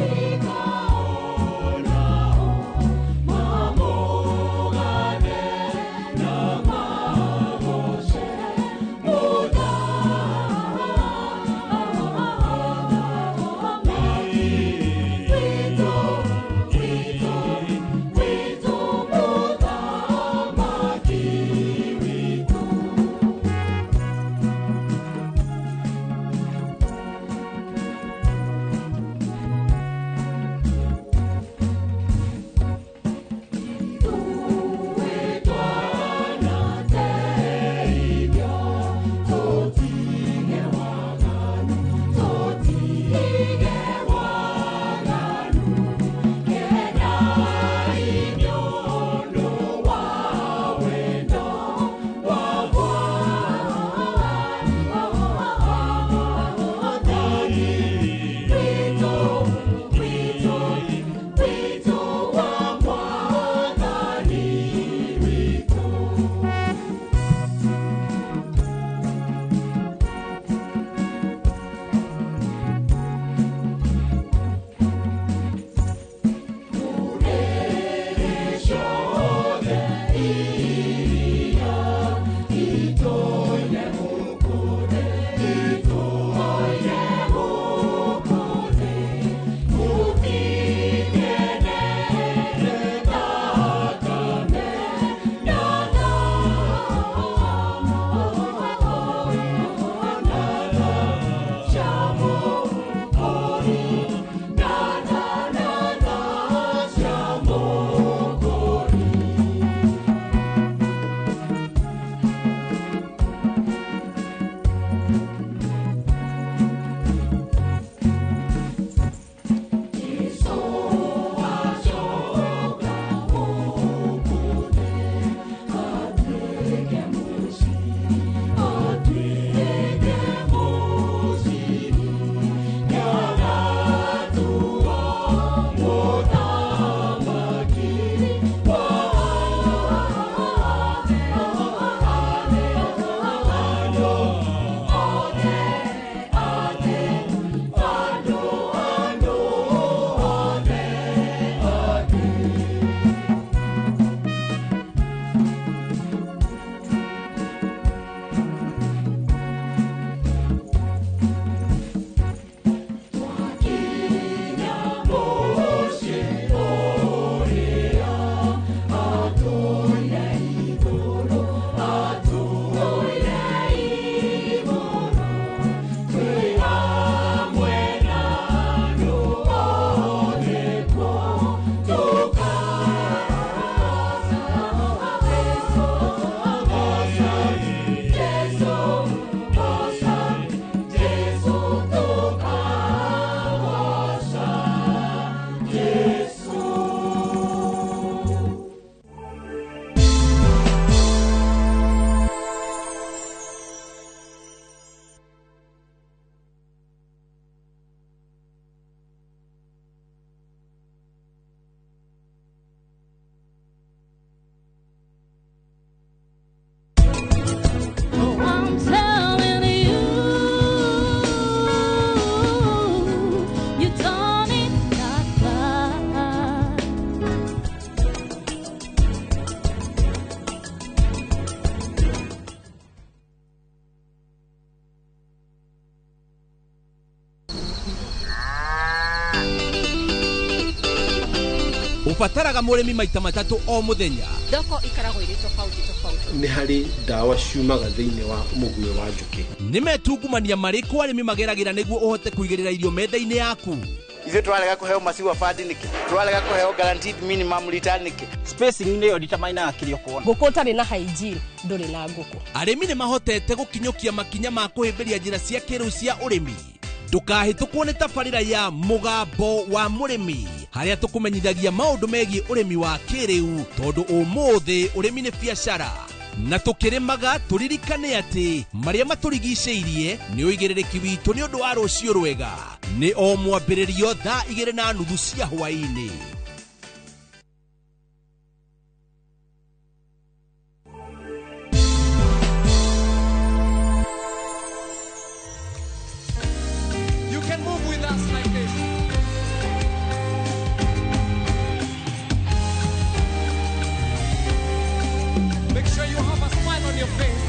Araika ona. Ũbataraga mũrĩmi maita matatũ o mũthenya. Thoko ikaragwo irĩ tofauti tofauti. Nĩ harĩ ndawa ciumaga thĩinĩ wa mũguĩ wa njũkĩ. Nĩ metungumania marĩkũ arĩmi mageragĩra nĩguo ũhote kũigĩrĩra irio metha-inĩ yaku? Ithuĩ twarega kũheo maciwa bandi nĩkĩ? Twarega kũheo guaranteed minimum return nĩkĩ? Spacing nĩyo determinaga kĩrĩa ũkuona. Ngũkũ ũtarĩ na hygiene ndũrĩ na ngũkũ. Arĩmi nĩ mahotete gũkinyũkia makinya ma kũhĩmbĩria njĩra cia kĩrĩu cia ũrĩmi. Ndũkahĩtũkwo nĩ tabarĩra ya Mũgambo wa Mũrĩmi, harĩa tũkũmenyithagia maũndũ megiĩ ũrĩmi wa kĩrĩu, tondũ ũmũthĩ ũrĩmi nĩ biacara. Na tũkĩrĩmaga tũririkane atĩ marĩa matũrigicĩirie nĩ ũigĩrĩrĩki witũ nĩ ũndũ wa rũciũ rwega. Nĩ o mwambĩrĩrio thaa 2:30 cia hwaĩ-inĩ. You can move with us like this. Make sure you have a smile on your face.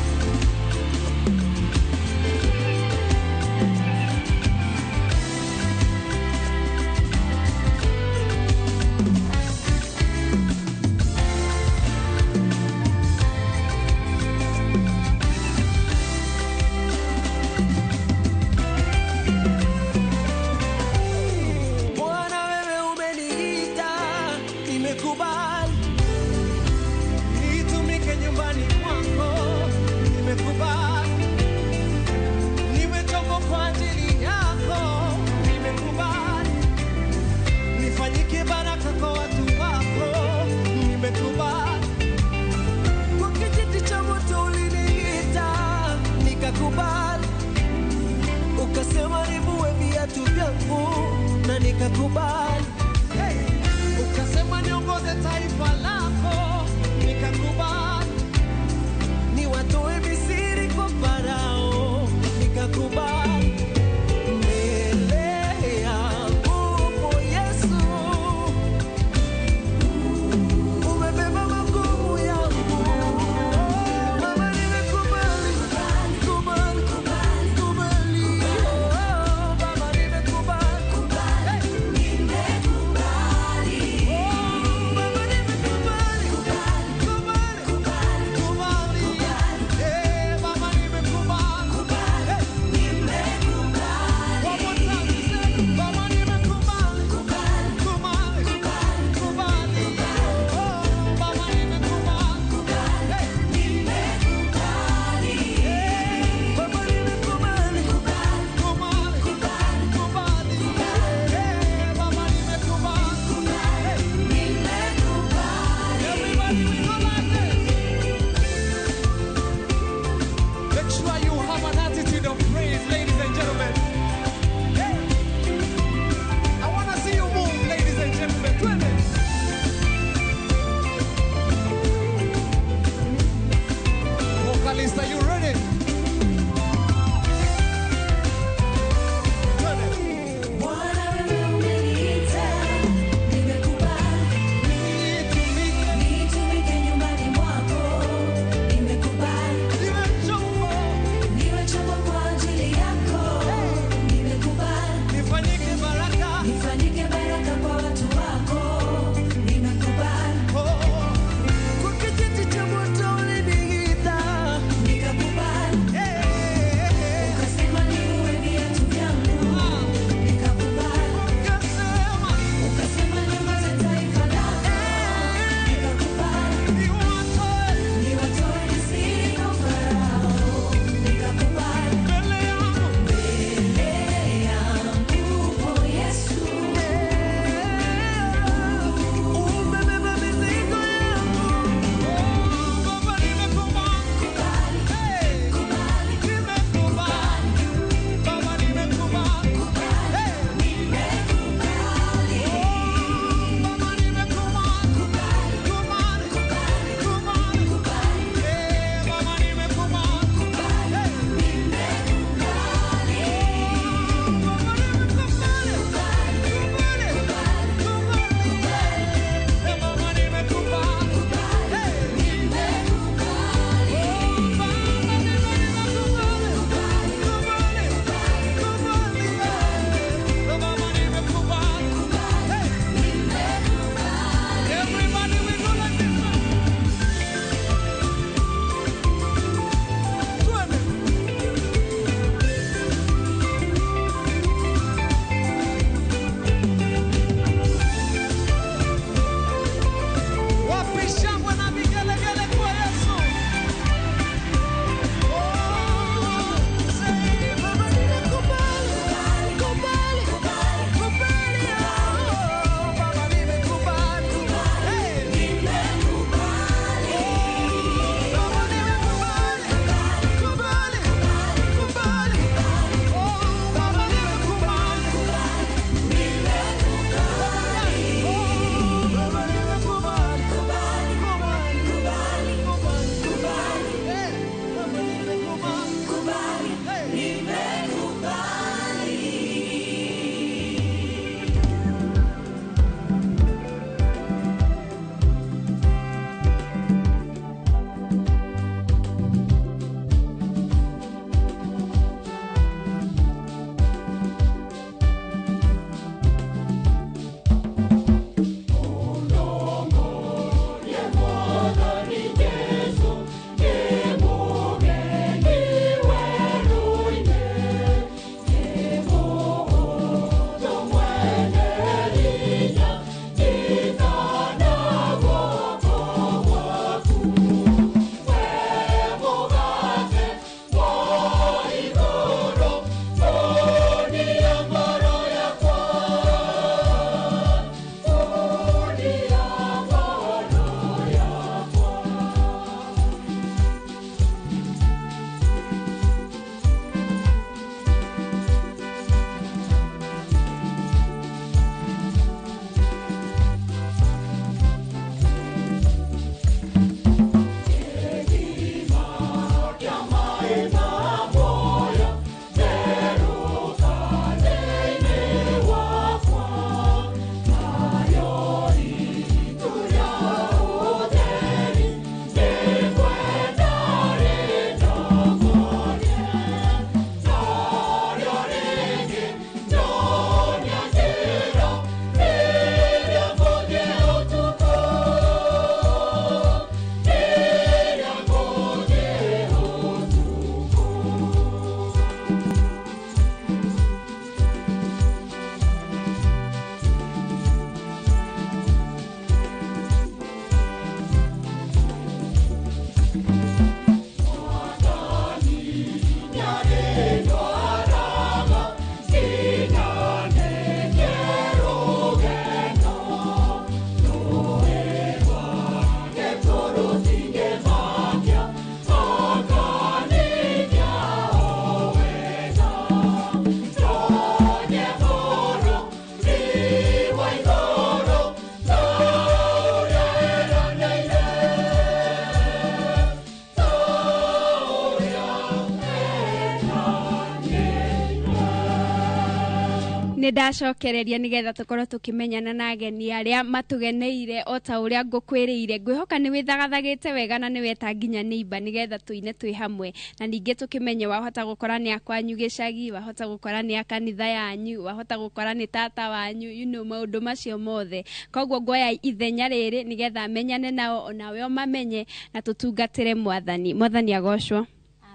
Nĩ ndacokereria nĩgetha tũkorwo tũkĩmenyana na ageni arĩa matũgeneire o ta ũrĩa ngũkwĩrĩire. Ngwĩhoka nĩ wĩthagathagĩte wega na nĩ weta nginya nĩimba nĩgetha tũine twĩ hamwe, na ningĩ tũkĩmenye wahota gũkora nĩ akwanyu gĩcagi, wahota gũkora nĩ a kanitha yanyu, wahota gũkora nĩ tata wanyu, you know, maũndũ macio mothe. Koguo nguoya ithenya rĩrĩ nĩgetha menyane nao onawe ũmamenye na tũtungatĩre Mwathani. Mwathani agocwo.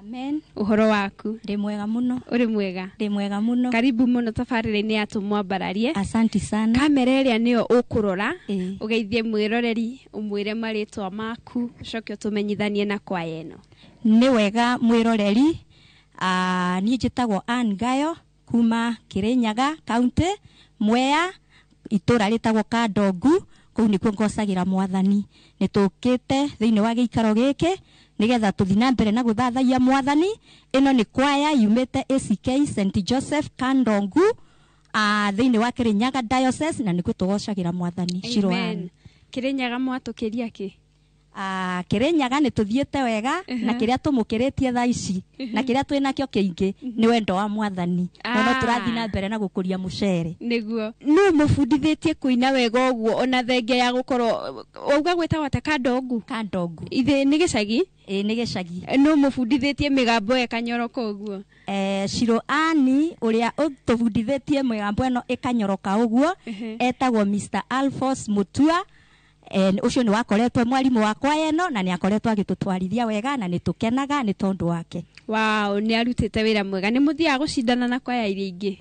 Amen. Ũhoro waku? Ndĩ mwega mũno. Ũrĩ mwega? Ndĩ mwega mũno. Karibu mũno tabarĩra-inĩ ya Tũmwambararie. Asanti sana. Kamera ĩrĩa nĩyo ũkũrora, ũgeithie mwĩroreri, ũmwĩre marĩtwa maku, ũcoke ũtũmenyithanie na kwaya ĩno. Nĩ wega mwĩroreri. Niĩ njĩtagwo Ann Ngayo kuma Kirinyaga County, Mwea, itũra rĩtagwo Kandongu, kũu nĩkuo ngocagĩra Mwathani. Nĩ tũkĩte thĩinĩ wa gĩikaro gĩkĩ nĩgetha tũthiĩ na mbere na gũthathaiya Mwathani. Ĩno nĩ kwaya yumĩte ACK St Joseph Kandongu, thĩinĩ wa Kirinyaga Diocese, na nĩkuo tũgocagĩra Mwathani. Amen. Kirinyaga mwatũkĩria kĩ? Kirinyaga nĩ tũthiĩte wega, na kĩrĩa tũmũkĩrĩtie thaa ici na kĩrĩa twĩ nakĩo kĩingĩ nĩ wendo wa Mwathani. Na no tũrathiĩ na mbere na gũkũria mũcere. Nĩguo. Nũ mũbundithĩtie kũina wega ũguo ona thengia ya gũkorwo wauga gwĩtagwo atĩa? Kandongu? Kandongu. Ithe nĩ gĩcagi? Ĩĩ nĩ gĩcagi. Nũ mũbundithĩtie mĩgambo ĩkanyoroka ũguo? Shiro Ani ũrĩa ũtũbundithĩtie mĩgambo ĩno ĩkanyoroka ũguo etagwo Mr. Alphonse Mutua. Ũcio nĩ wakoretwo mwarimũ wa kwaya ĩno na nĩ akoretwo agĩtũtwarithia wega na nĩ tũkenaga nĩ tondũ wake. Wow, nĩ arutĩte wĩra mwega. Nĩ mũthiaga gũcindana na kwaya iria ingĩ?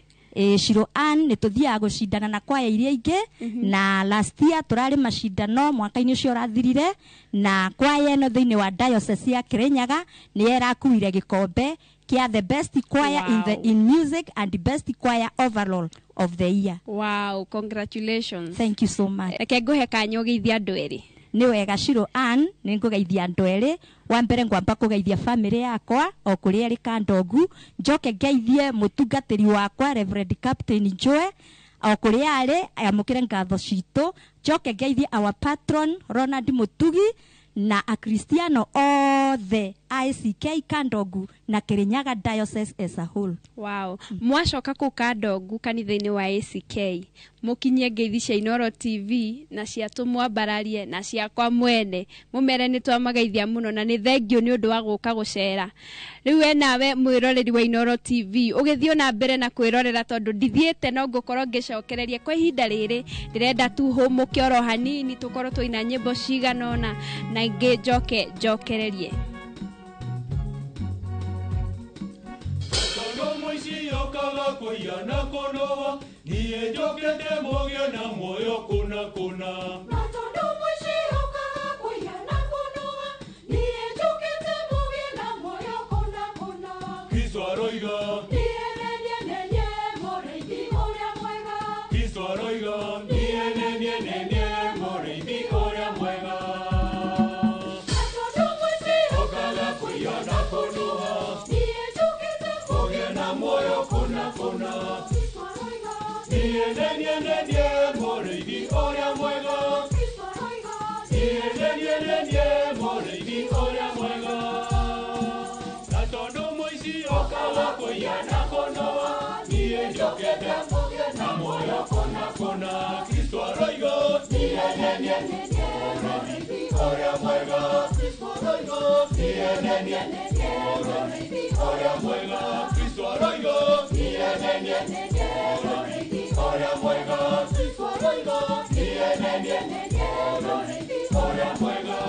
Shiro Ann nĩ tũthiaga gũcindana na kwaya iria ingĩ, na last year tũrarĩ macindano mwaka-inĩ ũcio ũrathirire, na kwaya ĩno thĩinĩ wa Diocese ya Kirinyaga nĩ ĩrakuire gĩkombe kĩa the best choir in the in music and the best choir overall of the year. Wow, congratulations. Thank you so much. Reke ngũhe kanya ũgeithie andũ erĩ. Nĩ wega Shiro Ann, nĩ ngũgeithia andũ erĩ. Wa mbere ngwamba kũgeithia family yakwa o kũrĩa ĩrĩ Kandongu, njoke ngeithie mũtungatĩri wakwa Reverend Captain Joe o kũrĩa arĩ, amũkĩre ngatho citũ. Njoke ngeithie our patron Ronald Mutugi na akristiano othe ACK Kandongu na Kirinyaga Diocese as a whole. Wow. Mwacoka kũu Kandongu kanitha-inĩ wa ACK, mũkinyie ngeithi cia Inooro TV na cia Tũmwambararie na ciakwa mwene, mũmere nĩ twamagaithia mũno na nĩ thengio nĩ ũndũ wa gũka gũcera. Rĩu we nawe mwĩroreri wa Inooro TV ũgĩthiĩ na mbere na kwĩrorera, tondũ ndithiĩte no ngũkorwo ngĩcokereria kwa ihinda rĩrĩ. Ndĩrenda tu hũmũke oro hanini, tũkorwo tũina nyĩmbo cigana ũna na ingĩ njoke njokererie. Kuya na konoa niye njokete mũgĩe na muoyo kũna kũna. Na tondũ mũici okaga kũiya na kũnoa, niĩ njũkĩte mũgĩe na muoyo kũna kũna. Kristo aroiga niĩ nĩ niĩ mũrĩithi ũrĩa mwega. Kristo aroiga niĩ nĩ niĩ mũrĩithi ũrĩa mwega. Na tondũ mũici okaga kũiya na kũnoa, niĩ njũkĩte mũgĩe na muoyo kũna kũna. Niĩ nĩ mũrĩithi ũrĩa mwega. Niĩ nĩ mũrĩithi ũrĩa mwega. Na tondũ mũici okaga kũiya na kũnoa, niĩ njũkĩte mũgĩe na muoyo kũna kũna. Kristo aroiga niĩ nĩ mũrĩithi ũrĩa mwega. Kristo aroiga niĩ nĩ mũrĩithi ũrĩa mwega. Kristo aroiga niĩ nĩ mũrĩithi ũrĩa mwega. Kristo aroiga niĩ nĩ mũrĩithi ũrĩa mwega.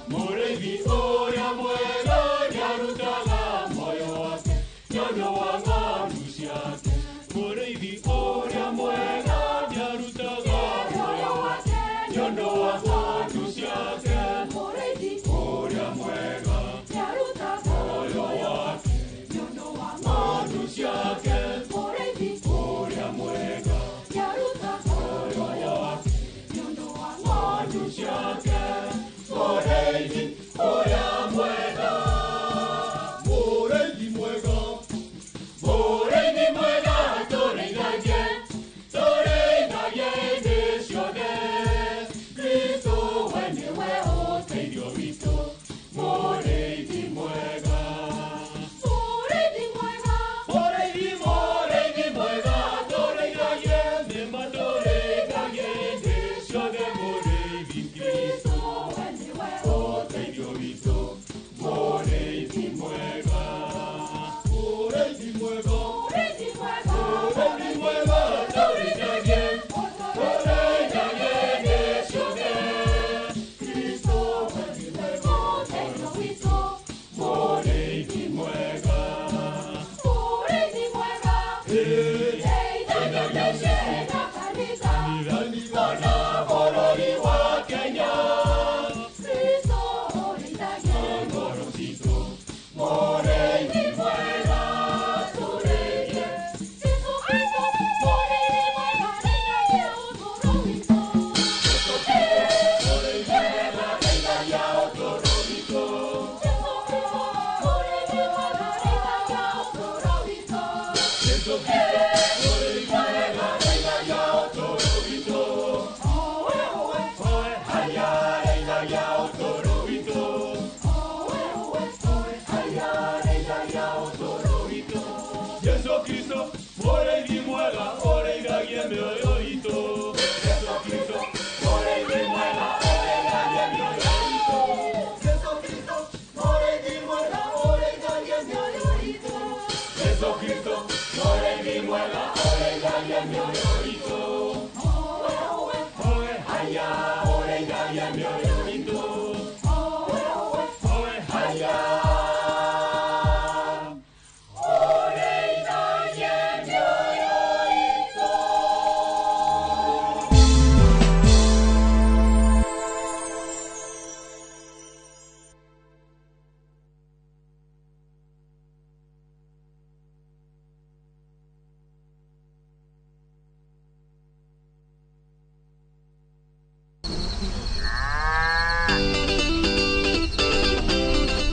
Mũrĩithi ũrĩa mwega nĩarutaga muoyo wake nĩ ũndũ wa ng'ondu ciake. Mũrĩithi ũrĩa mwega nĩarutaga muoyo wake nĩ ũndũ wa ng'ondu ciake. Mũrĩithi ũrĩa mwega nĩarutaga muoyo wake.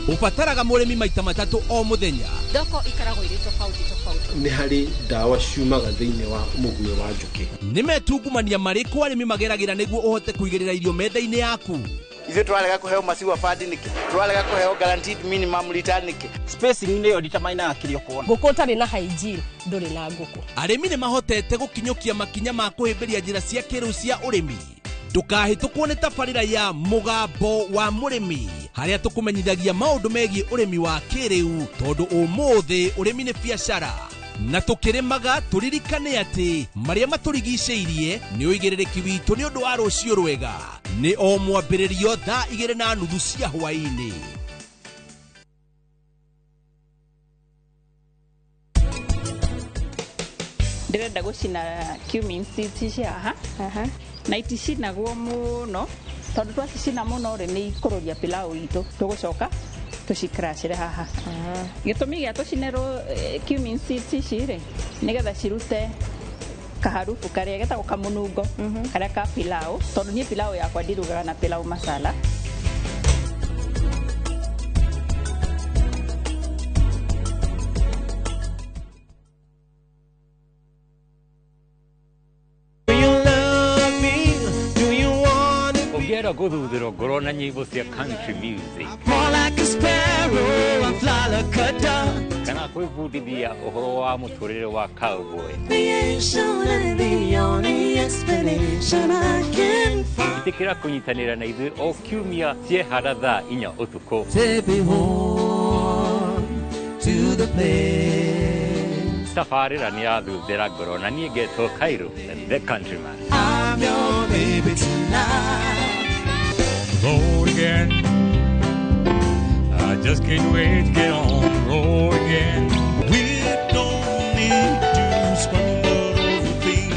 Ũbataraga mũrĩmi maita matatũ o mũthenya. Thoko ikaragwo irĩ tofauti tofauti. Nĩ harĩ ndawa ciumaga thĩinĩ wa mũguĩ wa njũkĩ. Nĩ metungumania marĩkũ arĩmi mageragĩra nĩguo ũhote kũigĩrĩra irio metha-inĩ yaku? Ithuĩ tũrarega kũheo maziwa fund nĩkĩ? Tũrarega kũheo guaranteed minimum return nĩkĩ? Spacing nĩyo determinaga kĩrĩa ũkona. Ngũkũ ũtarĩ na hygiene ndũrĩ na ngũkũ. Arĩmi nĩ mahotete gũkinyũkia makinya ma kũhĩmbĩria njĩra cia kĩrĩu cia ũrĩmi. Ndũkahĩtũkwo nĩ tabarĩra ya Mũgambo wa Mũrĩmi, harĩa tũkũmenyithagia maũndũ megiĩ ũrĩmi wa kĩrĩu, tondũ ũmũthĩ ũrĩmi nĩ biacara. Na tũkĩrĩmaga tũririkane atĩ marĩa matũrigicĩirie nĩ ũigĩrĩrĩki witũ nĩ ũndũ wa rũciũ rwega. Nĩ o mwambĩrĩrio thaa 2:30 cia hwaĩ-inĩ. Ndĩrenda gũcina cumin seeds ici haha na iticinagwo mũno tondũ twacicina mũno rĩ nĩ ikũrũria pilau itũ tũgũcoka tũcikracĩre haha. Gĩtũmi gĩa tũcinĩrwo cumin seeds ici rĩ nĩgetha cirute kaharufu karĩa getagwo kamũnungo karĩa ka pilau, tondũ niĩ pilau yakwa ndirugaga na pilau masala. Ũngĩenda gũthuthĩrwo ngoro na nyĩmbo cia country music kana kwĩbundithia ũhoro wa mũtũrĩre wa cowboy, ĩtĩkĩra kũnyitanĩra na ithuĩ o kiumia ciehara thaa 4 ũtukũ. Tabarĩra nĩ yathuthĩra ngoro na niĩ ngetwo Cairo the countryman. I'm your baby tonight. On the road again. I just can't wait to get on the road again. We don't need to squabble over things.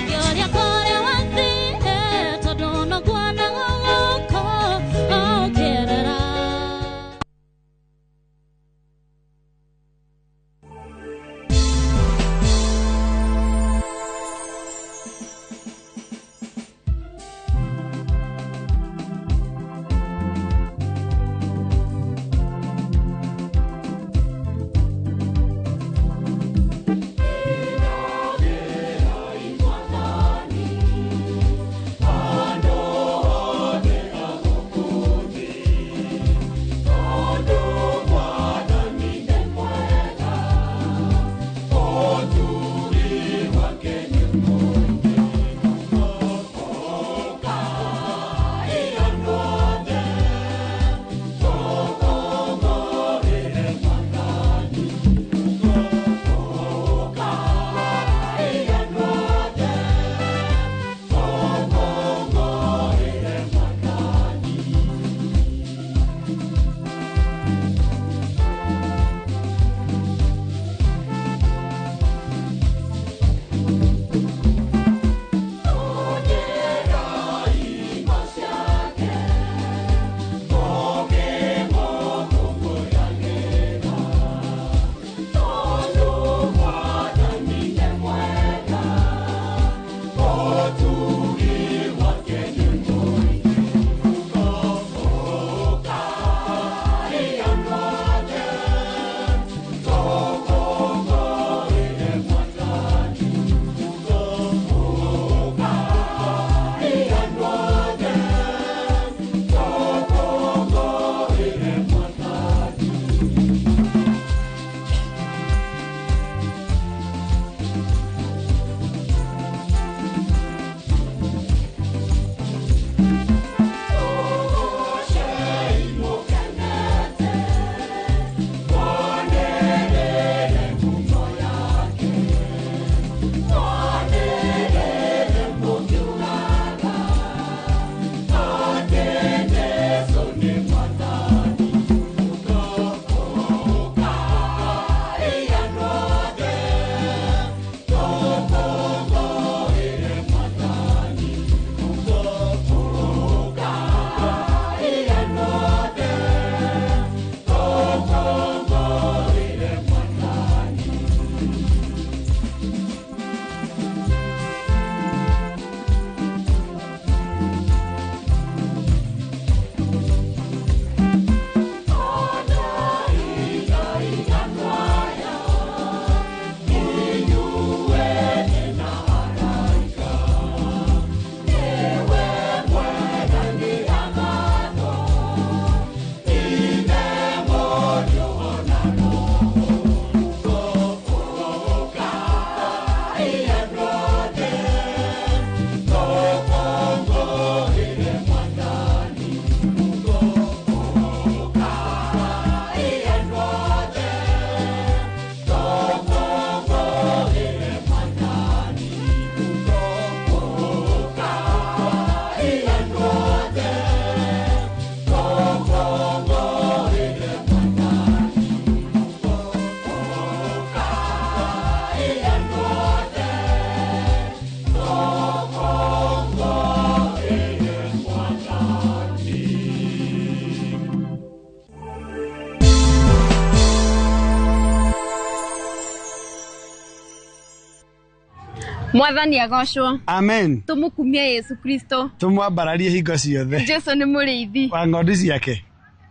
Mwathani agocwo. Amen. Tumukumie Yesu Kristo. Tumwambararie hingo ciothe. Jesu nĩ mũrĩithi wa ng'ondu ciake.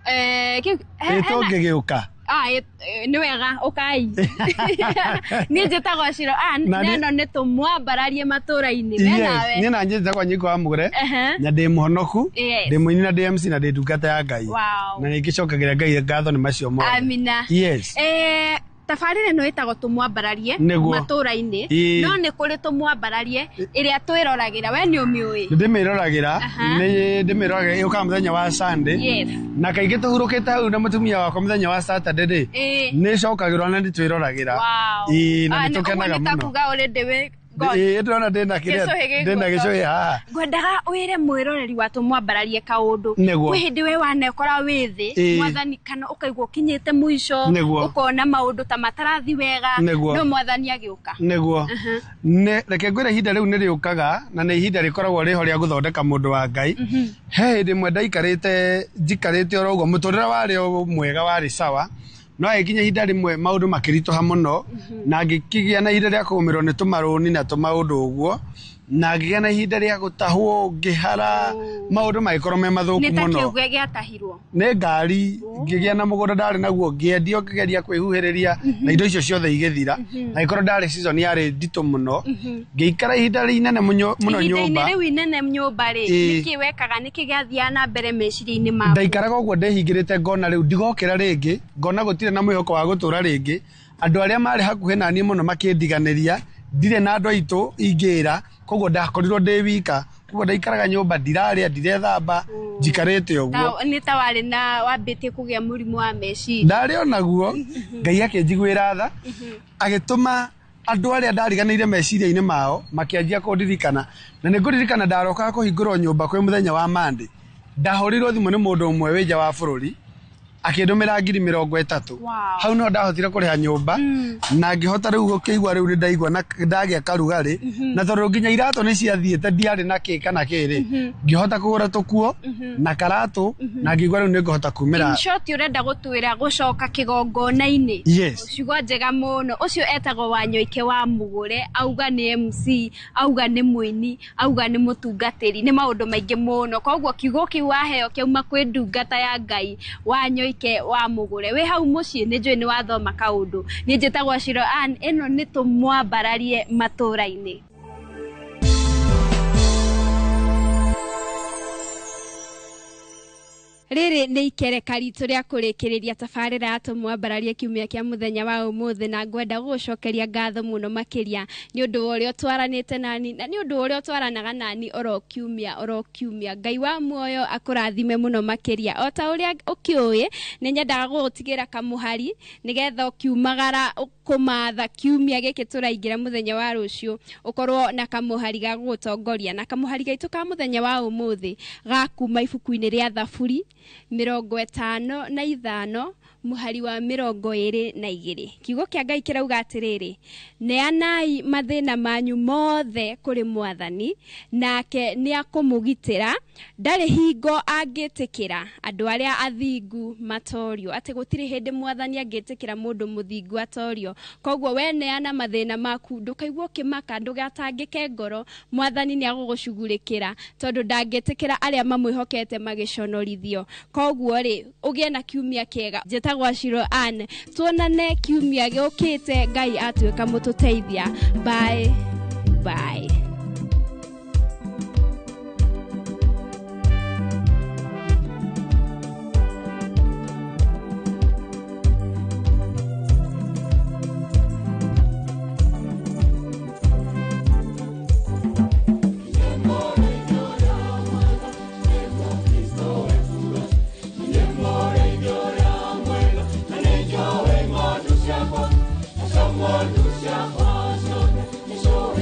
Ĩ Ĩ tũngĩgĩũka. Nĩ wega ũkai. Niĩ njĩtagwo Shiro Ann Na na ĩno nĩ tũmwambararie matũra-inĩ. We nawe? Niĩ na njĩtagwo Nyiko wa Mũgũre na ndĩ mũhonoku, ndĩ mũini na ndĩ MC na ndĩ ndungata ya Ngai. Na nĩ ngĩcokagĩra Ngai ngatho nĩ macio mothe. Amina. Yes. Tabarĩra ĩno ĩtagwo tũmwambararie Nĩguo. matũra-inĩ, Ĩĩ. no nĩ kũrĩ tũmwambararie ĩrĩa twĩroragĩra, we nĩ ũmĩũĩ? Nĩ ndĩmĩroragĩra. Nĩ ndĩmĩroragĩra, yũkaga mũthenya wa Sunday. Na kaingĩ tũhurũkĩte hau na mũtumia wakwa mũthenya wa Saturday rĩ, nĩ ĩcokagĩrwo na nĩ twĩroragĩra. Ĩĩ, na Ah, nĩ tũkenaga ũguo nĩ ta mũno. kuga already wĩ God. Ĩĩ, ndĩrona ndĩna kĩrĩa, Gĩcũhĩ gĩ ndĩna guoko. gĩcũhĩ haha. Ngwendaga wĩre mwĩroreri wa tũmwambararie kaũndũ. Nĩguo. Kwĩ hĩndĩ we wanekora wĩ thĩ, Ĩĩ. mwathani, kana ũkaigua ũkinyĩte mũico, Nĩguo. ũkona maũndũ ta matarathi wega, Nĩguo. no mwathani agĩũka. Nĩguo. Nĩ reke ngwĩre, ihinda rĩu nĩ rĩũkaga na nĩ ihinda rĩkoragwo rĩho rĩa gũthondeka mũndũ wa Ngai. He hĩndĩ ĩmwe ndaikarĩte, njikarĩte oro ũguo, mũtũrĩre warĩ o mwega, warĩ sawa, no agĩkinya ihinda rĩmwe maũndũ makĩritũha mũno, na ngĩkĩgĩa na ihinda rĩa kũgũmĩrwo nĩ tũmarũni na tũmaũndũ ũguo, na ngĩgĩa na ihinda rĩa gũtahwo, ngĩhara, maũndũ magĩkorwo me mathũku Nĩ ta mũno. kĩuge gĩatahirwo? Nĩ ngari, ngĩgĩa na mũgũnda ndarĩ naguo, ngĩendio, ngĩgeria kwĩhuhĩrĩria na indo icio ciothe igĩthira, na gĩkorwo ndarĩ season yarĩ nditũ mũno. Ngĩikara ihinda inene mũno Ihinda-inĩ nyũmba. rĩu inene nyũmba rĩ, nĩkĩ wekaga, nĩkĩ gĩathiaga na mbere meciria-inĩ maku? Ndaikaraga ũguo ndĩhingĩrĩte, ngona rĩu ndigokĩra rĩngĩ, ngona gũtirĩ na mwĩhoko wa gũtũra rĩngĩ. Andũ arĩa marĩ hakuhĩ na niĩ mũno makĩndiganĩria, ndirĩ na andũ aitũ ingĩra, koguo ndakorirwo ndĩ wika. Koguo ndaikaraga nyũmba, ndirarĩa, ndirethamba, njikarĩte ũguo. Nĩ ta warĩ na wambĩtie kũgĩa mũrimũ wa meciria? Ndarĩ onaguo. Ngai akĩnjiguĩra tha, agĩtũma andũ arĩa ndariganĩire meciria-inĩ mao makĩanjia kũndirikana. Na nĩ ngũririkana ndarokaga kũhingũrwo nyũmba kwĩ mũthenya wa Monday, ndahũrirwo thimũ nĩ mũndũ ũmwe wĩ nja wa bũrũri, akĩndũmĩra 30,000. Hau no ndahotire kũrĩha nyũmba na ngĩhota rĩu gũkĩigua rĩu nĩ ndaigua na ndagĩa karugarĩ. Na tondũ nginya iratũ nĩ ciathiĩte, ndiarĩ na kĩ kana kĩrĩ, ngĩhota kũgũra tũkuo na karatũ na ngĩigua rĩu nĩ ngũhota kumĩra. In short, ũrenda gũtwĩra gũcoka kĩgongona-inĩ? Yes. Ciugo njega mũno. Ũcio etagwo Wanyoike wa Mũgũre, auga nĩ MC, auga nĩ mũini, auga nĩ mũtungatĩri, nĩ maũndũ maingĩ mũno. Koguo kiugo kĩu waheo kĩauma kwĩ ndungata ya Ngai, Wanyoike wa Mũgũre. Wĩ hau mũciĩ nĩ njũĩ nĩ wathoma kaũndũ. Niĩ njĩtagwo Shiro Ann, ĩno nĩ tũmwambararie matũra-inĩ. Rĩrĩ nĩ ikereka ritũ rĩa kũrĩkĩrĩria tabarĩra ya tũmwambararie kiumia kĩa mũthenya wa ũmũthĩ, na ngwenda gũgũcokeria ngatho mũno makĩria nĩ ũndũ wa ũrĩa ũtwaranĩte nani na nĩ ũndũ wa ũrĩa ũtwaranaga nani oro kiumia oro kiumia. Ngai wa muoyo akũrathime mũno makĩria. O ta ũrĩa ũkĩũĩ, nĩ nyendaga gũgũtigĩra kamũhari nĩgetha ũkiumagara kũmatha kiumia gĩkĩ tũraingĩra mũthenya wa rũciũ ũkorwo na kamũhari ga gũgũtongoria. Na kamũhari gaitũ ka mũthenya wa ũmũthĩ gakuma ibuku-inĩ rĩa Thaburi 55 mũhari wa 22. Kiugo kĩa Ngai kĩrauga atĩrĩrĩ, neanai mathĩna manyu mothe kũrĩ mwathani, nake nĩ akũmũgitĩra, ndarĩ hingo angĩtĩkĩra andũ arĩa athingu matorio. Atĩ gũtirĩ hĩndĩ mwathani angĩtĩkĩra mũndũ mũthingu atorio. Koguo we neana mathĩna maku, ndũkaigua ũkĩmaka, ndũgatangĩke ngoro, mwathani nĩ agũgũcugurĩkĩra, tondũ ndangĩtĩkĩra arĩa mamwĩhokete magĩconorithio. Koguo rĩ, ũgĩe na kiumia kĩega. Njĩtagwo Shiro Ann, tuonane kiumia gĩũkĩte, Ngai atuĩka mũtũteithia. Bye bye. Someone who's your husband, so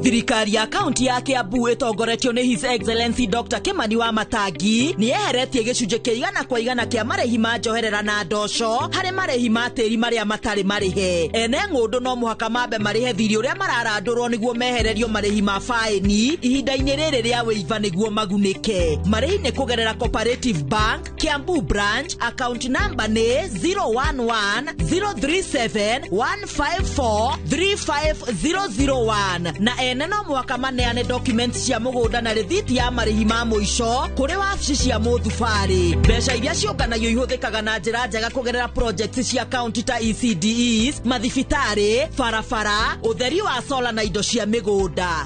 Thirikari ya kaunti ya Kiambu ĩtongoretio nĩ His Excellency Dr. Kimani wa Matangi nĩ yeheretie gĩcunjĩ kĩa 100% kĩa marĩhi ma njoherera na ndoco harĩ marĩhi ma tĩri marĩa matarĩ marĩhe. Ene ng'ũndũ no mũhaka mambe marĩhe thirĩ ũrĩa mararandũrwo nĩguo mehererio marĩhi ma faĩni ihinda-inĩ rĩrĩ rĩa wĩiva nĩguo magunĩke. Marĩhi nĩ kũgerera Cooperative Bank, Kiambu Branch, account number nĩ 011 037 154 35001 na ene no mwaka maneane documents cia mũgũnda na rĩthiti ya marĩhi ma mũico kũrĩ wabici cia mũthubarĩ. Mbeca iria ciũnganagio ihũthĩkaga na njĩra njega kũgerera projects cia county ta ECDEs, mathibitarĩ, barabara, ũtheri wa sola na indo cia mĩgũnda.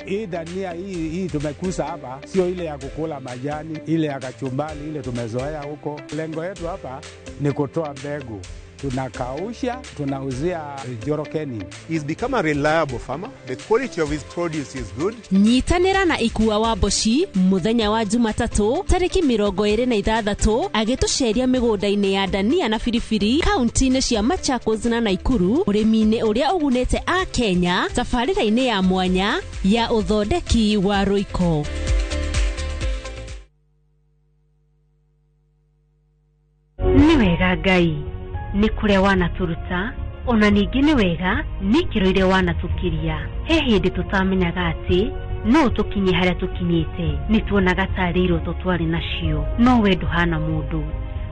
Hii dania hii tumekusa hapa sio ile ya kukula majani, ile ya kachumbali ile tumezoea huko. Lengo yetu hapa ni kutoa mbegu. Tunakausha, tunauzia Jorokeni. He's become a reliable farmer. The quality of his produce is good. Nyitanĩra na Ikua wa Mboci mũthenya wa Jumatatũ tarĩki 26 agĩtũceria mĩgũnda-inĩ ya dania na biribiri kaunti-inĩ cia Machakos na Naikuru ũrĩmi-inĩ ũrĩa ũgunĩte a Kenya tabarĩra-inĩ ya mwanya ya ũthondeki wa rũiko. Nĩ wega Ngai nĩ kũrĩa wanatũruta ona ningĩ nĩ wega nĩ ikĩro iria wanatũkiria. He hĩndĩ tũtamenyaga atĩ no tũkinye harĩa tũkinyĩte, nĩ tuonaga tarĩ iroto twarĩ nacio, no we ndũhana mũndũ.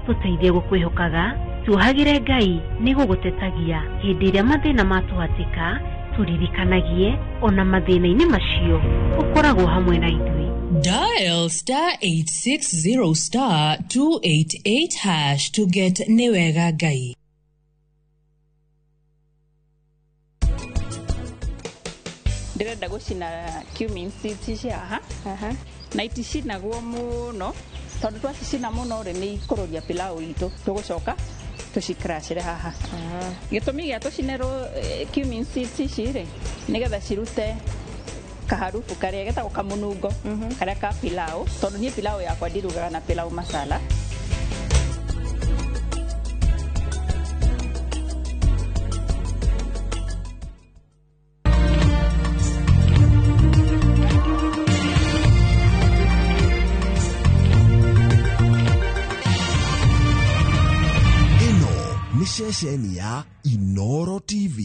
Tũteithie gũkwĩhokaga, tuohagĩre Ngai nĩ gũgũtetagia hĩndĩ ĩrĩa mathĩna matũhatĩka, tũririkanagie ona mathĩna-inĩ macio ũkoragwo hamwe na ithuĩ. Dial star 860 star 288 hash to get Nĩwega Ngai. Ndĩrenda gũcina cumin seeds ici haha na iticinagwo mũno tondũ twacicina mũno rĩ nĩ ikũrũria pilau itũ tũgũcoka tũcikracĩre haha. Gĩtũmi gĩa tũcinĩrwo cumin seeds ici rĩ nĩgetha cirute kaharufu karia getagwo kamunungo karia ka pilau tondũ niĩ pilau yakwa ndirugaga na pilau masala. Ceceni ya Inoro TV.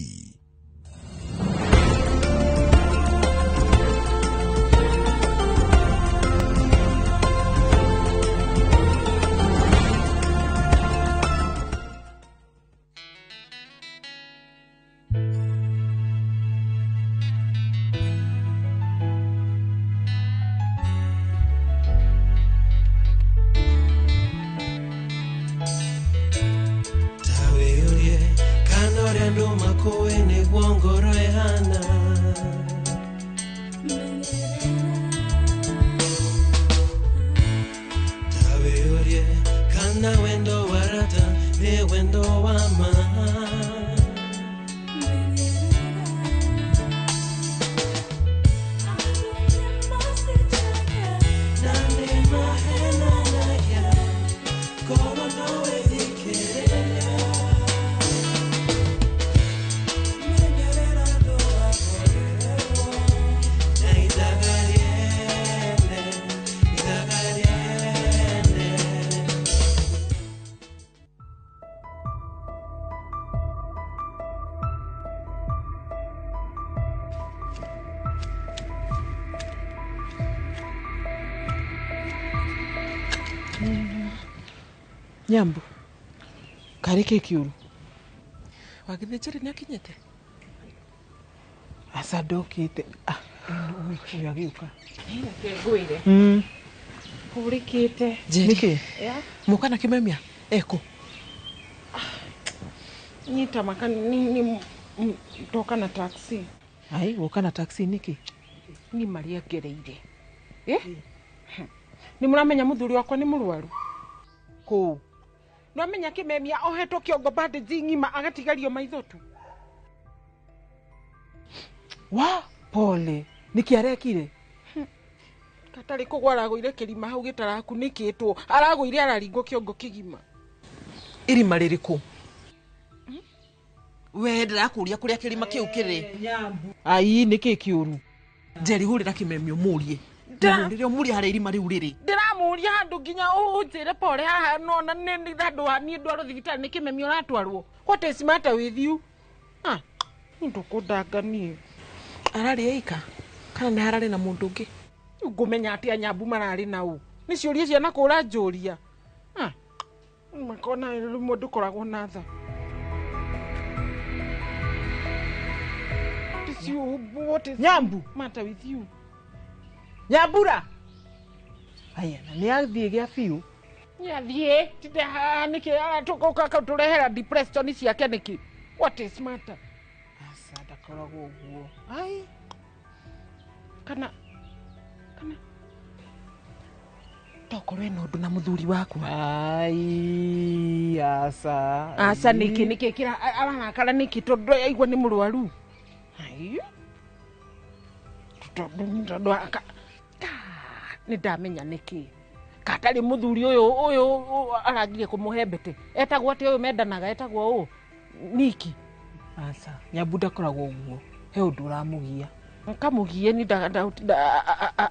Nyambu karä kä kä å ru wagithä njä rä nä akinyä te aca ndokä te å yå agä å ka Ngwä re hå rä kä te nä kä må kana kä memia ekå nyita maka ni ndoka na taxi. Ai gå na taxi nä kä ni maria ngereire nä må ramenya må thuri wakwa nä må rwaru kå nwamenya kimemia ohetwo kiongo bandage ng'ima agatigario maitho tu. Wa pole niki arekire katarĩ kũgwa aragũire kĩrima hau gĩtarakunĩkĩtwo aragũire araringwo kĩongo kĩgima. Irima rĩrĩkũ? We ndĩrakũria kũrĩa kĩrima kĩu kĩrĩ. Ai nĩkĩ kĩũru? Njeri hũrĩra kĩmemia ũmũrie. Ndĩramũrĩre ũmũrie harĩa irima rĩu rĩrĩ. Ndĩramũria handũ nginya ũnjĩre pore haha nona nĩ handũ ha niĩ ndwarwo thibitarĩ nĩ kĩmemia ũratwarwo. What is matter with you? Ah, ndũkũndanga niĩ. Ararĩ eika kana nĩ hararĩ na mũndũ ũngĩ? Ngũmenya atĩa Nyambu mararĩ na ũ? Nĩ ciũria ciana kũra njũria. Ah, makona rĩmwe ndũkoragwo na tha. What is Nyambu matter with you? Nyambura. Aya na nĩ athiĩ gĩa biũ. Nĩ athiĩ tinde haha nĩkĩ aratũka tũrehera depression ciake nĩkĩ? What is matter? Aca ndakoragwo ũguo. Ai kana tokorwo ena ũndũ na mũthuri waku. Ai aca. Aca nĩkĩ nĩkĩ kĩra ararakara nĩkĩ tondũ aigua nĩ mũrwaru? Ai tondũ nĩ ndamenya nĩkĩ katarĩ mũthuri ũyũ ũyũ aragirie kũmũhe mbete etagwo atĩ ũyũ mendanaga etagwo ũ Niki. Aca Nyambu ndakoragwo ũguo, he ũndũ ũramũgia. Kamũgie ni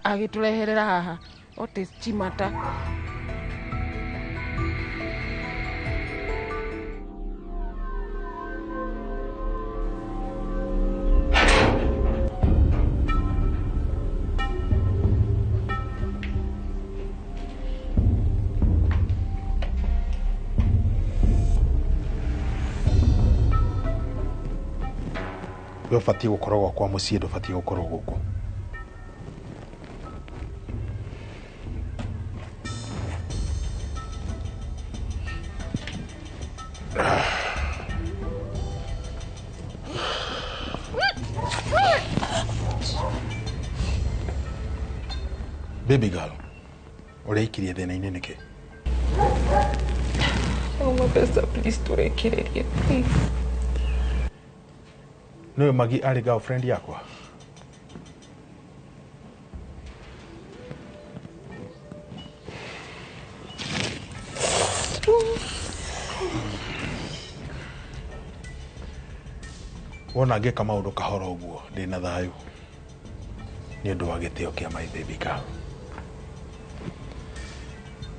agĩtũreherera haha. What is chimata? We ũbatiĩ gũkorwo gwakwa mũciĩ ndũbatiĩ gũkorwo gũkũ. Baby girl, ũreikirie thĩna-inĩ nĩkĩ? Auma mbeca please tũrekererie please. Nĩwe Magi arĩ girlfriend yakwa? Wona ngĩka maũndũ kahora ũguo ndĩna thayũ nĩ ũndũ wa gĩtĩo kĩa my baby girl.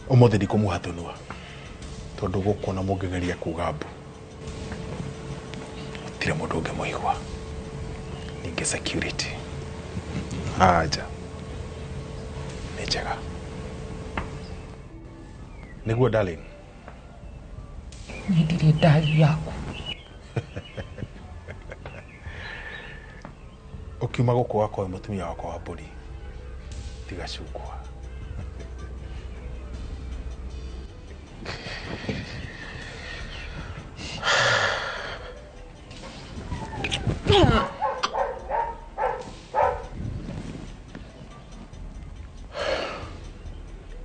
Ũmũthĩ ndikũmũha tũnua tondũ gũkuona mũngĩgeria kuga mbu. Gũtirĩ mũndũ ũngĩmũigua. Ningĩ security. Aja. Nĩ njega. Nĩguo darling. Niĩ ndirĩ ndari yaku. Ũkiuma gũkũ wakwa mũtumia wakwa wa mbũri. Tiga cukwa.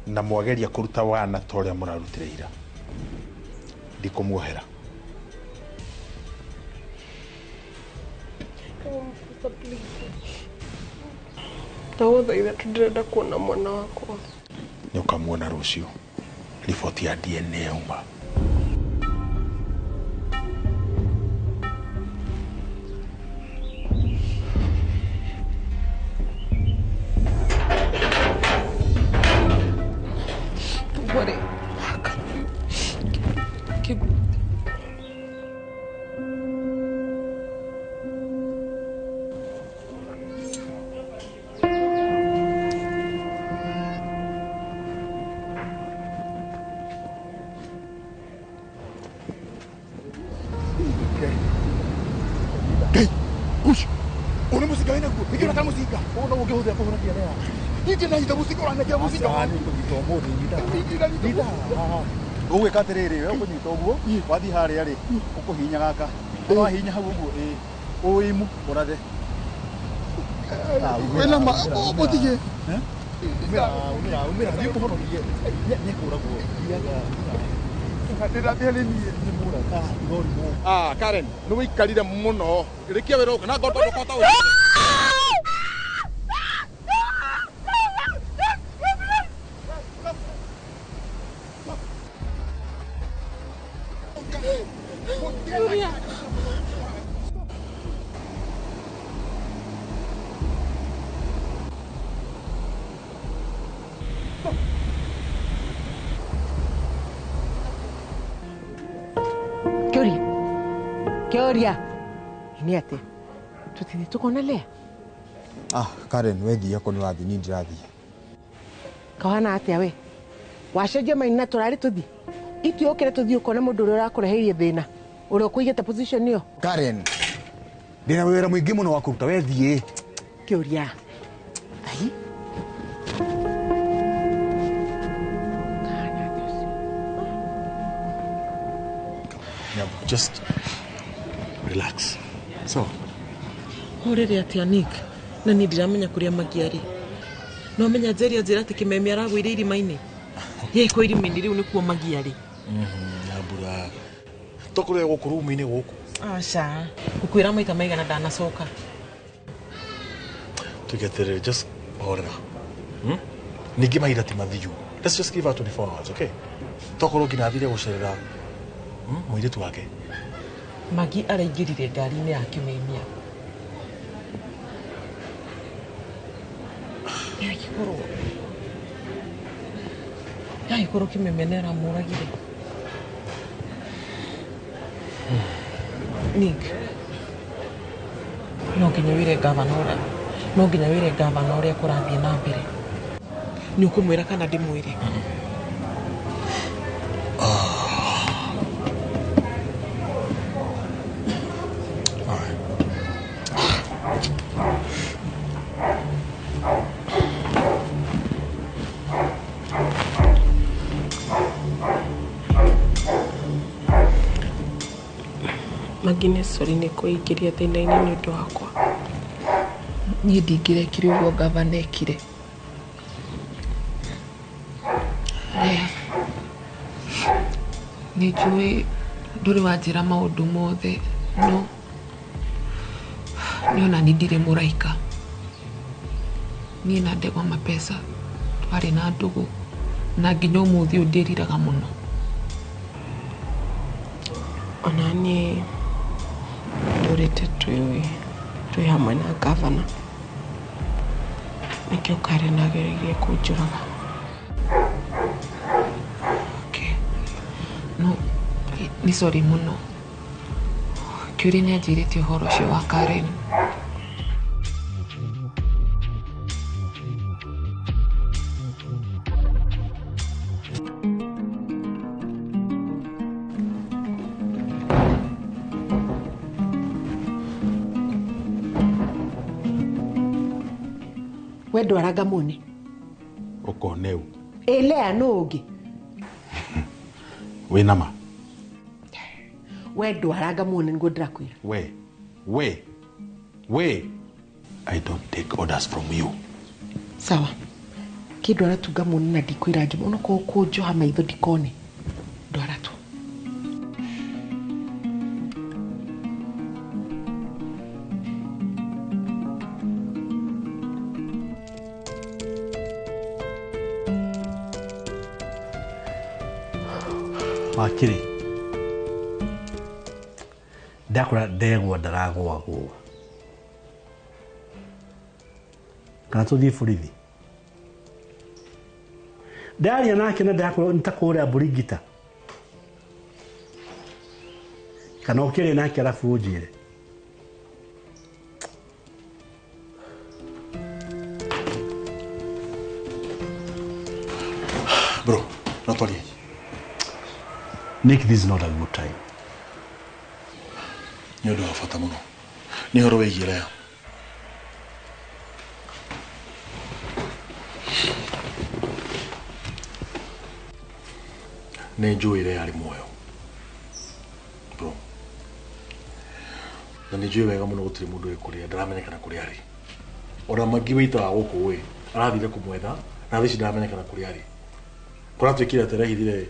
Na mwageria kũruta wana ta ũrĩa mũrarutire ira. Ndikũmuohera. Ndagũthaitha tu ndĩrenda kuona mwana wakwa. Nĩ ũkamuona rũciũ. Riboti ya DNA yauma. Ũgwĩka atĩrĩrĩ, we ũkũnyita ũguo, wathiĩ harĩa rĩ, ũkũhihinya gaka. Wahihinya hau ũguo, ĩ, ũimu, ũrathe. Wĩna ma, ũtige. Umĩra, umĩra, umĩra, thiĩ ũmũhonokie. Nĩekũragwo, thiaga. Ndĩrathiĩ harĩ niĩ. Ah, Karen, nĩ wĩikarire mũno. Rĩkia wĩra ũka, na ngoto ndũkota ũyũ. Kĩoria. Nĩ atĩa? Tũthiĩ tũkona Lea? Ah, Karen, we thiĩ okorwo nĩ ũrathiĩ, niĩ ndirathiĩ. Kahana atĩa we? Wacenjia maini na tũrarĩ tũthiĩ. Ithuĩ ũkĩre tũthiĩ ũkone mũndũ ũrĩa ũrakũreheire thĩna. Ũrĩa ũkũigĩte position ĩyo. Karen, ndĩna wĩra mũingĩ mũno wa kũruta, we thiĩ. Kĩũria. Ai. Just relax. So, horere atia Nick, na niĩ ndiramenya kũrĩa Magi arĩ. No menya Njeri anjĩra atĩ Kĩmemia aragũire irima-inĩ. Yeko irima-inĩ rĩu nĩkuo Magi arĩ. Nyambura. Tokũrĩa gũkũ rumu-inĩ gũkũ. Aca, ngũkwĩra maita maigana ndanacoka. Tuge atĩrĩrĩ, just horera. Ningĩ mahinda ti mathiu. Let's just give her 24 hours, okay? Tokorwo nginya athire gũcerera mũirĩtu wake. Magi araingĩrire ngari-inĩ ya Kĩmemia. Yagĩkorwo Kĩmemia nĩ aramũragire. Nick, no nginya wĩre gavana ũrĩa, no nginya wĩre gavana ũrĩa kũrathiĩ na mbere. Nĩ ũkũmwĩra kana ndĩmwĩre? Magi nĩ sorry nĩ kwĩingĩria thĩna-inĩ nĩ ũndũ wakwa. Niĩ ndingĩrekire ũguo gavana ekire. Lea, nĩ njũĩ ndũrĩ wanjĩra maũndũ mothe, no nĩ ona niĩ ndirĩ mũraika. Niĩ na Ndegwa Mapesa twarĩ na ndũgũ na nginya ũmũthĩ ũyũ ndĩriraga mũno. Ona niĩ ndũrĩte twĩ hamwe na gavana. Nĩkĩo Karen agereirie kũnjũraga. Okay. No, nĩ sorry mũno. Kiuri nĩ anjĩrĩte ũhoro ũcio wa Karen. We ndwara ngamone. Ũkone ũ? Ĩ Lea nũ ũngĩ? Wĩna ma? We ndwara ngamone nĩguo ndĩrakwĩra. We. I don't take orders from you. Sawa. Kĩndwara tu ngamone na ndikwĩra Njuma onokorwo kũnjoha maitho ndikone. Ndwara tu. Wakiri ndakora ndegwa ndaragwagwo kana tuthie borithi ndaria nake na ndakorwo nĩtakũrĩa mbũri ngita kana ũkĩrĩ nake arabu ũnjĩre. Bro, no twarie. Nick, this is not a good time. Nĩ ũndũ wa bata mũno. Nĩ ũhoro wĩgiĩ Lea. Nĩ njũĩ Lea arĩ muoyo. Bro. Na nĩ njũĩ wega mũno gũtirĩ mũndũ wĩ kũrĩa, ndaramenyekana kũrĩa arĩ. Ona Magi witũ wa gũkũ ĩ, arathire kũmwetha, na thaa ici ndaramenyekana kũrĩa arĩ. Kũratuĩkire atĩ arehithire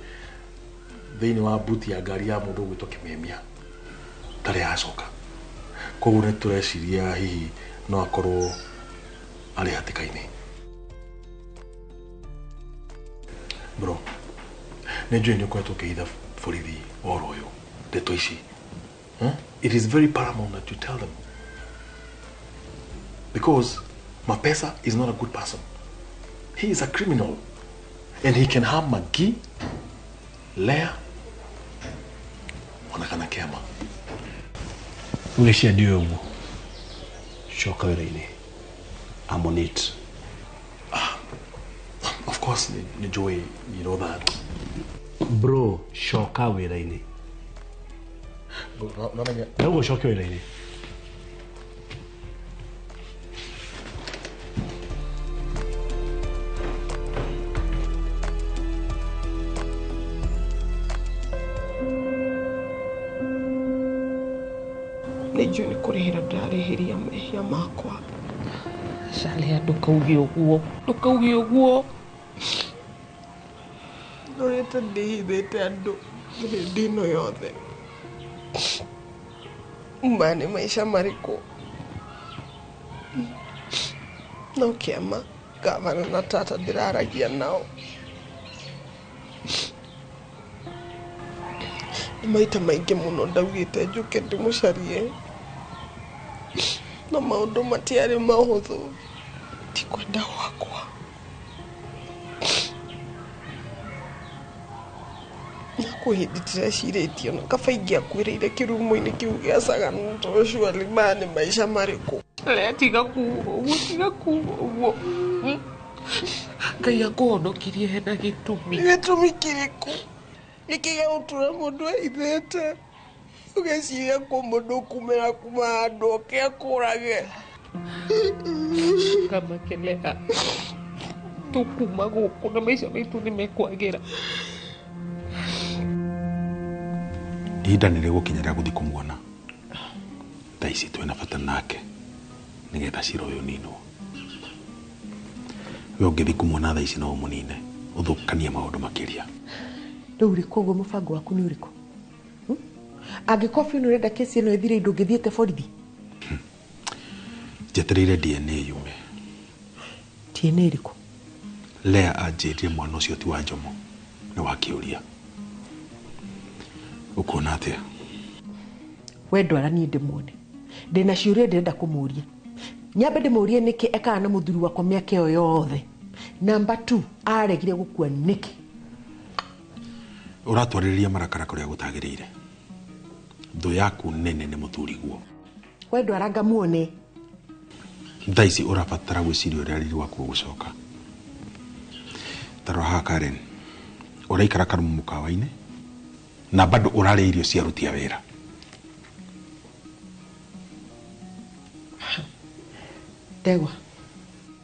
thĩinĩ wa buti ya ngari ya mũndũ ũgwĩtwo Kĩmemia. Ndarĩ acoka. Koguo nĩ tũreciria hihi no akorwo arĩ hatĩka-inĩ. Bro, nĩ njũĩ nĩ ũkoretwo ũkĩhitha borithi ũhoro ũyũ, ndeto ici. It is very paramount that you tell them. Because Mapesa is not a good person. He is a criminal. And he can harm Magi, Lea, ona kana Kema. Ũgĩcia ndiũĩ ũguo. Coka wĩra-inĩ. I'm on it. Of course, nĩ njũĩ, you know that. Bro, coka wĩra-inĩ. Ndauga ũcoke wĩra-inĩ. Nĩ njũĩ nĩ kũrĩhĩra ndĩrarĩhĩria mehia makwa. Shalea, ndũkauge ũguo. Ndũkauge ũguo. Ndũrĩte ndĩhithĩte andũ hĩndĩ ĩno yothe. Maya nĩ maica marĩkũ? No kĩama gavana na tata ndĩraragia nao. Nĩ maita maingĩ mũno ndaugĩte njũke ndĩmũcarie. No maũndũ matiarĩ mahũthũ. Ti kwenda gwakwa. Na kwĩ hĩndĩ ndĩrecirĩtie ona kaba ingĩakuĩrĩire kĩrumo-inĩ kĩu gĩa Sagana tondũ surely maya nĩ maica marĩkũ? Lea, tiga kuuga ũguo, tiga kuuga ũguo. Ngai akũhonokirie hena gĩtũmi. Gĩtũmi kĩrĩkũ? Nĩkĩ gĩgũtũra mũndũ ehithĩte? Ũgeciria kwĩ mũndũ ũkumĩra kuma handũ oke akũrage. Kamakelea, tũkuma gũkũ na maica maitũ nĩ mekwagĩra. Ihinda nĩ rĩgũkinya rĩa gũthiĩ kũmuona. Thaa ici twĩna bata nake nĩgetha cira ũyũ ũninwo. We ũngĩthiĩ kũmuona thaa ici no ũmũnine, ũthũkanie maũndũ makĩria. Rĩu rĩ, koguo mũbango waku nĩ ũrĩkũ? Angĩkorwo biũ nĩ ũrenda kesi ĩno ĩthire ndũngĩthiĩte borithi? Njetereire DNA yume. DNA ĩrĩkũ? Lea anjĩrire mwana ũcio ti wa Njomo, nĩ wa kĩũria. Ũkuona atĩa? We ndwara niĩ ndĩmuone. Ndĩna ciũria ndĩrenda kũmũria. Nyambe ndĩmũrie nĩkĩ ekaga na mũthuri wakwa mĩaka ĩyo yothe. Namba 2, aregire gũkua nĩkĩ? Ũratwarĩrĩria marakara kũrĩa gũtagĩrĩire. Thũ yaku nene nĩ mũthuriguo. We ndwara ngamuone. Thaa ici ũrabatara gwĩciria ũrĩa riri waku ũgũcoka. Ta rora haha Karen, ũraikara karumu mũkawa-inĩ na bado ũrarĩa irio cia aruti a wĩra. Ndegwa,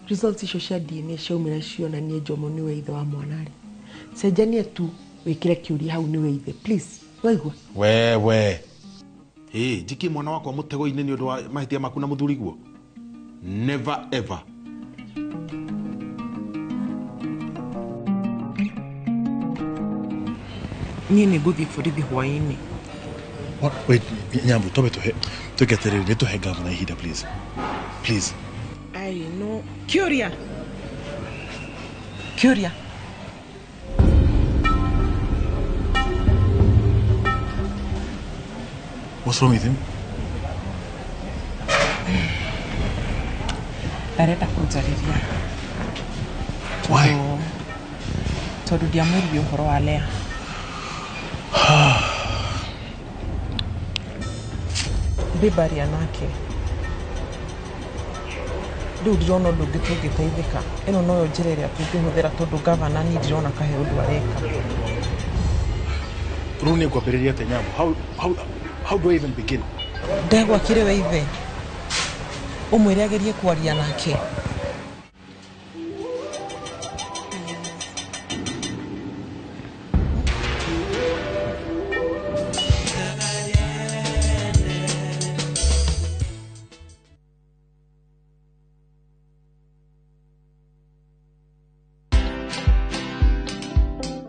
results icio cia DNA ciaumĩra cionanie Njomo nĩwe ithe wa mwana rĩ, cenjania tu wĩkĩre kĩũria hau nĩwe ithe, please. Waigua? Wewe ĩ njikie mwana wakwa mũtego-inĩ nĩ ũndũ wa mahĩtia maku na mũthuriguo? Never ever. Niĩ nĩ ngũthiĩ borithi hwaĩ-inĩ. Wait, Nyambu, twambe tũhe twĩke atĩrĩrĩ, nĩ tũhe gavana ihinda please. Please. Ai no kĩũria. Kĩũria. What's wrong with him? Ndarenda kũnjarĩria. Why? Tondũ ndiamwĩrire ũhoro wa Lea. Ndĩmbaria nake. Rĩu ndirona ũndũ ũngĩ tũngĩteithĩka. Ĩno noyo njĩra ĩrĩa tũngĩhũthĩra tondũ gavana niĩ ndirona kahe ũndũ areka. Rĩu nĩ ngwambĩrĩria atĩa Nyambu? How do I even begin? Ndegwa kĩrĩ we ithe. Ũmwĩre agerie kwaria nake.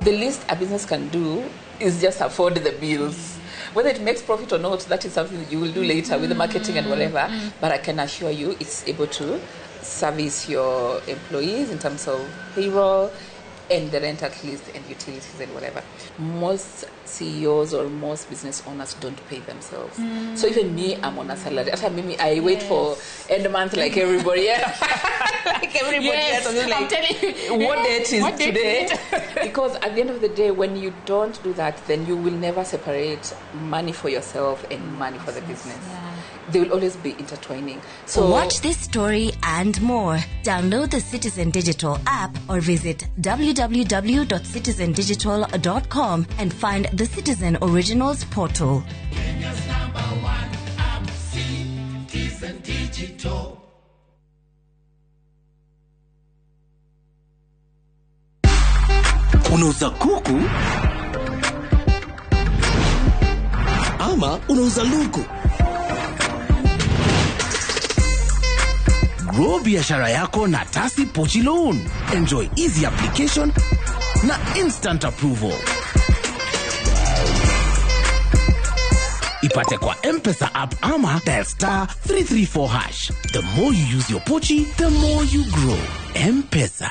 The least a business can do is just afford the bills. Whether it makes profit or not, that is something that you will do later with the marketing and whatever. But I can assure you it's able to service your employees in terms of payroll and the rent at least and utilities and whatever. Most CEOs or most business owners don't pay themselves. So even me, I'm on a salary. After me, I wait for end month like everybody else. Like everybody else. I'm just like, I'm telling you, what date is what date today? is it? Because at the end of the day, when you don't do that, then you will never separate money for yourself and money for the business. They will always be intertwining. So watch this story and more. Download the Citizen Digital app or visit www.citizendigital.com and find the Citizen Originals portal. Kenya's number one app, Citizen Digital. Unauza kuku ama unauza luku? Grow biashara yako na Tasi Pochi Loan. Enjoy easy application na instant approval. Ipate kwa M-Pesa app ama dial star 334 hash. The more you use your Pochi, the more you grow. M-Pesa.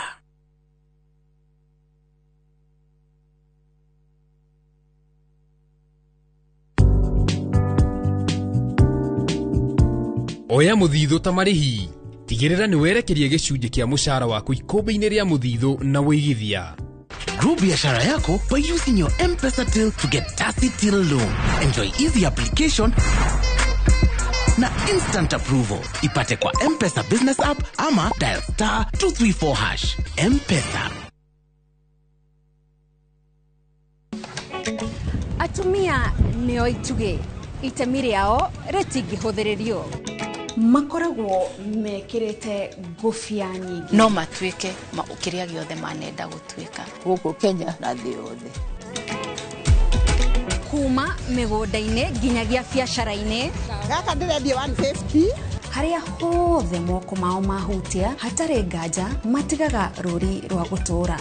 Oya muthithu ta marĩhi. Tigĩrĩra nĩ werekeria gĩcunjĩ kĩa mũcara waku ikũmbĩ-inĩ rĩa mũthithũ na wĩigithia. Grow biashara yako by using your M-Pesa till to get Tasi Till Loan. Enjoy easy application na instant approval. Ipate kwa M-Pesa business app ama dial star 234 hash. M-Pesa. Atumia nĩo itugĩ, itemi rĩao rĩtingĩhũthĩrĩrio. Makoragwo mekĩrĩte ngũbia nyingĩ. No matuĩke kĩrĩa gĩothe manenda gũtuĩka. Gũkũ Kenya na thĩ yothe. Kuma mĩgũnda-inĩ nginyagia biacara-inĩ. Gaka ndĩrendia 150. Harĩa hothe moko mao mahutia hatarĩ nganja matigaga rũri rwa gũtũũra.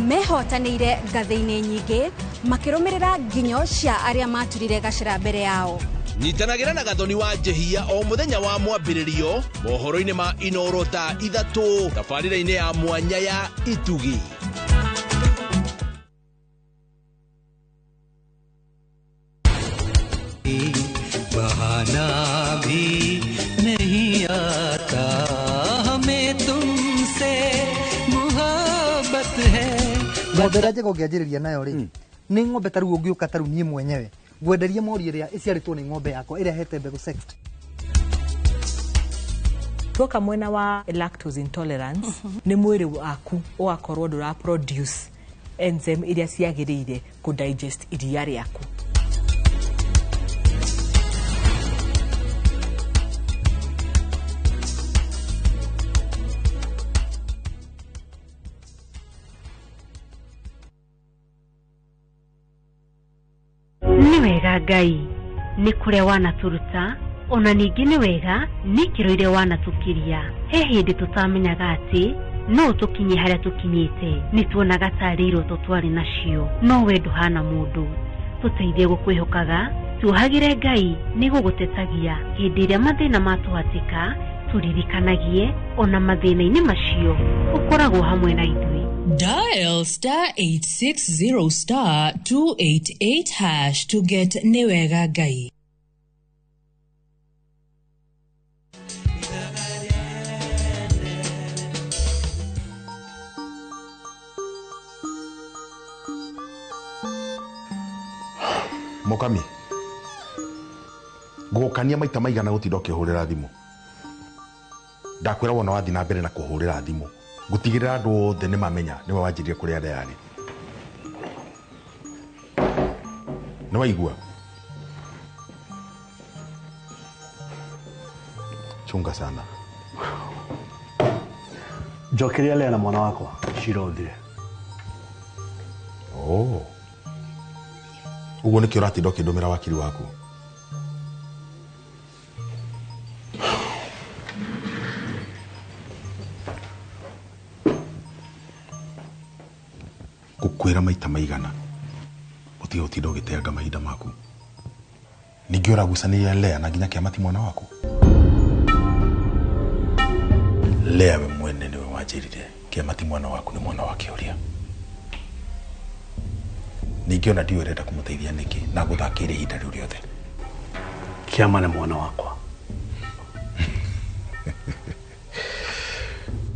Mehotanĩire ngathĩ-inĩ nyingĩ makĩrũmĩrĩra nginyo cia arĩa maturire gacĩra mbere yao. Nyitanagĩra na Gathoni wa Njehia o mũthenya wa mwambĩrĩrio mohoro-inĩ ma Inoro thaa 3 tabarĩra-inĩ ya mwanya ya Itugi. बहाना भी नहीं आता हमें तुमसे मोहब्बत है. Ng'ombe ĩrĩa njega ũngĩanjĩrĩria nayo rĩ, nĩ ng'ombe ta rĩu ũngĩũka ta rĩu niĩ mwenyewe Ngwenderie mori ĩrĩa ĩciarĩtwo nĩ ng'ombe yakwa ĩrĩa hete mbegũ sexed. Tuoka mwena wa lactose intolerance, nĩ mwĩrĩ waku ũgakorwo ndũra produce enzyme iria ciagĩrĩire kũ digest iria rĩaku. Nĩ wega Ngai nĩ kũrĩa wanatũruta, ona ningĩ nĩ wega nĩ ikĩro iria wanatũkiria. He hĩndĩ tũtamenyaga atĩ no tũkinye harĩa tũkinyĩte, nĩ tuonaga tarĩ iroto twarĩ nacio, no we ndũhana mũndũ. Tũteithie gũkwĩhokaga, tuohagĩre Ngai nĩ gũgũtetagia hĩndĩ ĩrĩa mathĩna matũhatĩka, tũririkanagie ona mathĩna-inĩ macio ũkoragwo hamwe na ithuĩ. Dial star 860 star 288 hash to get Newega Ngai. Mukami, ngũgũkania maita maigana gũtinda ũkĩhũrĩra thimũ. Ndakwĩra wona wathiĩ na mbere na kũhũrĩra thimũ, ngũtigĩrĩra andũ othe nĩ mamenya nĩwe wanjĩrire kũrĩa ndayarĩ. Nĩ waigua? Chunga sana. Njokeria Lea na mwana wakwa cira ũthire. Oh. Ũguo nĩkĩo ũratinda ũkĩndũmĩra wakiri waku? Ngũkwĩra maita maigana ũtige gũtinda ũgĩteanga mahinda maku. Ningĩ ũragucanĩria Lea na nginya kĩama ti mwana waku. Lea we mwene nĩwe wanjĩrire kĩama ti mwana waku, nĩ mwana wa kĩũria. Ningĩ ona ndiũĩ ũrenda kũmũteithia nĩkĩ na gũthakĩire ihinda rĩu rĩothe. Kĩama nĩ mwana wakwa.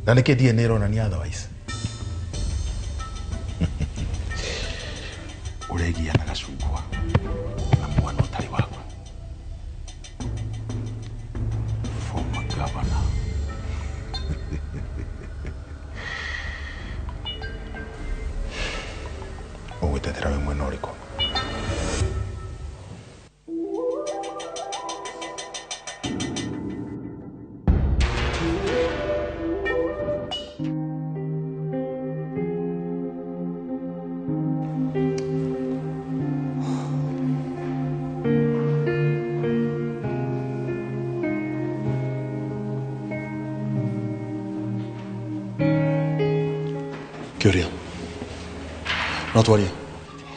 Na nĩkĩ DNA ĩronania otherwise? Ũregia na gacungwa na mwana ũtarĩ waku. Former governor. Ũgwĩtetera wĩ mwena ũrĩkũ? Kĩũria. No twarie.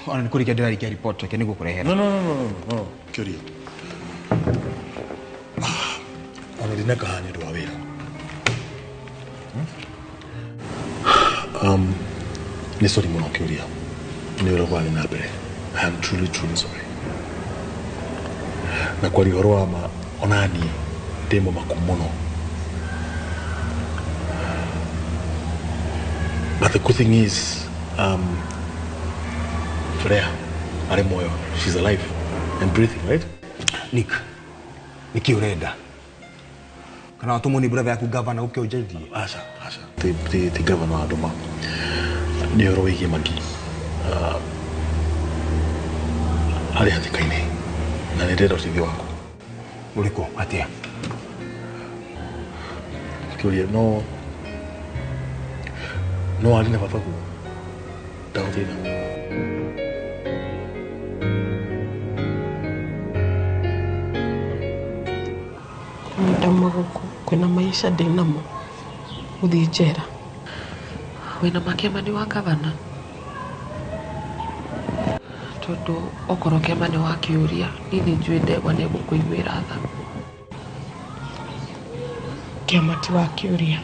Ona nĩ kũrĩkia ndĩrarĩkia report reke nĩgũkũrehera. No, no, no, no, no, no. Kĩũria. Ona ndineka haha nĩ ũndũ wa wĩra. Nĩ sorry mũno Kĩũria. Nĩ ũrĩa kũrathiĩ na mbere. I am truly, truly sorry. Na kwaria ũhoro wa ma, ona niĩ ndĩ mũmaku mũno. But the good thing is, Freya, arĩ muoyo, she's alive and breathing, right? Nick, nĩkĩ ũrenda? Kana watũmwo nĩ brother yaku governor ũke ũnjendie? Aca, aca. Ti governor wandũma. Nĩ ũhoro wĩgiĩ Magi. Arĩ hatĩka-inĩ na nĩ ndĩrenda ũteithio waku. Ũrĩkũ? Atĩa? Kĩũria, no arĩ na bata guo. Ndagũthaitha. Ndauma gũkũ kwĩna maica ndĩnamo gũthiĩ njera. Wĩna makĩama nĩ wa gavana, tondũ okorwo kĩama nĩ wa kĩũria, niĩ nĩ njũĩ ndegwa nĩ egũkũiguĩra tha. Kĩama ti wa kĩũria.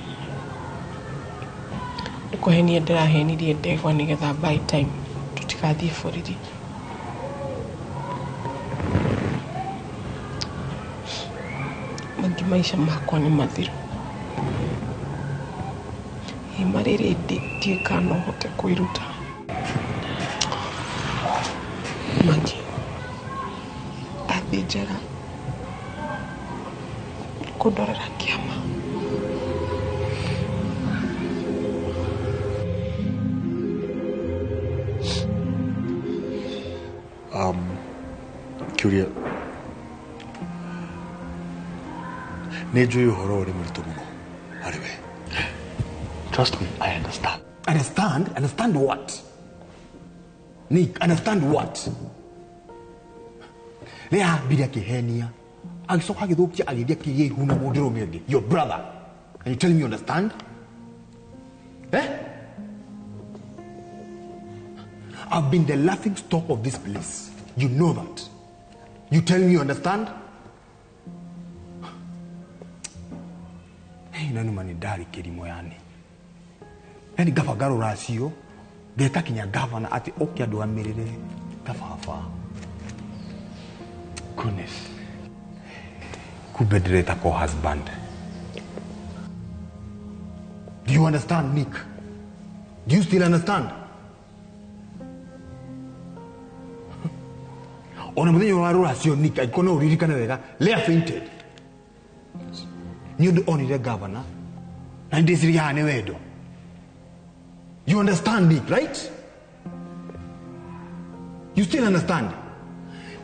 Nĩ kũhenia ndĩrahenirie ndegwa nĩgetha buy time tũtigathiĩ borithi. Mangĩ maica makwa nĩ mathiru. Irima rĩrĩ ndiũĩ kana no hote kwĩruta. Mangĩ, Gũthiĩ njera kũndorera kĩama. Kĩũria nĩ njũĩ ũhoro ũrĩ mũritũ mũno harĩ we. Trust me, I understand. Understand? Understand what? Nick, understand what? Rĩa ambire akĩhenia agĩcoka agĩthũkia agĩthiĩ akĩgĩa ihu na mũndũrũme ũngĩ, your brother, and you tell me you understand? Eh? I've been the laughing stock of this place. You know that. You tell me you understand? Hey, nani mani ndari kĩrimũ yani. Yani ngaba ngarũracio ngeta kinya gavana atĩ oke andũgamĩrĩre kababa. Goodness. Kumbe ndĩreta ko husband. Do you understand, Nick? Do you still understand? Ona mũthenya wa rũracio Nick angĩkorwo no ũririkane wega, Leah fainted. Nĩ ũndũ onire gavana na ndĩciria haha nĩ wendo. You understand, Nick, right? You still understand?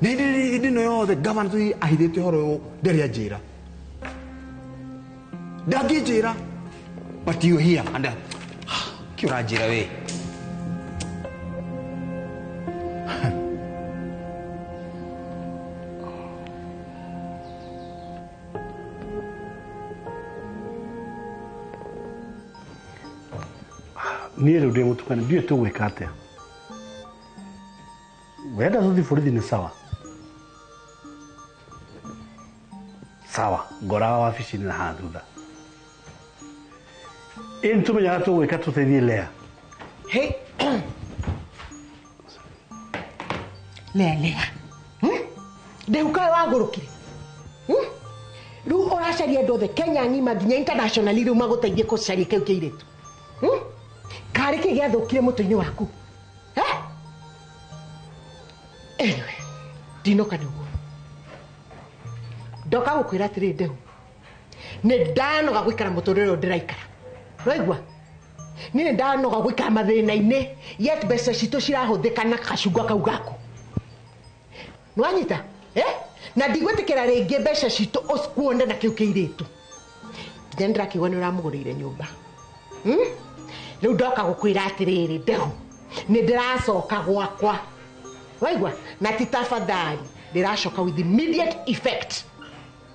Na hĩndĩ ĩno yothe gavana tũi ahithĩte ũhoro ũyũ ndarĩ anjĩra. Ndangĩnjĩra. But you here and kĩ ũranjĩra we? Niĩ rĩu ndĩ mũtukani ndiũĩ tũgwĩka atĩa. Wenda tũthiĩ borithi nĩ sawa sawa, ngoraga wabici-inĩ na haha thutha. Ĩ nĩtũmenyaga tũgwĩka tũteithie Lea. Hey. Lea, Lea. Ndeukae wagũrũkire. Rĩu ũracaria andũ othe Kenya ng'ima nginya internationally rĩu magũteithie kũcaria kĩu kĩirĩtu. Karĩ kĩ gĩathũkire mũtwe-inĩ waku? Eh? Anyway, ndinoka nĩguo. Ndoka gũkwĩra atĩrĩ Ndeu. Nĩ ndanoga gũikara mũtũrĩre ũyũ ndĩraikara. Ũraigua? Niĩ nĩ ndanoga gũikara mathĩna-inĩ yet mbeca citũ cirahũthĩka na kacungwa kau gaku. Nĩwanyita? Eh? Na ndigwĩtĩkĩra rĩngĩ mbeca citũ ũkuone na kĩu kĩirĩtu. Nginya nĩndĩrakĩigua nĩ ũramũgũrĩire nyũmba. Rĩu ndoka gũkwĩra atĩrĩrĩ Ndeu, nĩ ndĩracoka gwakwa. Waigua? Na ti tafadhali, ndĩracoka with immediate effect.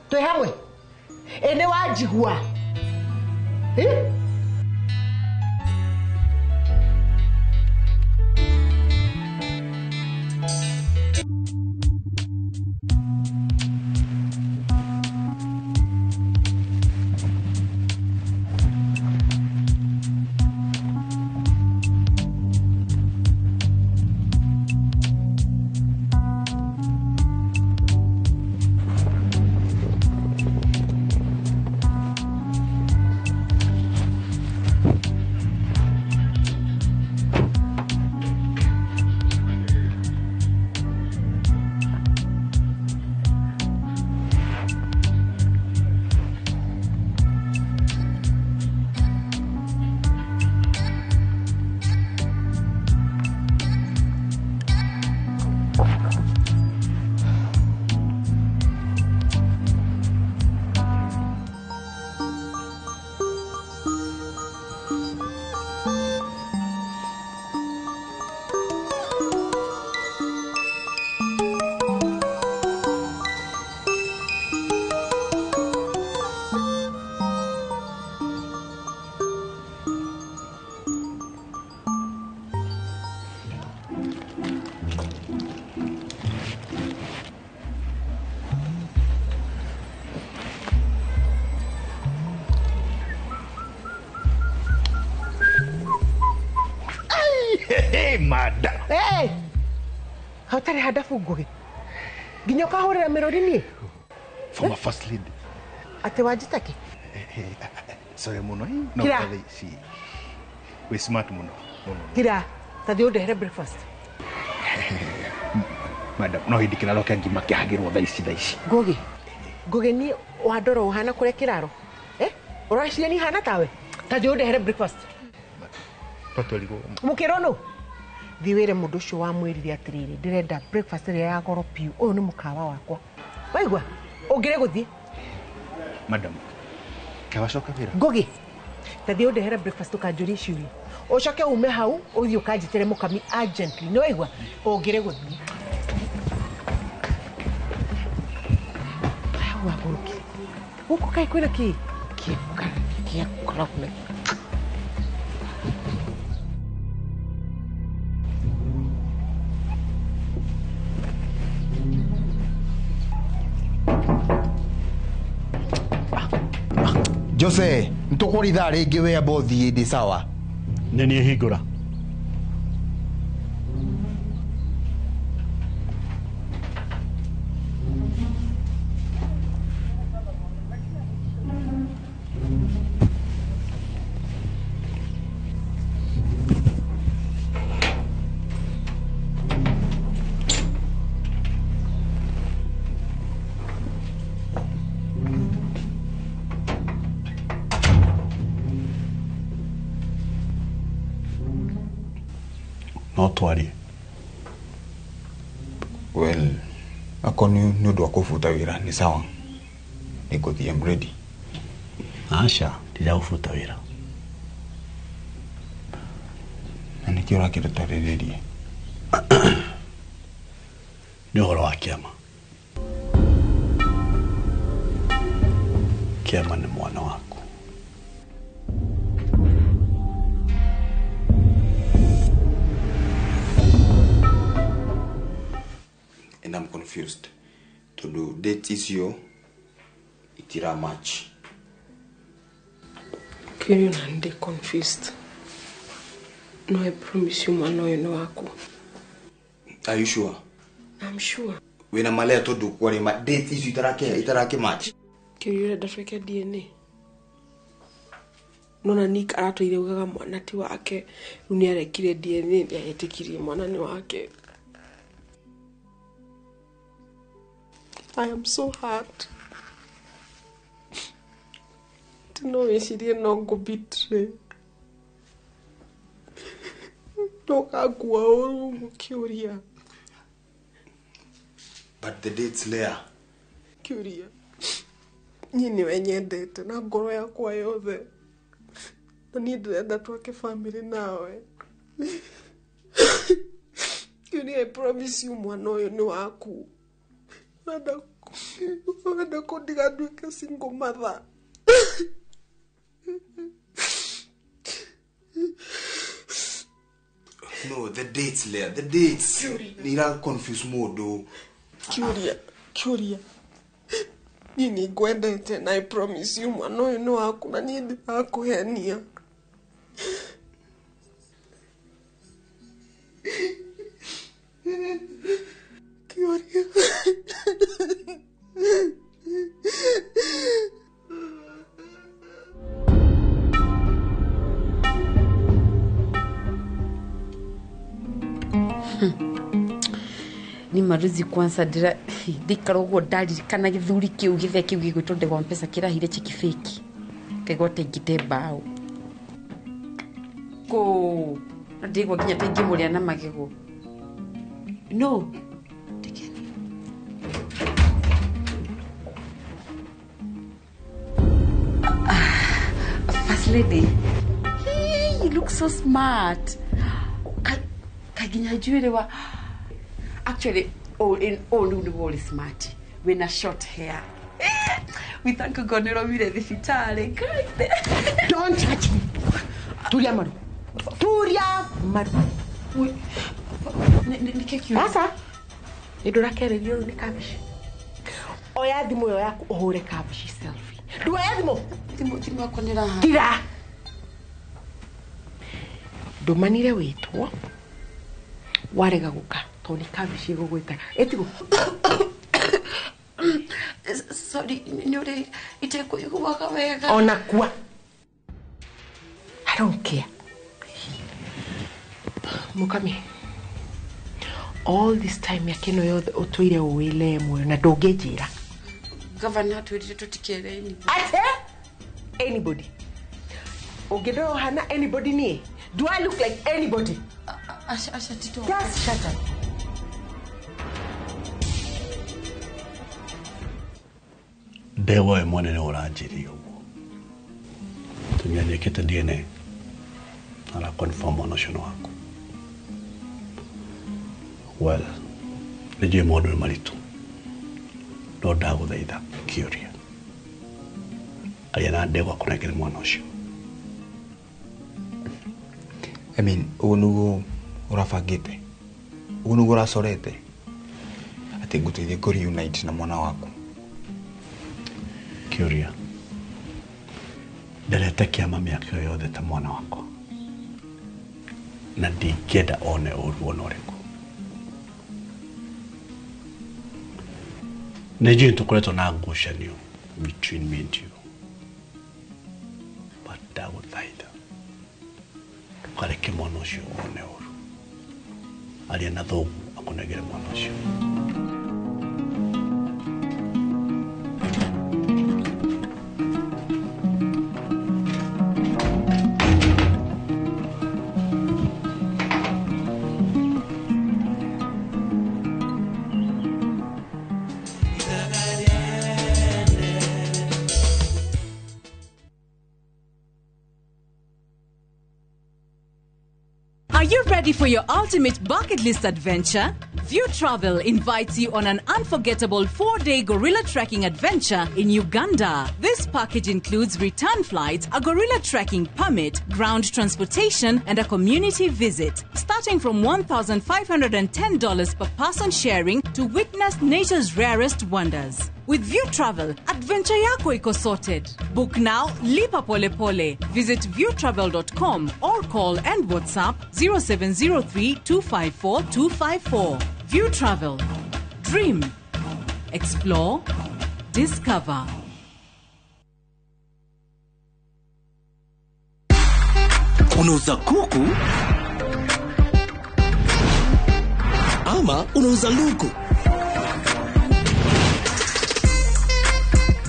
Twĩ hamwe? Ĩ nĩ wanjigua? Eh? Mada. Hey! Hautari hadafu ngugi. Nginya ukahurira mirori nie. Former first lady. Ate wajitake? Sorry muno. No, si. We smart muno. Kira, tathi undehere breakfast. Madam, no hindi kiraro kia ngima kĩhagĩrwo thaa ici thaa ici. Ngugi. Ngugi ni wandora ũhana kũrĩa kĩraro. Eh? Ũraciria ni hana tawe? Ta njũĩ ũndehere breakfast. Totwerigwo. Mũkĩrwo nũ? Thiĩ wĩre mũndũ ũcio wamwĩrire atĩrĩrĩ, ndĩrenda breakfast ĩrĩa ya goro piũ. Ũyũ nĩ mũkawa wakwa. Waigua? Ũngĩrĩ gũthiĩ. Madam, kewacoka wĩra? Ngugi. Ta thiĩ ũndehere breakfast ũkanjũrie ciũria. Ũcoke ume hau ũthiĩ ũkanjĩtĩre mũkami urgently. Nĩ waigua? Ũngĩrĩ gũthiĩ. Hau agũrũkire. Gũkũ kaĩ kwĩna kĩ? Kĩeka, kĩeka. Jose, ntukuri thaa ringi we amba uthie ndi sawa. Nĩ niĩ hingũra. No twarie. Well, akorwo nĩ ũndũ wa kũbuta wĩra nĩ sawa. Nĩ ngũthiĩ, I'm ready. Aca, ndiragũbuta wĩra. Na nĩkĩo ũrakĩenda twarĩrĩrie? Nĩ ũhoro wa kĩama. Kĩama nĩ mwana waku. And I'm confused. Tondu date icio itira match. Kĩũria na ndĩ confused. No, I promise you mwana ũyũ nĩ waku. Are you sure? I'm sure. Wĩna malea tondu kwarĩ ma date icio itarake match. Kĩũria ũrenda twĩke DNA. Nona Nick aratũire ugaga mwana ti wake. Rĩu nĩ arekire DNA nĩ aretĩkirie mwana nĩ wake. I am so hurt. No wĩcirie no ngũbetray. No ngakua ũru mũkĩũria. But the date's there. Kĩũria. Niĩ nĩwe nyendete na ngoro yakwa yothe. Na niĩ ndĩrenda twake family nawe. Kĩũria, I promise you mwana ũyũ nĩ waku. Ũrenda kũndiga nduĩke single mother. No, the dates, Leah, the dates. Nira confuse mũndũ. Kĩũria, kĩũria. Niĩ nĩ ngwendete na I promise you mwana ũyũ nĩ waku na niĩ ndirakũhenia. Kĩũria. Ni maruzi kwanza ndira ndikara uguo ndaririkana gĩthuri kĩu gĩthee kĩu gĩgwĩtwo Ndegwa Mpesa kĩrahire cheki fake ngaigua ta ingĩte mbaũ kũ na ndĩgua nginya ta ingĩmũrĩa na magego no. First lady, hey, you look so smart. Kaginya njuĩrĩ wa actually all in all nĩ wori smart wĩna short hair. We thank God nĩ ũraumire thibitarĩ. Don't touch me. Turia maru. Turia maru. Nĩkĩ kiuga? Aca. Nĩ ndũrakererio rĩu nĩ kabici. Oya thimũ ĩyo yaku ũhũre kabici selfie. Nduoya thimũ. Thimũ yakwa nĩ ĩraha. Kira. Ndũmanire wĩtwo warega gũka tondũ nĩ kabici ĩgũgwĩtaga. Ĩtigũ. Sorry, nĩ ũrĩ itekũiguaga wega. Ona kua. I don't care. Mukami. All this time mĩaka ĩno yothe ũtũire ũĩ muoyo na ndũngĩnjĩra. Gavana atwĩrire tũtikere anybody. Ate? Anybody. Ũngĩndora ũhana anybody niĩ? Do I look like anybody? Asha, Asha, Tito. Just shut up. Ndegwa we mwene nĩ ũranjĩrire ũguo. Mũtumia nĩekĩte DNA ara confirm mwana ũcio nĩ waku. Well, nĩ njũĩ maũndũ nĩ maritũ no ndagũthaitha kĩũria aria na ndegwa kũnengere mwana ũcio. I mean, ũguo nĩguo ũrabangĩte, ũguo nĩguo ũracorete atĩ ngũteithie kũ reunite na mwana waku. Kĩũria, nderete kĩama mĩaka ĩyo yothe ta mwana wakwa na ndingĩenda one ũru ona ũrĩkũ. Nĩ njũĩ nĩtũkoretwo na ngucanio between me and you, but ndagũthaitha ndũkareke mwana ũcio one ũru. Aria na thoguo akũnengere mwana ũcio. Are you ready for your ultimate bucket list adventure? View Travel invites you on an unforgettable 4-day gorilla trekking adventure in Uganda. This package includes return flights, a gorilla trekking permit, ground transportation, and a community visit. Starting from $1,510 per person sharing to witness nature's rarest wonders. With View Travel, adventure yako iko sorted. Book now, lipa pole pole. Visit viewtravel.com or call and WhatsApp 0703 254 254. View Travel. Dream. Explore. Discover. Unauza kuku ama unauza luku?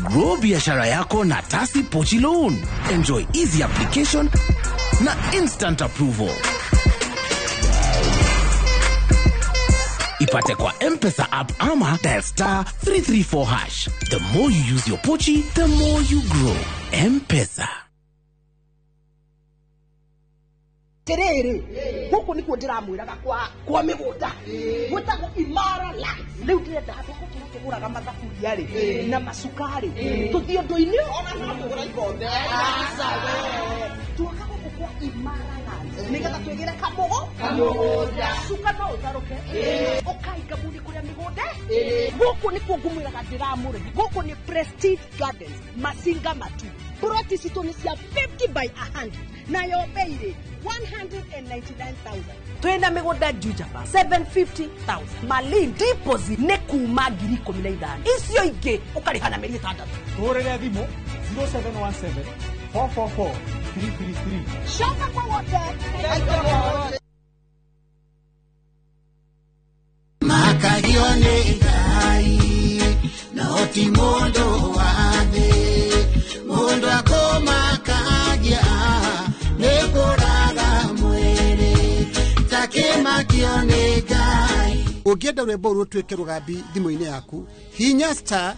Grow biashara yako na Tasi Pochi Loan. Enjoy easy application na instant approval. Ipate kwa M-Pesa app ama dial star 334 hash. The more you use your Pochi, the more you grow. M-Pesa. Terere, guku nikuo ndiramwiraga kwa migunda gwitagwo Imara Lands. Riu ndirenda handu guku tukiguraga mathaburia ri na macukari tuthie ndu-ini ona no tugura ikombe. Twaka guku kwa Imara Lands nigetha twigire kamugo kamugunda cuka no utharuke ukainga muni kuria migunda. Guku nikuo ngumwiraga ndiramũrĩhi. Guku ni Prestige Gardens Masinga Matu. Ploti citũ nĩ cia 50 by 100 nayo bei rĩ 199,000. Twina migunda Juja 750,000. Malin deposit nĩ kuma 15,000. Icio ingĩ ũkarĩha na mĩeri 6. Tũhũrĩre thimũ 0717 444 333. Coka kwa wote. Makagio nĩ Ngai no ti mũndũ wa thĩ. Mũndũ akũmakagia nĩ kũraga mwĩrĩ takĩmakio nĩ Ngai. Ũngĩenda rwĩmbo rũrũ rũtuĩke rũgambi thimũ-inĩ yaku, hihinya star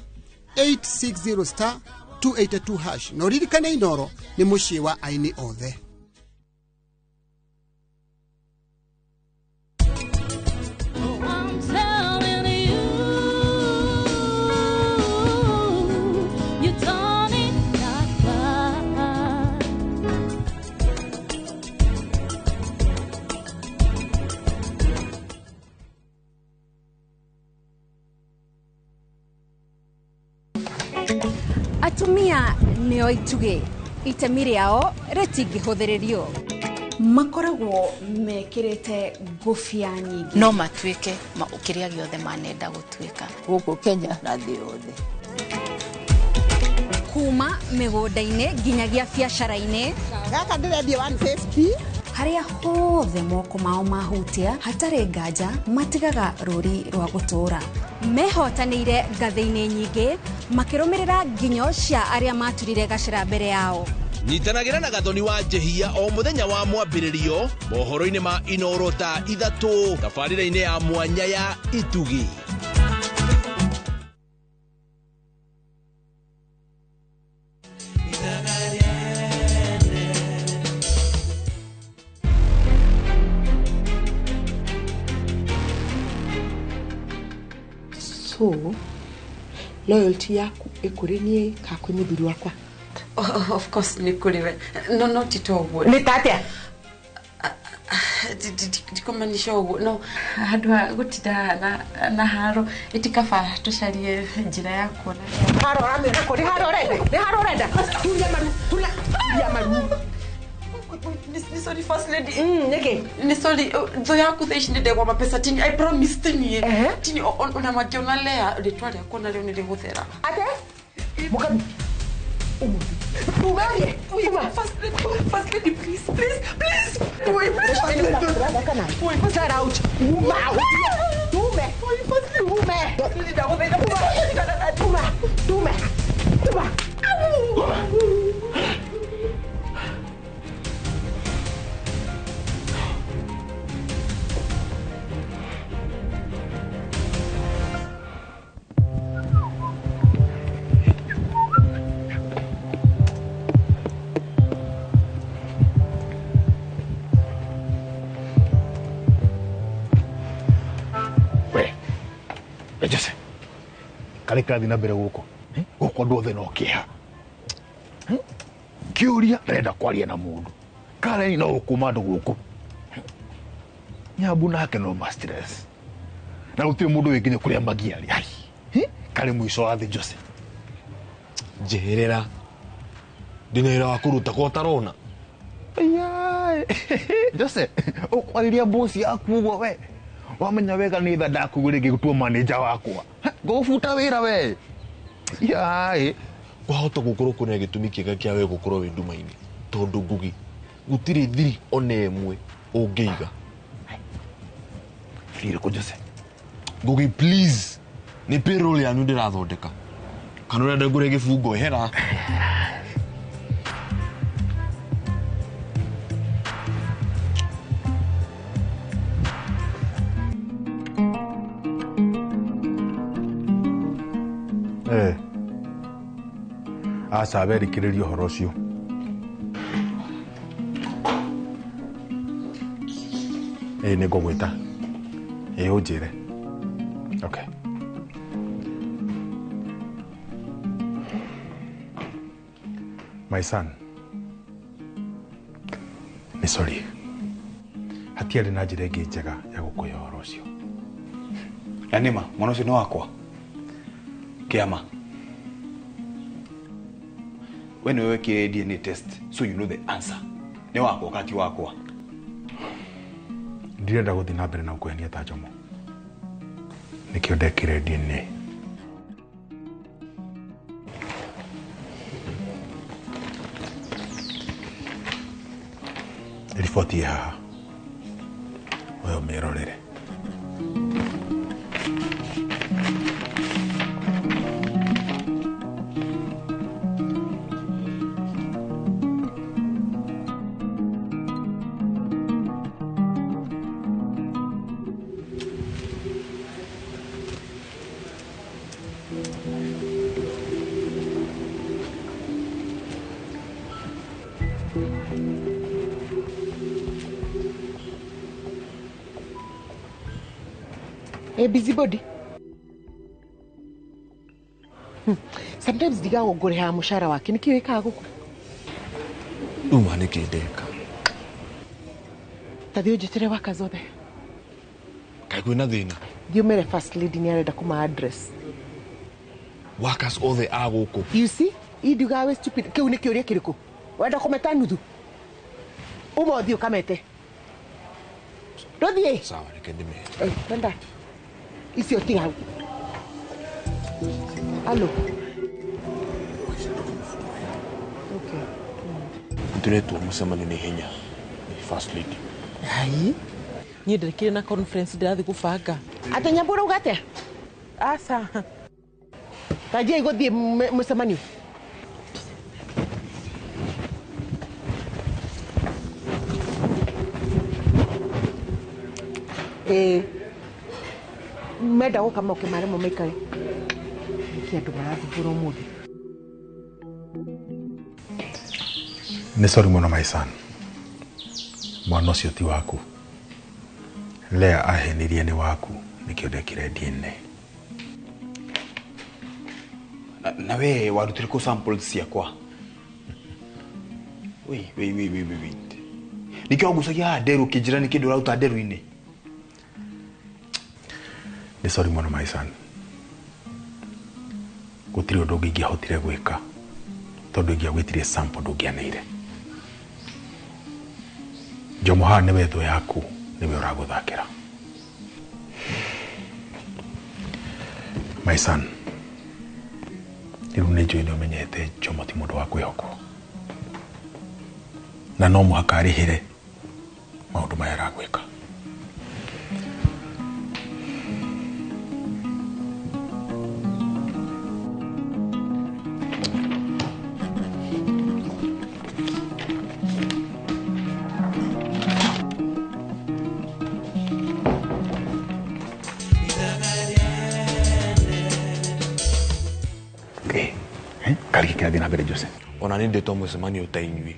860 star 282 hash na ũririkane Inoro nĩ mũciĩ wa aini othe. Atumia nĩo itugĩ, itemi rĩao rĩtingĩhũthĩrĩrio. Makoragwo mekĩrĩte ngũbia nyingĩ. No matuĩke kĩrĩa gĩothe manenda gũtuĩka. Gũkũ Kenya na thĩ yothe. Kuma mĩgũnda-inĩ nginyagia biacara-inĩ. Gaka ndĩrendia 150. Harĩa hothe moko mao mahutia hatarĩ nganja matigaga rũri rwa gũtũũra. Mehotanĩire ngathĩ-inĩ nyingĩ makĩrũmĩrĩra nginyo cia arĩa maturire gacĩra mbere yao. Nyitanagĩra na Gathoni wa Njehia o mũthenya wa mwambĩrĩrio mohoro-inĩ ma Inoro thaa 3 tabarĩra-inĩ ya mwanya ya Itugi. So loyalty yaku ĩkũrĩ niĩ ka kwĩ mũthuri wakwa? Oh, of course nĩ kũrĩ we. No, no ti toguo. Nĩ ta atĩa? Ndikũmanisha ũguo. No handũ ha gũtinda na haro ĩtikaba tũcarie njĩra ya kuona. Haro ũramĩona kũ? Nĩ haro ũrenda? Nĩ haro ũrenda? Turia maru, turia maru. Ni sorry first lady. Nĩkĩ? Ni sorry thũ yaku thaa ici nĩ ndegwa mapesa tini. I promise tini. Tini ona mangĩona Lea rĩtwa rĩakwa narĩo nĩ rĩgũthera. Ate? Mũkabi. Umeorie. Uma. First lady, please, please, please. Wait, Turn out. Uma. Tume. Tume. Uma. Tume. Uma. Jose, kare karathi na mbere guku guku andu othe no kieha kiuria ndarenda kwaria na mundu Karen no gukuma andu guku Nyambu nake no ma stress na gutire mundu winginya kuria magiari ai kare mwico wa thi Jose Njihirira ndina wira wa kuruta ko tarona. Ai Jose ukwariria boss yaku uguo we wamenya wega ni tha ndakugure ngigutua manager wakwa ngubuta wira we yae kwahota gukorwo kuna gitumi kiega kia we gukorwo wi nduma-ini tondu Ngugi gutiri thiri ona ĩmwe ũngĩiga. Thiri kũ Jose? Ngugi please, ni payroll yanyu ndĩrathondeka kana ũrenda ngũre gĩbungo hera. Aca werikĩrĩria ũhoro ũcio. Ĩĩ nĩ ngũgwĩta. Ĩĩ ũnjĩre. Okay. My son, nĩ sorry. Hatiarĩ na njĩra ĩngĩ njega ya gũkũhe ũhoro ũcio. Na nĩma mwana ũcio nĩ wakwa. Kĩama. We nĩwe wekire DNA test, so you know the answer. Nĩ wakwa kati wakwa. Ndirenda gũthiĩ na mbere na gũkũhenia ta Njomo. Nĩkĩo ndekire DNA. Riboti ĩ haha. We ũmĩrorere. A busybody. Sometimes ndigago ngũrĩhaga mũcara wake nĩkĩ wĩkaga gũkũ? Uma nĩkĩ ndeka? Ta thiĩ ũnjĩtĩre workers othe. Kaĩ kwĩna thĩna? Thiĩ ũmere first lady nĩarenda kũma address. Workers othe a gũkũ. You see? Ii ndiugaga wĩ stupid. Kĩu nĩ kĩũria kĩrĩkũ? Wenda kũmeta nuthu? Uma ũthiĩ ũkamete. Ndũthiĩ? Sawa, reke ndĩmete. Kwenda. Icio tiga hau. Alo. Okay. Nĩtũretwo mũcemanio na ihenya. First lady. Ai. Niĩ ndĩrĩkire na conference ndĩrathiĩ gũbanga. Atĩ Nyambo ũrauga atĩa? Aca. Kanjia igũthiĩ mũcemanio. Ĩĩ. Menda gũka moke maremwo maikare. Nĩkĩ andũ marathumbũra ũmũthĩ? Nĩ sorry mũno my son. Mwana ũcio ti waku. Lea ahenirie nĩ waku nĩkĩo ndekire DNA. Na we warutire kũ samples ciakwa? Wait, wait, wait, wait, wait. Nĩkĩo wangucagia haha nderu ũkĩnjĩra nĩ kĩndũ ũraruta nderu-inĩ? Nĩ sorry mũno my son. Gũtirĩ ũndũ ũngĩ ingĩahotire gwĩka tondũ ingĩagwĩtirie sample ndũngĩaneire. Jomo haha nĩwe thũ yaku, nĩwe ũragũthakĩra. My son, rĩu nĩ njũĩ nĩ ũmenyete Jomo ti mũndũ wa kwĩhokwo. Na no mũhaka arĩhĩre maũndũ maya aragwĩka. Kariki kĩrathiĩ na mbere Jose. Ona nĩ ndĩtwo mũcemanio ta inyuĩ.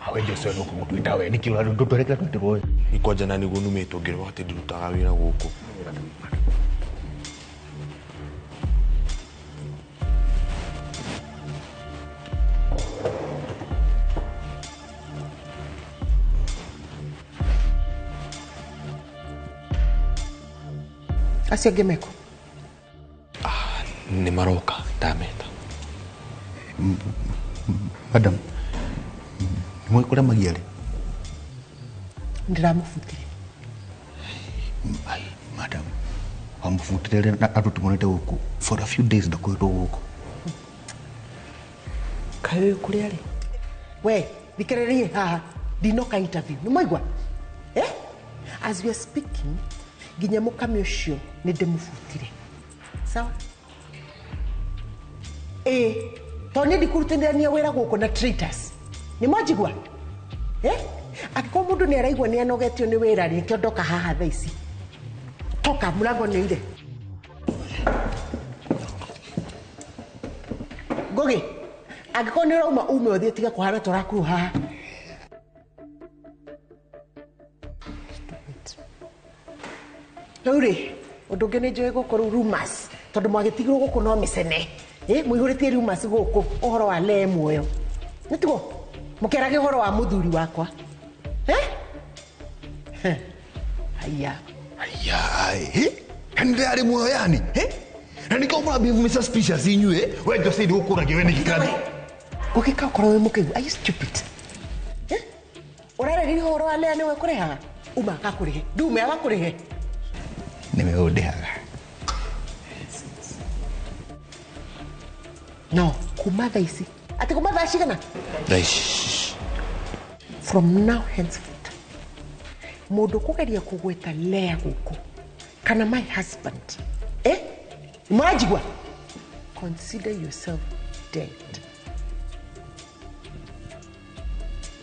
Awe Jose no kũmũtwĩta we nĩkĩ ũratũrekera twĩtĩrwo we. Ni kwanja na nĩguo numĩtwo ngĩrwo atĩ ndirutaga wĩra gũkũ. Acio angĩ mekũ? Nĩ maroka ndameta. Madam, nĩ kũrĩa Magia rĩ? Ndĩramũbutire. Ai, madam, wamũbutire rĩ na tũtimonete gũkũ for a few days ndakoretwo gũkũ. Kaĩ ũyũ kũrĩa rĩ? We, thikĩrĩrie haha, ndinoka interview. Nĩ mwaigua? Eh? As we are speaking, nginya mũkami ũcio nĩ ndĩmũbutire. Sawa? Ĩĩ, tondũ niĩ ndikurutithania wĩra gũkũ na traitors. Nĩ mwanjigua? Eh? Angĩkorwo mũndũ nĩ araigua nĩ anogetio nĩ wĩra rĩ, nĩkĩo ndoka haha thaa ici. Toka, mũrango nĩ ire. Ngũgĩ, angĩkorwo nĩ ũrauma ume ũthiĩ tiga kũhana ta ũrakuruha haha. Rĩu rĩ, ũndũ ũngĩ nĩ njũĩ gũkũ rĩu rumors, tondũ mwagĩtigirwo gũkũ no mĩcene. Mũihũrĩtie rumors gũkũ ũhoro wa Lee muoyo. Nĩ tiguo? Mũkĩaragia ũhoro wa mũthuri wakwa. Eh? Haya. Haya, eh? Nĩ arĩ muoyo yani? Eh? Na nĩkĩo mũrambia suspicious inyuĩ, we Jose ndĩgũkũragia we nĩkĩ kĩrathiĩ? Ngũgĩka ũkorwo wĩ mũkĩgu. Are you stupid? Eh? Ũrarĩrĩria ũhoro wa Lea nĩwe ũkũrĩhaga? Uma agakũrĩhe. Ndume agakũrĩhe. Nĩwe ũndĩhaga. No, kuma thaa ici. Atĩ kuma thaa cigana? Thaa ici. From now henceforth, mũndũ kũgeria kũgweta Lea gũkũ kana my husband, eh? Mũranjigua? Consider yourself dead.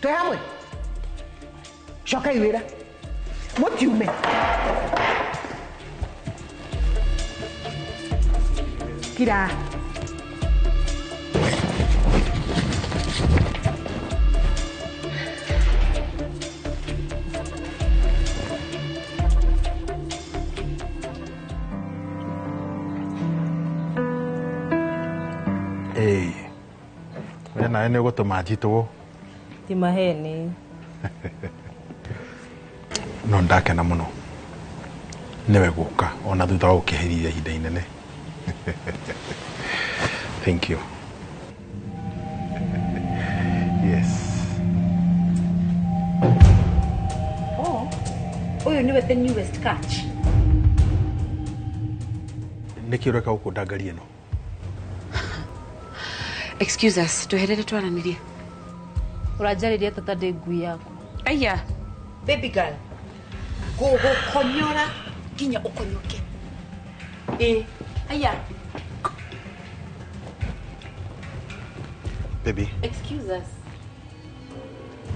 Twĩ hamwe? Cokai wĩra. Mũtiume. Kira. Ĩĩ. We nawe nĩ ũgũtũma njitwo. Ti maheni. No ndakena mũno nĩwe gũka ona thutha wa gũkĩherithia ihinda inene. Thank you. Yes. Oh, ũyũ nĩwe the newest catch. Nĩkĩ ũreka gũkũ ndangaria ĩno? Excuse us, tweherere twaranĩrie. Ũranjarĩria tata ndĩ ngui yaku. Aya baby girl ngũgũkonyora nginya ũkonyoke. Ĩ aya. Baby. Excuse us.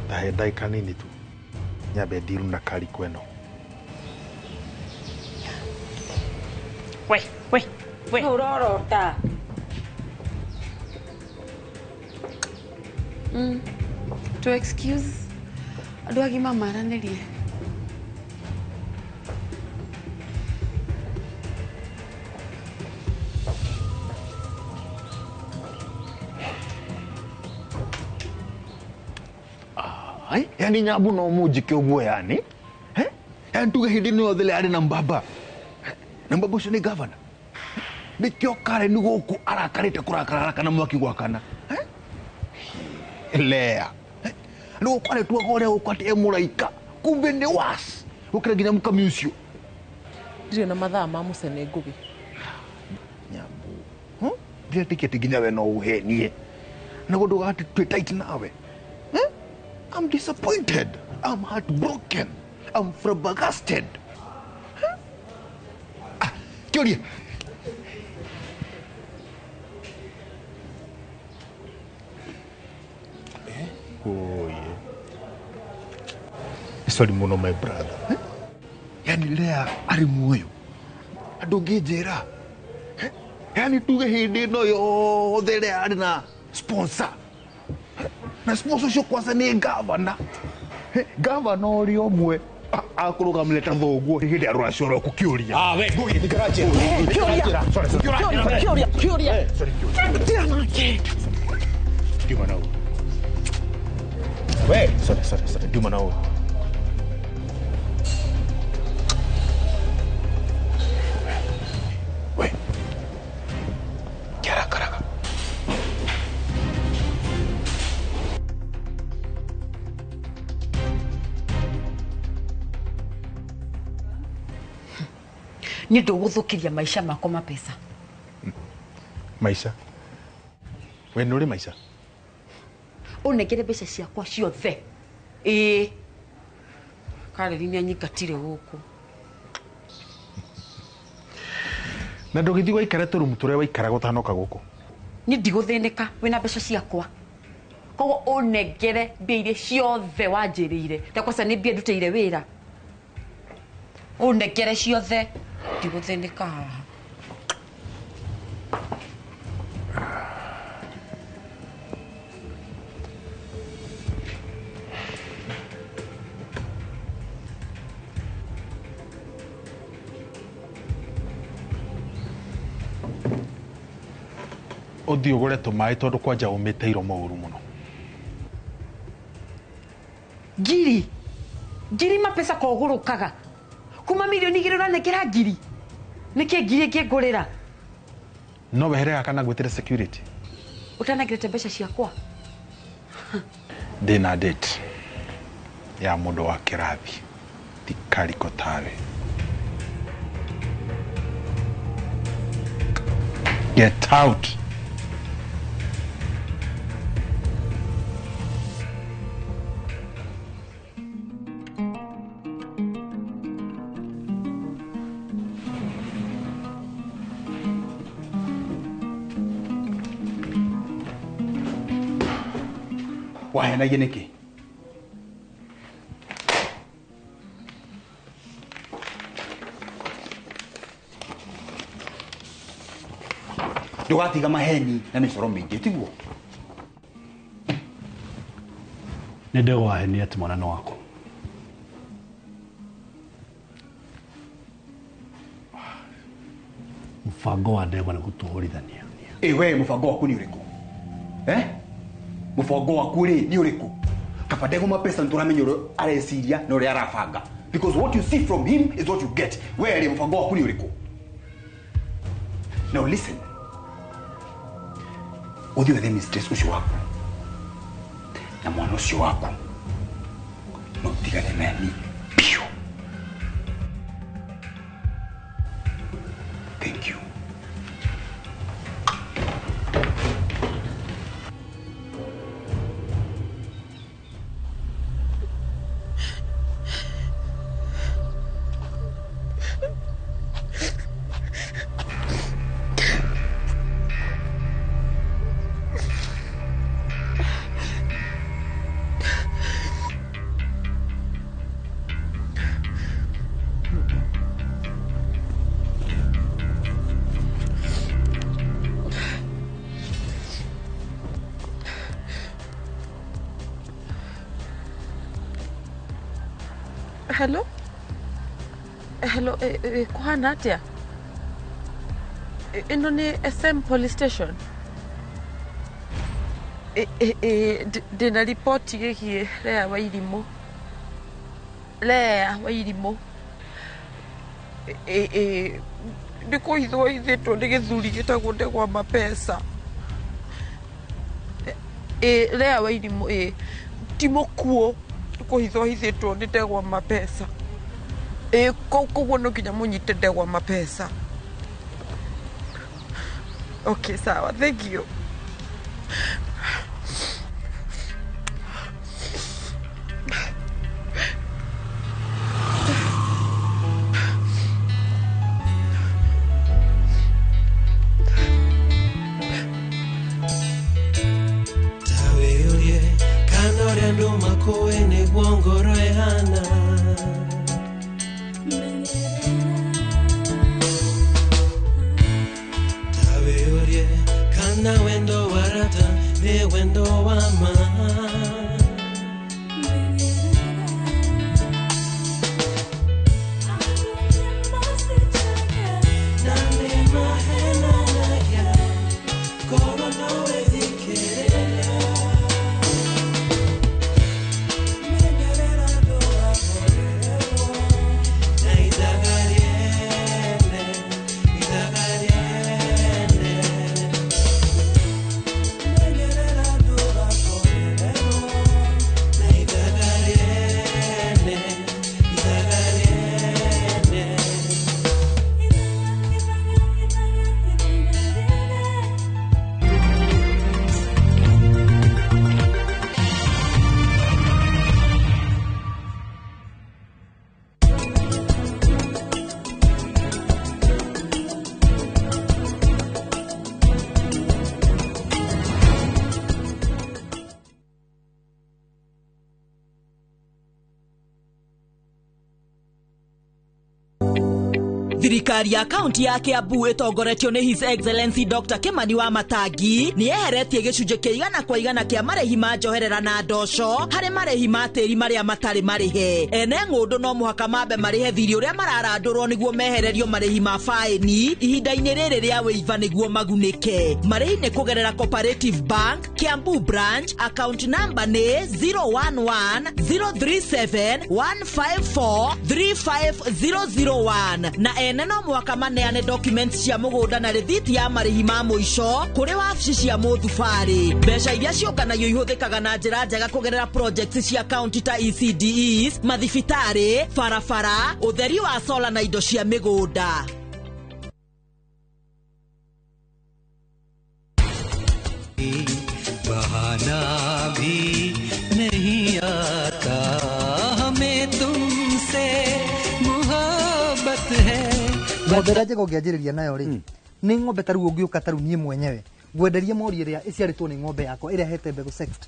Ndahe ndagĩka nini tu nyambe ndiru na kariko ĩno. We we we ũrorota. To excuse andũ agima maranĩrie. Ai, yani Nyambu no munjike ũguo yani. Eh? Yani tuge hĩndĩ ĩno yothe arĩ na mbaba. Na mbaba ũcio nĩ governor. Nĩkĩo Karen gũkũ arakarĩte kũrakara haraka na mwaki gwakana. Eh? Lea. Nĩ gũkũ aretuaga ũrĩa gũkũ atĩ e mũraika. Kumbe nĩ was. Gũkĩra nginya mũkami ũcio. Ndirĩ na mathaa ma mũcene Ngugi. Nyambu. Ndiretĩkia atĩ nginya we no ũhenie. Na gũndũga atĩ twĩ tight nawe. I'm disappointed. I'm heartbroken. I'm flabbergasted. Huh? Ah, Kĩũria. Oh, yeah. Sorry mũno my brother. Eh? Yani Lea arĩ muoyo. Andũ ngĩnjĩra. Eh? Yani tuge hĩndĩ ĩno yothe Lea arĩ na sponsor. Na sponsor ũcio kwanza nĩ gavana. Gavana ũrĩa ũmwe akũrũgamĩrĩte thoguo hĩndĩ ya rũracio rwaku kĩũria. Ah, we Ngugi, ikara njĩra. Kĩũria. Sorry, sorry. Kĩũria, kĩũria. Sorry, kĩũria. Tiga nake. Ndiuma na ũũ. We, sorry, sorry, sorry. Ndiuma na ũũ. We. Kĩarakaraga. Nĩ ndũgũthũkĩria maica makwa mapesa. Maica? We nĩ ũrĩ maica? Ũnengere mbeca ciakwa ciothe. Ĩĩ. Kareri nĩ anyingatire gũkũ. Na ndũgĩthiĩ waikare tũrumu tũrĩa waikaraga ũtanoka gũkũ? Niĩ ndigũthĩnĩka wĩna mbeca ciakwa. Koguo ũnengere mbia iria ciothe wanjĩrĩire. Ta kwaca nĩ mbia ndutĩire wĩra. Ũnengere ciothe. Ndigũthĩnĩka haha. Ũthiĩ ũgũre tũmaĩ tondũ kwanja ũmĩte iromo ũru mũno. Ngiri. Ngiri mapesa kogũrũkaga. Kuma milioni igĩrĩ ũranengera ngiri. Nĩkĩ ngiri ĩngĩngũrĩra? No wehere gaka na ngwĩtĩre security. Ũtanengerete mbeca ciakwa? Ndĩna date ya mũndũ wa kĩrathi ti Kariko tawe. Get out. Wahenagia nĩkĩ? Ndũgatiga maheni na mĩcoro mĩingĩ tiguo? Nĩ ndĩgwahenia atĩ mwana nĩ waku. Mũbango wa ndegwa nĩ gũtũhũrithania. Ĩ we mũbango waku nĩ ũrĩkũ? Eh? Mũbango waku rĩ nĩ ũrĩkũ? Kaba ndegwa mapesa nĩ tũramenya ũrĩa areciria na ũrĩa arabanga. Because what you see from him is what you get. We rĩ mũbango waku nĩ ũrĩkũ? Now listen. Ũthiĩ wethe mistress ũcio waku na mwana ũcio waku no ũtigane nani biũ. Thank you. Hello? Hello, kuhana atia? Ĩno nĩ SM police station. Ndĩna riboti ĩgiĩ Lea Wairimũ. Lea Wairimũ. Nĩ kũhithwo hithĩtwo nĩ gĩthuri gĩtagwo Ndegwa Mapesa. Lea Wairimũ ti mũkuũ, nĩ kũhithwo hithĩtwo nĩ Ndegwa Mapesa. Koguo no nginya mũnyite Ndegwa Mapesa. Okay, sawa. Thank you. Tawe kana ũrĩa andũ makũĩ nĩguo ngoro ĩhana. Kana wendo warata ni wendo wa ma. Thirikari ya kaunti ya Kiambu ĩtongoretio nĩ His Excellency Dr. Kimani wa Matangi nĩ yeheretie gĩcunjĩ kĩa 100% kĩa marĩhi ma njoherera na ndoco harĩ marĩhi ma tĩri marĩa matarĩ marĩhe. Ene ng'ũndũ no mũhaka mambe marĩhe thirĩ ũrĩa mararandũrwo nĩguo mehererio marĩhi ma faĩni ihinda-inĩ rĩrĩ rĩa wĩiva nĩguo magunĩke. Marĩhi nĩ kũgerera Cooperative Bank, Kiambu Branch, account number nĩ 011 037 154 35001 na ene no mwaka maneane documents cia mũgũnda na rĩthiti ya marĩhi ma mũico kũrĩ wabici cia mũthubarĩ. Mbeca iria ciũnganagio ihũthĩkaga na njĩra njega kũgerera projects cia county ta ECDEs, mathibitarĩ, barabara, ũtheri wa sola na indo cia mĩgũnda. बहाना भी नहीं आता हमें तुमसे मोहब्बत है. Ng'ombe ĩrĩa njega ũngĩanjĩrĩria nayo rĩ, nĩ ng'ombe ta rĩu ũngĩũka ta rĩu niĩ mwenyewe ngwenderie mori ĩrĩa ĩciarĩtwo nĩ ng'ombe yakwa ĩrĩa hete mbegũ sexed.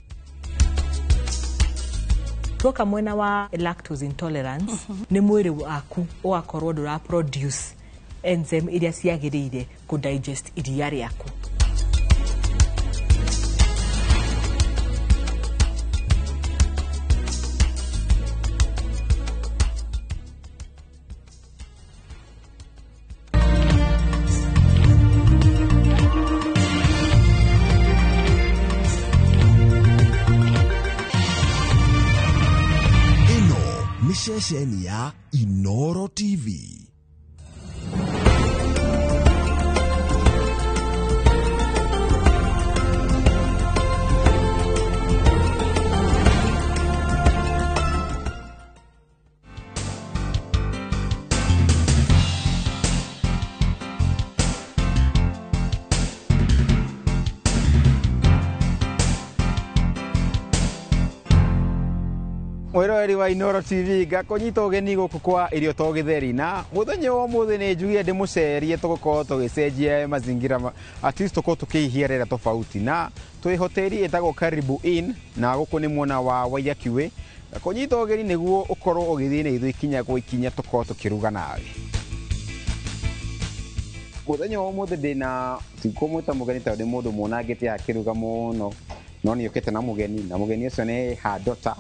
Tuoka mwena wa lactose intolerance, nĩ mwĩrĩ waku ũgakorwo ndũra produce enzyme iria ciagĩrĩire kũ digest iria rĩaku. Ceceni ya Inoro TV. Mwiroreri wa Inoro TV ngakũnyita ũgeni gũkũ kwa irio to gĩtheri na mũthenya wa ũmũthĩ nĩ njugire ndĩmũcerie tũgũkorwo tũgĩcenjia mazingira at least tũkorwo tũkĩihia rĩera tofauti na twĩ hoteli ĩtagwo Karibu Inn na gũkũ nĩ mwena wa Waiyaki Way. Ngakũnyita ũgeni nĩguo ũkorwo ũgĩthiĩ na ithuĩ ikinya kwa ikinya tũkorwo tũkĩruga nawe. Mũthenya wa ũmũthĩ ndĩna tikũmwĩta mũgeni tondũ nĩ mũndũ muonangĩte akĩruga mũno no nĩ ũkĩte na mũgeni na mũgeni ũcio nĩ her daughter.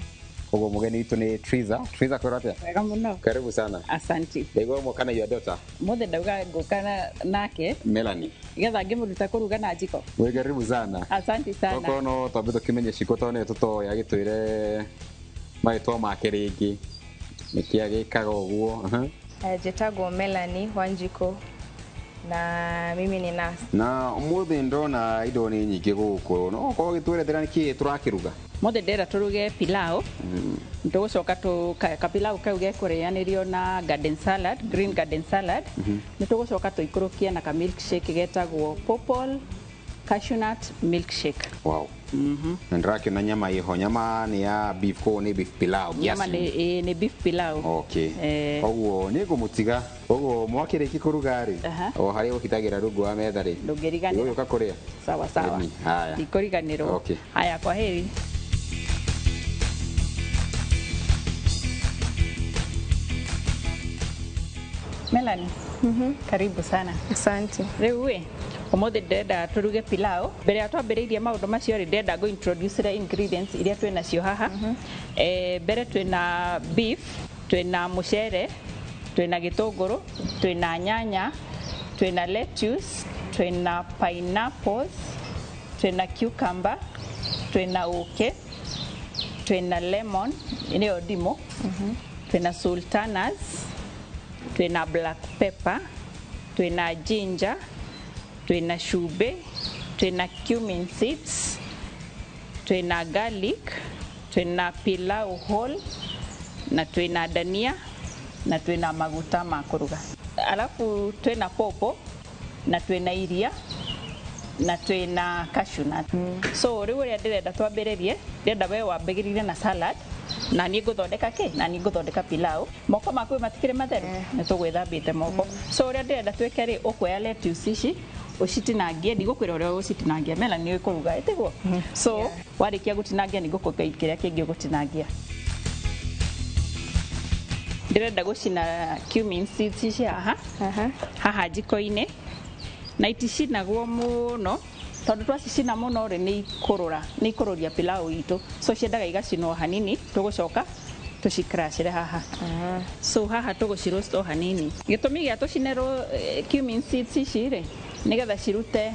Koguo mũgeni witũ nĩ Triza. Triza, kwĩrwo atĩa? Wega mũno. Karibu sana. Asante. Ndaigua mwoka na your daughter. Mũthĩ ndauga ngũka nake Melanie. Nĩgetha ngĩmũruta kũruga na njiko. Wĩ karibu sana. Asante sana. Tokorwo no twambe tũkĩmenye Ciko tondũ nĩwe tũtoĩ, agĩtwĩre marĩtwa make rĩngĩ, nĩkĩ agĩkaga ũguo. Aha. Njĩtagwo Melanie Wanjiko na mimi ni nurse. Na ũmũthĩ ndona indo nĩ nyingĩ gũkũ, no ũkorwo ũgĩtwerethera nĩkĩ tũrakĩruga? Mũthĩ ndĩrenda tũruge pilau. Tũgũcoka kapilau kau gekũrĩanĩrio na garden salad, green garden salad. Nĩ tũgũcoka tũikũrũkie na ka milkshake getagwo purple cashew nut milkshake. Wow. Na ndĩrakĩona nyama ĩho, nyama nĩ ya beef, koguo nĩ beef pilau? Nyama nĩ ĩĩ, nĩ beef pilau. Okay. Eh. Koguo nĩ ngũmũtiga, koguo mwakĩrĩkia kũruga rĩ, Aha. o harĩa ũhitagĩra rungu wa metha rĩ, Ndũngĩriganĩrwo. ũgĩũka kũrĩa. Sawa sawa. Ĩni, haya. Ndikũriganĩrwo. Okay. Haya, kwa heri. Melanie, karibu sana. Asante. Rĩu ĩ, ũmũthĩ ndĩrenda tũruge pilau. Mbere ya twambĩrĩirie maũndũ macio rĩ, ndĩrenda ngũ introduce ingredients iria twĩ nacio haha. Mbere twĩna beef, twĩna mũcere, twĩna gĩtũngũrũ, twĩna nyanya, twĩna lettuce, twĩna pineapples, twĩna cucumber, twĩna ũkĩ, twĩna lemon nĩyo ndimũ, twĩna sultanas, twĩna black pepper, twĩna ginger, twĩna cumbĩ, twĩna cumin seeds, twĩna garlic, twĩna pilau whole, na twĩna dania, na twĩna maguta ma kũruga. Alafu twĩna popo, na twĩna iria, na twĩna cashew nut. So rĩu ũrĩa ndĩrenda twambĩrĩrie, ndĩrenda we wambĩrĩrie na salad, na niĩ ngũthondeka kĩ? Na niĩ ngũthondeka pilau. Moko maku matikĩrĩ matheru? Nĩ tũgwĩthambĩte moko. So ũrĩa ndĩrenda twĩke rĩ, ũkuoya lettuce ici, ũcitinangie, ndigũkwĩra ũrĩa ũgũcitinangia, Melanie nĩ kũruga, ĩtiguo? So warĩkia gũtinangia nĩ ngũkũhe kĩrĩa kĩngĩ ũgũtinangia. Ndĩrenda gũcina cumin seeds ici haha, haha njiko-inĩ, na iticinagwo mũno tondũ twacicina mũno rĩ, nĩ ikũrũra, nĩ ikũrũria pilau itũ. So ciendaga igacinwo hanini, tũgũcoka tũcikracĩre haha. So haha tũgũciroast o hanini. Gĩtũmi gĩa tũcine cumin seeds ici rĩ, nĩgetha cirute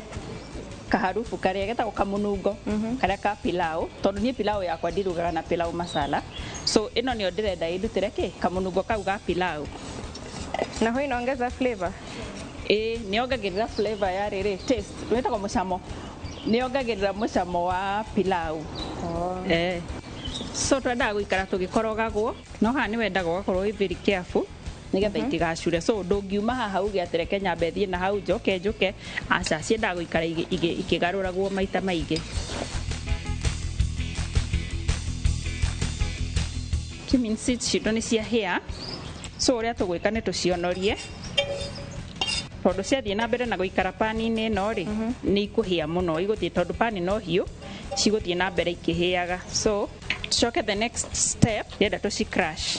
kaharufu karĩa getagwo kamũnungo karĩa ka pilau, tondũ niĩ pilau yakwa ndirugaga na pilau masala. So ĩno nĩyo ndĩrenda ĩndutĩre kĩ kamũnungo kau ga pilau. Na huwa inaongeza flavor? Ĩĩ, nĩyongagĩrĩra flavor ya rĩrĩ, taste, wĩtagwo mũcamo, nĩyongagĩrĩra mũcamo wa pilau. Eh. So twendaga gũikara tũgĩkorogagwo, no haha nĩ wendaga ũgakorwo wĩ very careful nĩgetha itigacure. So ndũngiuma haha uge atĩ reke nyambe thiĩ na hau njoke njũke, aca, ciendaga gũikara ikĩgarũragwo maita maingĩ. Cumin seeds citũ nĩ ciahĩa, so ũrĩa tũgwĩka nĩ tũcionorie, tondũ ciathiĩ na mbere na gũikara pani-inĩ ĩno rĩ, nĩ ikũhĩa mũno, igũthiĩ tondũ pani no hiũ, cigũthiĩ na mbere ikĩhĩaga. So tucoke the next step, ndĩrenda tũci crush.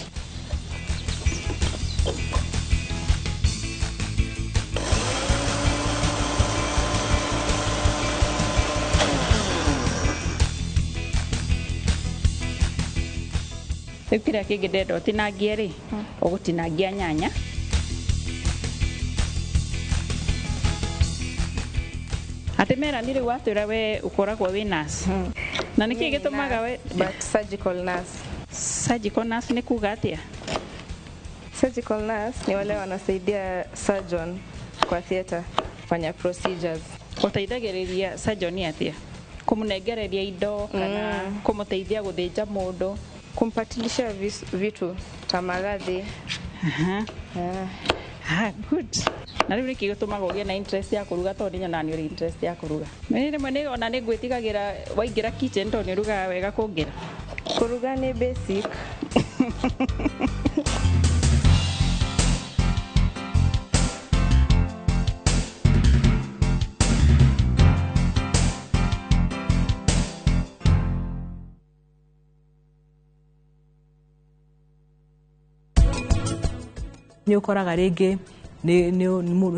Rĩu kĩrĩa kĩngĩ ndĩrenda ũtinangie rĩ, ũgũtinangia nyanya. Atĩ Melanie rĩu watwĩra we ũkoragwo wĩ nurse. Na nĩkĩ gĩtũmaga we? But surgical nurse. Surgical nurse nĩ kuga atĩa? Surgical nurse ni wale wanasaidia surgeon kwa theater kufanya procedures. Gũteithagĩrĩria surgeon atĩa? Kũmũnengereria indo kana kũmũteithia gũthĩnja mũndũ? Kumpatilisha vitu ta maradhi. Aha. Ah, good. Na rĩu nĩkĩ gĩtũmaga ũgĩe na interest ya kũruga, tondũ nĩ nyonaga nĩ ũrĩ interest ya kũruga? Nĩ rĩmwe nĩ ona nĩ ngwĩtigagĩra waingĩra kitchen tondũ nĩ ũrugaga wega kũngĩra. Kũruga nĩ basic. Nĩ ũkoraga rĩngĩ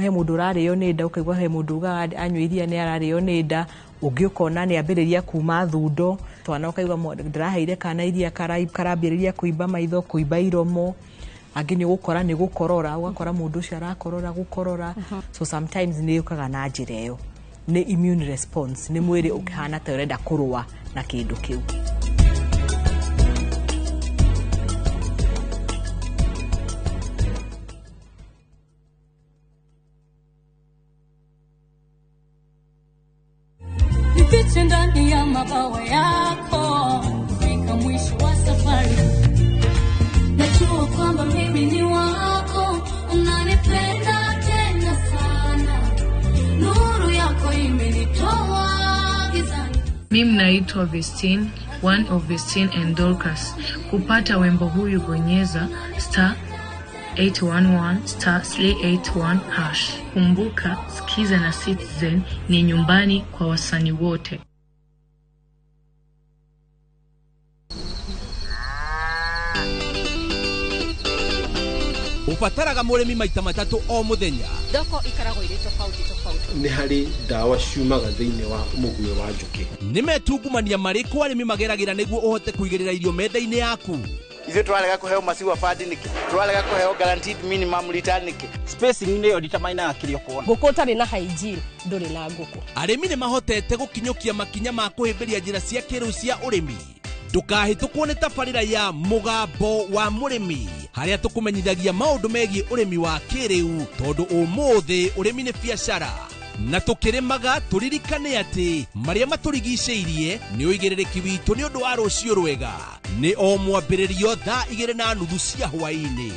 he mũndũ ũrarĩo nĩ nda, ũkaigua he mũndũ ugaga anyua iria nĩ ararĩo nĩ nda, ũngĩ ũkona nĩ ambĩrĩria kuma thundo. Twana ũkaigua ndĩraheire kana iria karambĩrĩria kũimba maitho, kũimba iromo. Angĩ nĩ ũgũkora nĩ gũkorora, ũgakora mũndũ ũcio arakorora gũkorora. So sometimes nĩ yũkaga na njĩra ĩyo, nĩ immune response, nĩ mwĩrĩ ũkĩhana ta ũrenda kũrũa na kĩndũ kĩu. Nifiche ndani ya mabawa yako fika mwisho wa safari. Najua kwamba mimi ni wako, unanipenda tena sana. Nuru yako imenitoa gizani. Mimi naitwa Vestine, one of Vestine and Dorcas. Kupata wimbo huyu bonyeza star 811 star 381 hash. Kumbuka, Skiza na Citizen ni nyumbani kwa wasanii wote. Ubataraga mũrĩmi maita matatũ o mũthenya. Thoko ikaragwo irĩ tofauti tofauti. Nĩ harĩ ndawa ciumaga thĩinĩ wa mũguĩ wa njũkĩ. Nĩ metungumania marĩkũ arĩmi mageragĩra nĩguo ũhote kũigĩrĩra irio metha-inĩ yaku? Ithuĩ tũrarega kũheo maziwa fund nĩkĩ? Tũrarega kũheo guaranteed minimum return nĩkĩ? Spacing nĩyo determinaga kĩrĩa ũkuona. Ngũkũ ũtarĩ na hygiene ndũrĩ na ngũkũ. Arĩmi nĩ mahotete gũkinyũkia makinya ma kũhĩmbĩria njĩra cia kĩrĩu cia ũrĩmi. Ndũkahĩtũkwo nĩ tabarĩra ya Mũgambo wa Mũrĩmi, harĩa tũkũmenyithagia maũndũ megiĩ ũrĩmi wa kĩrĩu, tondũ ũmũthĩ ũrĩmi nĩ biacara. Na tũkĩrĩmaga tũririkane atĩ marĩa matũrigicĩirie nĩ ũigĩrĩrĩki witũ nĩ ũndũ wa rũciũ rwega. Nĩ o mwambĩrĩrio thaa 2:30 cia hwaĩ-inĩ.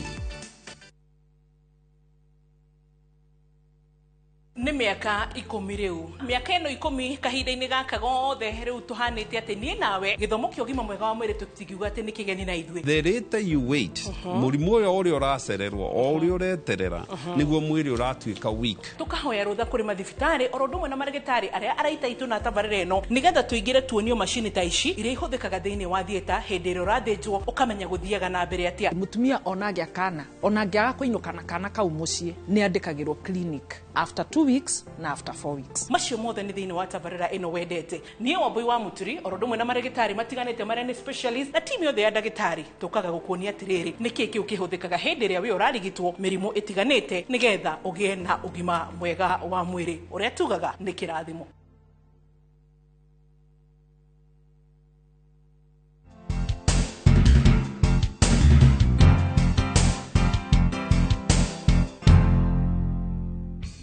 Nĩ mĩaka 10 rĩu. Mĩaka ĩno 10 kahinda-inĩ gaka gothe rĩu tũhanĩte atĩ niĩ nawe gĩthomo kĩa ũgima mwega wa mwĩrĩ tũtingiuga atĩ nĩ kĩgeni na ithuĩ. The later you wait, mũrimũ ũyũ ũrĩa ũracererwo, o ũrĩa ũreterera, nĩguo mwĩrĩ ũratuĩka weak. Tũkahoya rũtha kũrĩ mathibitarĩ oro ũndũ ũmwe na marĩgĩtarĩ arĩa araita itũ na tabarĩra ĩno nĩgetha tũingĩre tuonio macini ta ici iria ihũthĩkaga thĩinĩ wa theatre hĩndĩ ĩrĩa ũrathĩnjwo ũkamenya gũthiaga na mbere atĩa. Mũtumia ona angĩa kana, ona angĩaga kũinũka na kana kau mũciĩ nĩ andĩkagĩrwo clinic after 2 weeks na after 4 weeks. Macio mothe nĩ thĩinĩ wa tabarĩra ĩno wendete. Niĩ Wambui wa Mũturi oro ũndũ ũmwe na marĩgĩtarĩ matiganĩte marĩa nĩ specialist na timu yothe ya ndagĩtarĩ tũkaga gũkuonia atĩrĩrĩ nĩkĩĩ kĩu kĩhũthĩkaga hĩndĩ ĩrĩa wĩ ũrarigitwo mĩrimũ ĩtiganĩte nĩgetha ũgĩe na ũgima mwega wa mwĩrĩ ũrĩa tugaga nĩ kĩrathimo.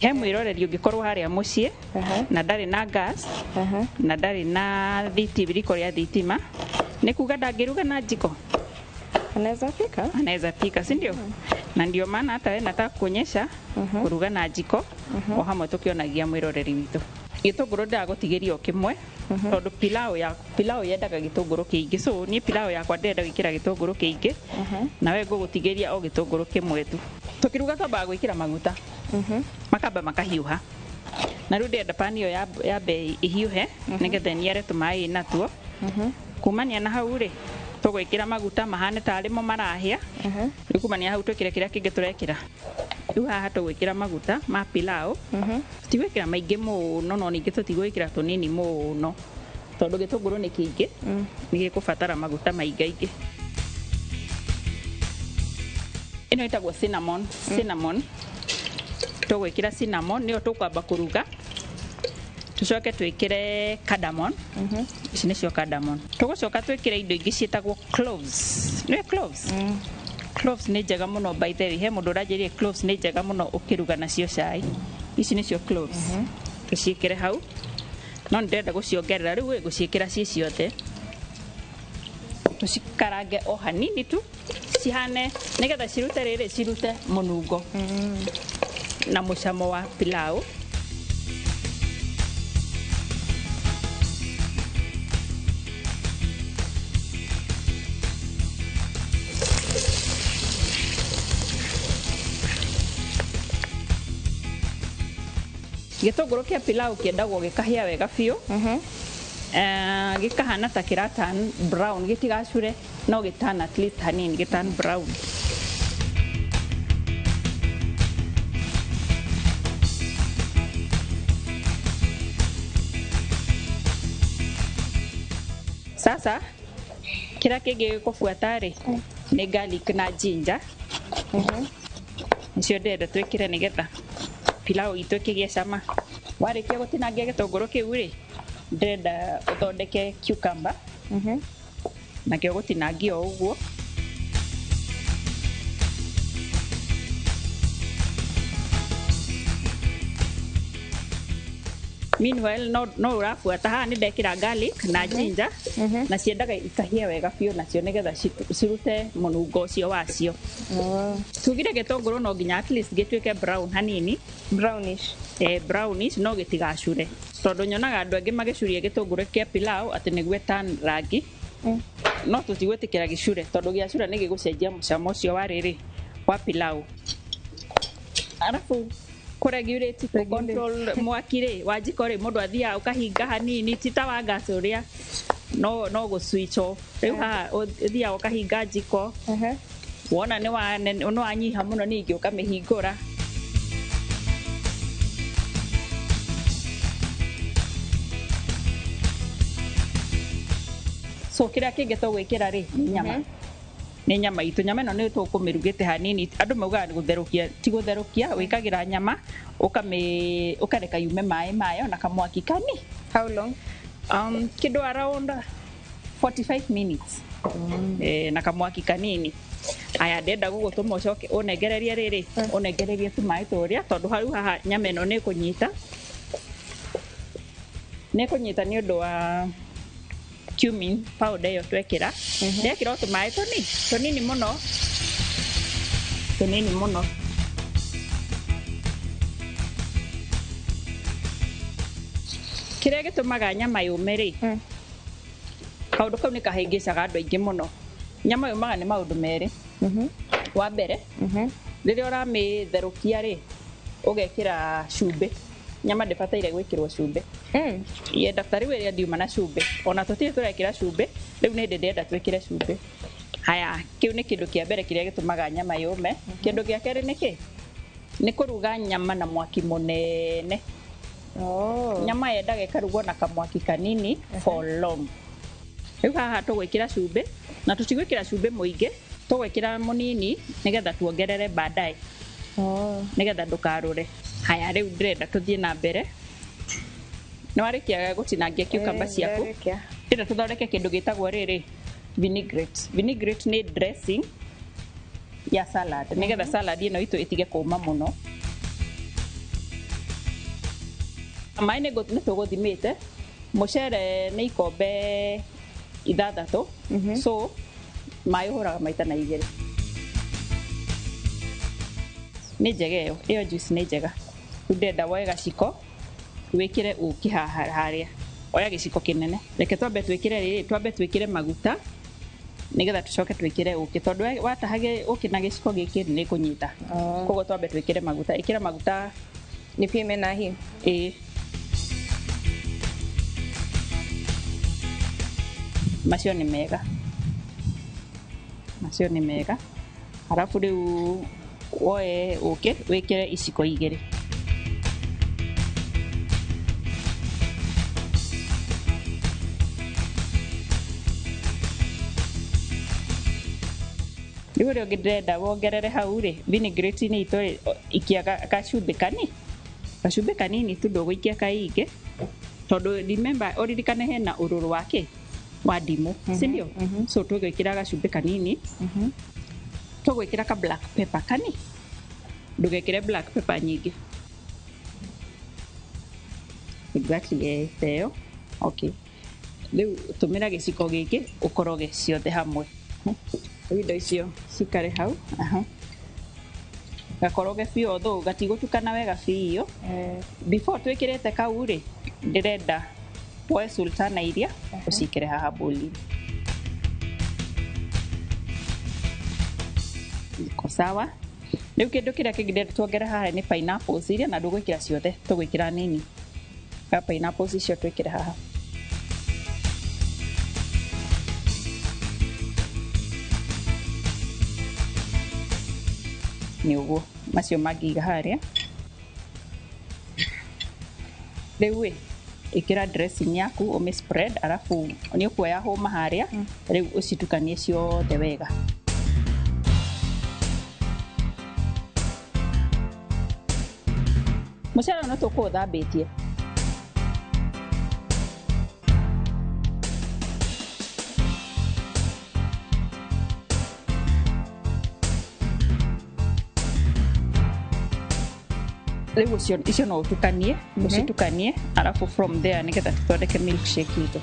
He mwĩroreri ũngĩkorwo harĩa mũciĩ na ndarĩ na gas na ndarĩ na thitima, riko rĩa thitima, nĩ kuga ndangĩruga na jiko? Anaweza pika. Anaweza pika, si ndio? Na ndio maana hata wewe nataka kuonyesha kuruga na jiko o hamwe tukionagia mwĩroreri witũ. Gĩtũngũrũ ndagũtigĩria o kĩmwe tondũ pilau yendaga gĩtũngũrũ kĩingĩ, so niĩ pilau yakwa ndĩrenda gwĩkĩra gĩtũngũrũ kĩingĩ na we ngũgũtigĩria o gĩtũngũrũ kĩmwe tu. Tũkĩruga twambaga gwĩkĩra maguta makamba makahiũha, na rĩu ndĩrenda pani ĩyo yambe ĩhiũhe nĩgetha ĩniare tũmaĩ natuo. Kumania na hau rĩ tũgwĩkĩra maguta mahane tarĩ mo marahĩa. Rĩu kumania hau twĩkĩre kĩrĩa kĩngĩ tũrekĩra. Rĩu haha tũgwĩkĩra maguta ma pilau, tũtigwĩkĩra maingĩ mũno no ningĩ tũtigwĩkĩra tũnini mũno tondũ gĩtũngũrũ nĩ kĩingĩ, nĩ gĩkũbatara maguta maingaingĩ. Ĩno ĩtagwo cinnamon, cinnamon tũgwĩkĩra cinnamon nĩyo tũkwamba kũruga, tũcoke twĩkĩre cardamom. Ici nĩcio cardamom. Tũgũcoka twĩkĩre indo ingĩ ciĩtagwo cloves. Nĩwe cloves? Cloves nĩ njega mũno, by the way. He mũndũ ũranjĩrire cloves nĩ njega mũno ũkĩruga nacio cai. Ici nĩcio cloves. Tũciĩkĩre hau, no nĩndĩrenda gũciongerera rĩu gũciĩkĩra ciĩ ciothe. Tũcikarange o hanini tu cihane nĩgetha cirute rĩrĩ, cirute mũnungo na mũcamo wa pilau. Gĩtũngũrũ kĩa pilau kĩendagwo gĩkahĩa wega biũ, gĩkahana ta kĩra turn brown, gĩtigacure no gĩturn at least hanini, gĩturn brown. Sasa kĩrĩa kĩngĩ gĩkũbuata rĩ nĩ garlic na ginger. Nĩcio ndĩrenda twĩkĩre nĩgetha pilau itũ ĩkĩgĩe cama. Warĩkia gũtinangia gĩtũngũrũ kĩu rĩ, ndĩrenda ũthondeke cucumber. Nakĩo gũtinangia o ũguo. Meanwhile no ũrabuata haha nĩ ndekĩra garlic na ginger na ciendaga ikahĩa wega biũ nacio nĩgetha cirute mũnungo ũcio wacio. Tugire gĩtũngũrũ no nginya at least gĩtuĩke brown hanini. Brownish. Brownish no gĩtigacure tondũ nyonaga andũ angĩ magĩcuria gĩtũngũrũ kĩa pilau atĩ nĩguo turn rangi. No tũtigwĩtĩkĩra gĩcure tondũ gĩacura nĩ gĩgũcenjia mũcamo ũcio wa rĩrĩ wa pilau. Arabu kũregulate control mwaki rĩ wa jiko rĩ mũndũ athiaga ũkahinga hanini ti ta wa gas ũrĩa no gũ switch off. Rĩu haha ũthiaga ũkahinga jiko wona nĩ wanyiha mũno ningĩ ũkamĩhingũra. So kĩrĩa kĩngĩ tũgwĩkĩra rĩ nĩ nyama. Nĩ nyama itũ. Nyama ĩno nĩ tũkũmĩrugĩte hanini. Andũ maugaga nĩ gũtherũkia, ti gũtherũkia, wĩkagĩra nyama ũkareka yume maĩ mayo na kamwaki kani. How long? Kĩndũ around 45 minutes. Na kamwaki kanini. Aya ndenda gũgũtũma ũcoke ũnengererie rĩrĩ, ũnengererie tũmaĩ tũrĩa tondũ hau haha nyama ĩno nĩ ĩkũnyita. Nĩ ĩkũnyita nĩ ũndũ wa cumin powder ĩyo twekĩra. Ndekĩra o tũmaĩ tũnini mũno. Tũnini mũno. Kĩrĩa gĩtũmaga nyama yũme rĩ, kaũndũ kau nĩ kahĩngĩcaga andũ aingĩ mũno. Nyama yũmaga nĩ maũndũ merĩ. Wa mbere, rĩrĩa ũramĩtherũkia rĩ, ũgekĩra cumbĩ. Nyama ndĩbataire gwĩkĩrwo cumbĩ. Yenda ta rĩu ĩrĩa ndiuma na cumbĩ ona tũtirĩ tũrekĩra cumbĩ rĩu nĩ ndĩrenda twĩkĩre cumbĩ. Haya, kĩu nĩ kĩndũ kĩa mbere kĩrĩa gĩtũmaga nyama yũme. Kĩndũ gĩa kerĩ nĩ kĩ? Nĩ kũruga nyama na mwaki mũnene. Nyama yendaga ĩkarugwo na kamwaki kanini for long. Rĩu haha tũgwĩkĩra cumbĩ na tũtigwĩkĩra cumbĩ mũingĩ, tũgwĩkĩra mũnini nĩgetha tuongerere baadaye. Nĩgetha ndũkarũre. Haya rĩu ndĩrenda tũthiĩ na mbere. Nĩ warĩkia gũtinangia cucumber ciaku. Ndĩrenda tũthondeke kĩndũ gĩtagwo rĩrĩ vinaigrette. Vinaigrette nĩ dressing ya salad nĩgetha salad ĩno itũ ĩtige kũma mũno. Maĩ nĩ tũgũthimĩte. Mũcere nĩ ikombe 6. So maĩ ũhũraga maita na 2. Nĩ njega ĩyo, ĩyo juice nĩ njega. Rĩu ndĩrenda woe gaciko wĩkĩre ũkĩ haha harĩa. Oya gĩciko kĩnene. Reke twambe twĩkĩre rĩrĩ, twambe twĩkĩre maguta nĩgetha tũcoke twĩkĩre ũkĩ tondũ wataha ũkĩ na gĩciko gĩkĩ nĩ kũnyita. Koguo twambe twĩkĩre maguta. Ĩkĩra maguta. Nipime na hii. Ĩĩ. Macio nĩ mega. Macio nĩ mega. Arabu rĩu woe ũkĩ wĩkĩre iciko 2. Rĩu ũrĩa ũngĩ ndĩrenda wongerere hau rĩ, vinaigrette-inĩ itũ rĩ, ikia gacumbĩ kani. Gacumbĩ kanini tu ndũgũikia kaingĩ tondũ remember ũririkane hena ũrũrũ wa kĩ? Wa ndimũ, si ndio? So tũgwĩkĩra gacumbĩ kanini. Tũgwĩkĩra ka black pepper kani. Ndũgekĩre black pepper nyingĩ. Exactly, ĩyo. Okay. Rĩu tũmĩra gĩciko gĩkĩ ũkoroge ciothe hamwe. Rĩu indo icio cikare hau. Gakoroge biũ although gatigũtukana wega biũ. Before twĩkĩrĩte kau rĩ, ndĩrenda woe sultana iria ũcikĩre haha bowl-inĩ. Iko sawa. Rĩu kĩndũ kĩrĩa kĩngĩ ndĩrenda tuongerere haha nĩ pineapples iria na ndũgwĩkĩra ciothe, tũgwĩkĩra nini. Ga pineapples icio twĩkĩre haha. Nĩ ũguo macio mangĩiga harĩa. Rĩu ĩ Ĩkĩra dressing yaku ũmĩ spread, arabu nĩ ũkuoya hũma harĩa rĩu ũcitukanie ciothe wega. Mũcere no tũkũũthambĩtie. Rĩu ũcio icio no ũtukanie, ũcitukanie, arabu from there nĩgetha tũthondeke milkshake itũ.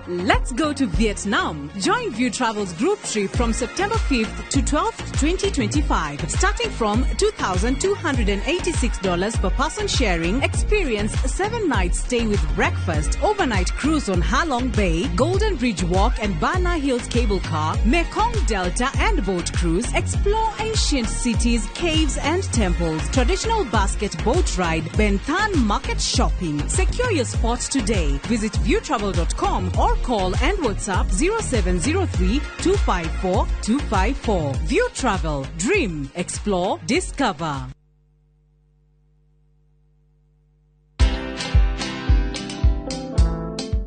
Let's go to Vietnam. Join View Travel's group trip from September 5th to 12th, 2025. Starting from $2,286 per person sharing, experience 7-night stay with breakfast, overnight cruise on Halong Bay, Golden Bridge Walk and Bana Hills Cable Car, Mekong Delta and boat cruise, explore ancient cities, caves and temples, traditional basket boat ride, Ben Thanh market shopping. Secure your spot today. Visit viewtravel.com or call and WhatsApp 0703 254 254. View Travel. Dream. Explore. Discover.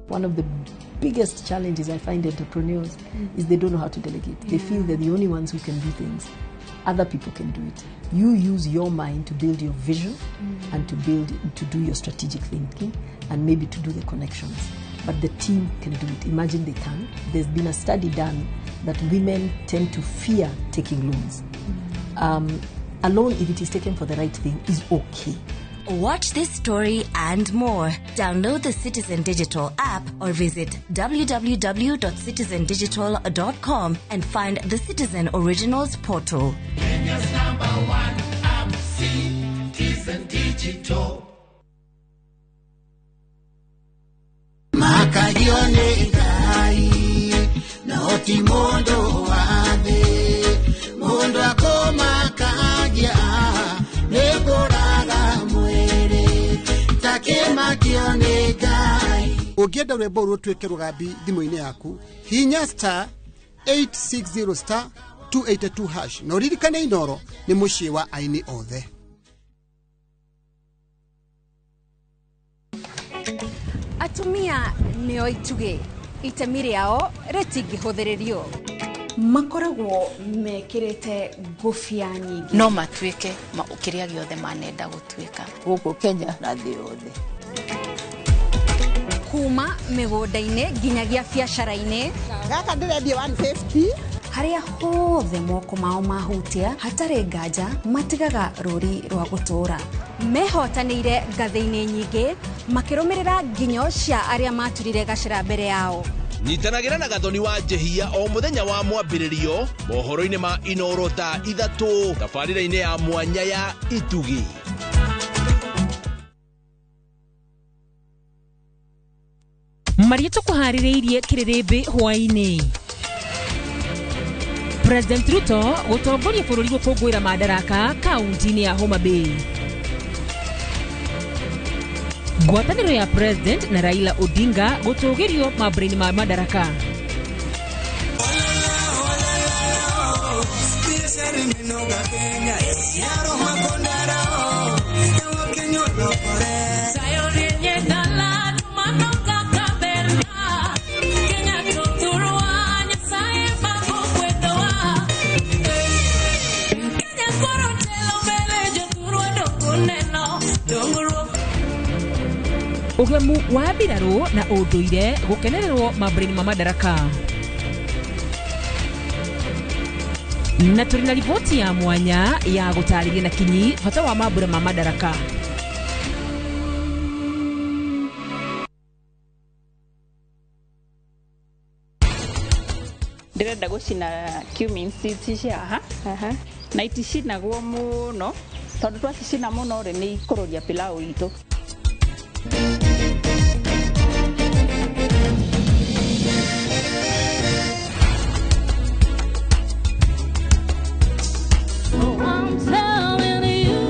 One of the biggest challenges I find entrepreneurs is they don't know how to delegate. They feel they're the only ones who can do things. Other people can do it. You use your mind to build your vision and to do your strategic thinking and maybe to do the connections. But the team can do it. Imagine they can. There's been a study done that women tend to fear taking loans. A loan, if it is taken for the right thing, is okay. Watch this story and more. Download the Citizen Digital app or visit www.citizendigital.com and find the Citizen Originals portal. Kenya's number one app, Citizen Digital. Makayone ngai noti mundu wathe mundu akomakagia nikuraga mwiri takimakio ni ngai. Ũngĩenda rwĩmbo rũtuĩke rũgambi thimũ-inĩ yaku, hihinya star 860 star 282 hash na ũririkane Inoro nĩ mũciĩ wa aini othe. Atumia nĩo itugĩ, itemi rĩao rĩtingĩhũthĩrĩrio. Makoragwo mekĩrĩte ngũbia nyingĩ. No matuĩke kĩrĩa gĩothe manenda gũtuĩka gũkũ Kenya na thĩ yothe. Kuma mĩgũnda-inĩ nginyagia biacara-inĩ. Gaka ndĩrendia 150. Harĩa hothe moko mao mahutia hatarĩ nganja matigaga rũri rwa gũtũũra. Mehotanĩire ngathĩ-inĩ nyingĩ makĩrũmĩrĩra nginyo cia arĩa maturire gacĩra mbere yao. Nyitanagĩra na Gathoni wa Njehia o mũthenya wa mwambĩrĩrio mohoro-inĩ ma Inoro thaa 3 tabarĩra-inĩ ya mwanya ya Itugi. Maria tũkũharĩrĩirie kĩrĩrĩmbĩ hwaĩ-inĩ. President Ruto gũtongoria bũrũri gũkũngũĩra Madaraka kaunti-inĩ ya Homa Bay. Ngwatanĩro ya President na Raila Odinga gũtũgĩrio mambura-inĩ ma Madaraka. Ũgemu wa mbirarũ na ũndũire gũkenererwo mambura-inĩ ma Madaraka. Na tũrĩ na riboti ya mwanya ya gũtarĩria na kinyi bata wa mambura ma Madaraka. Ndĩrenda gũcina cumin seeds ici haha na iticinagwo mũno tondũ twacicina mũno rĩ nĩ ikũrũria pilau itũ. Oh, I'm telling you.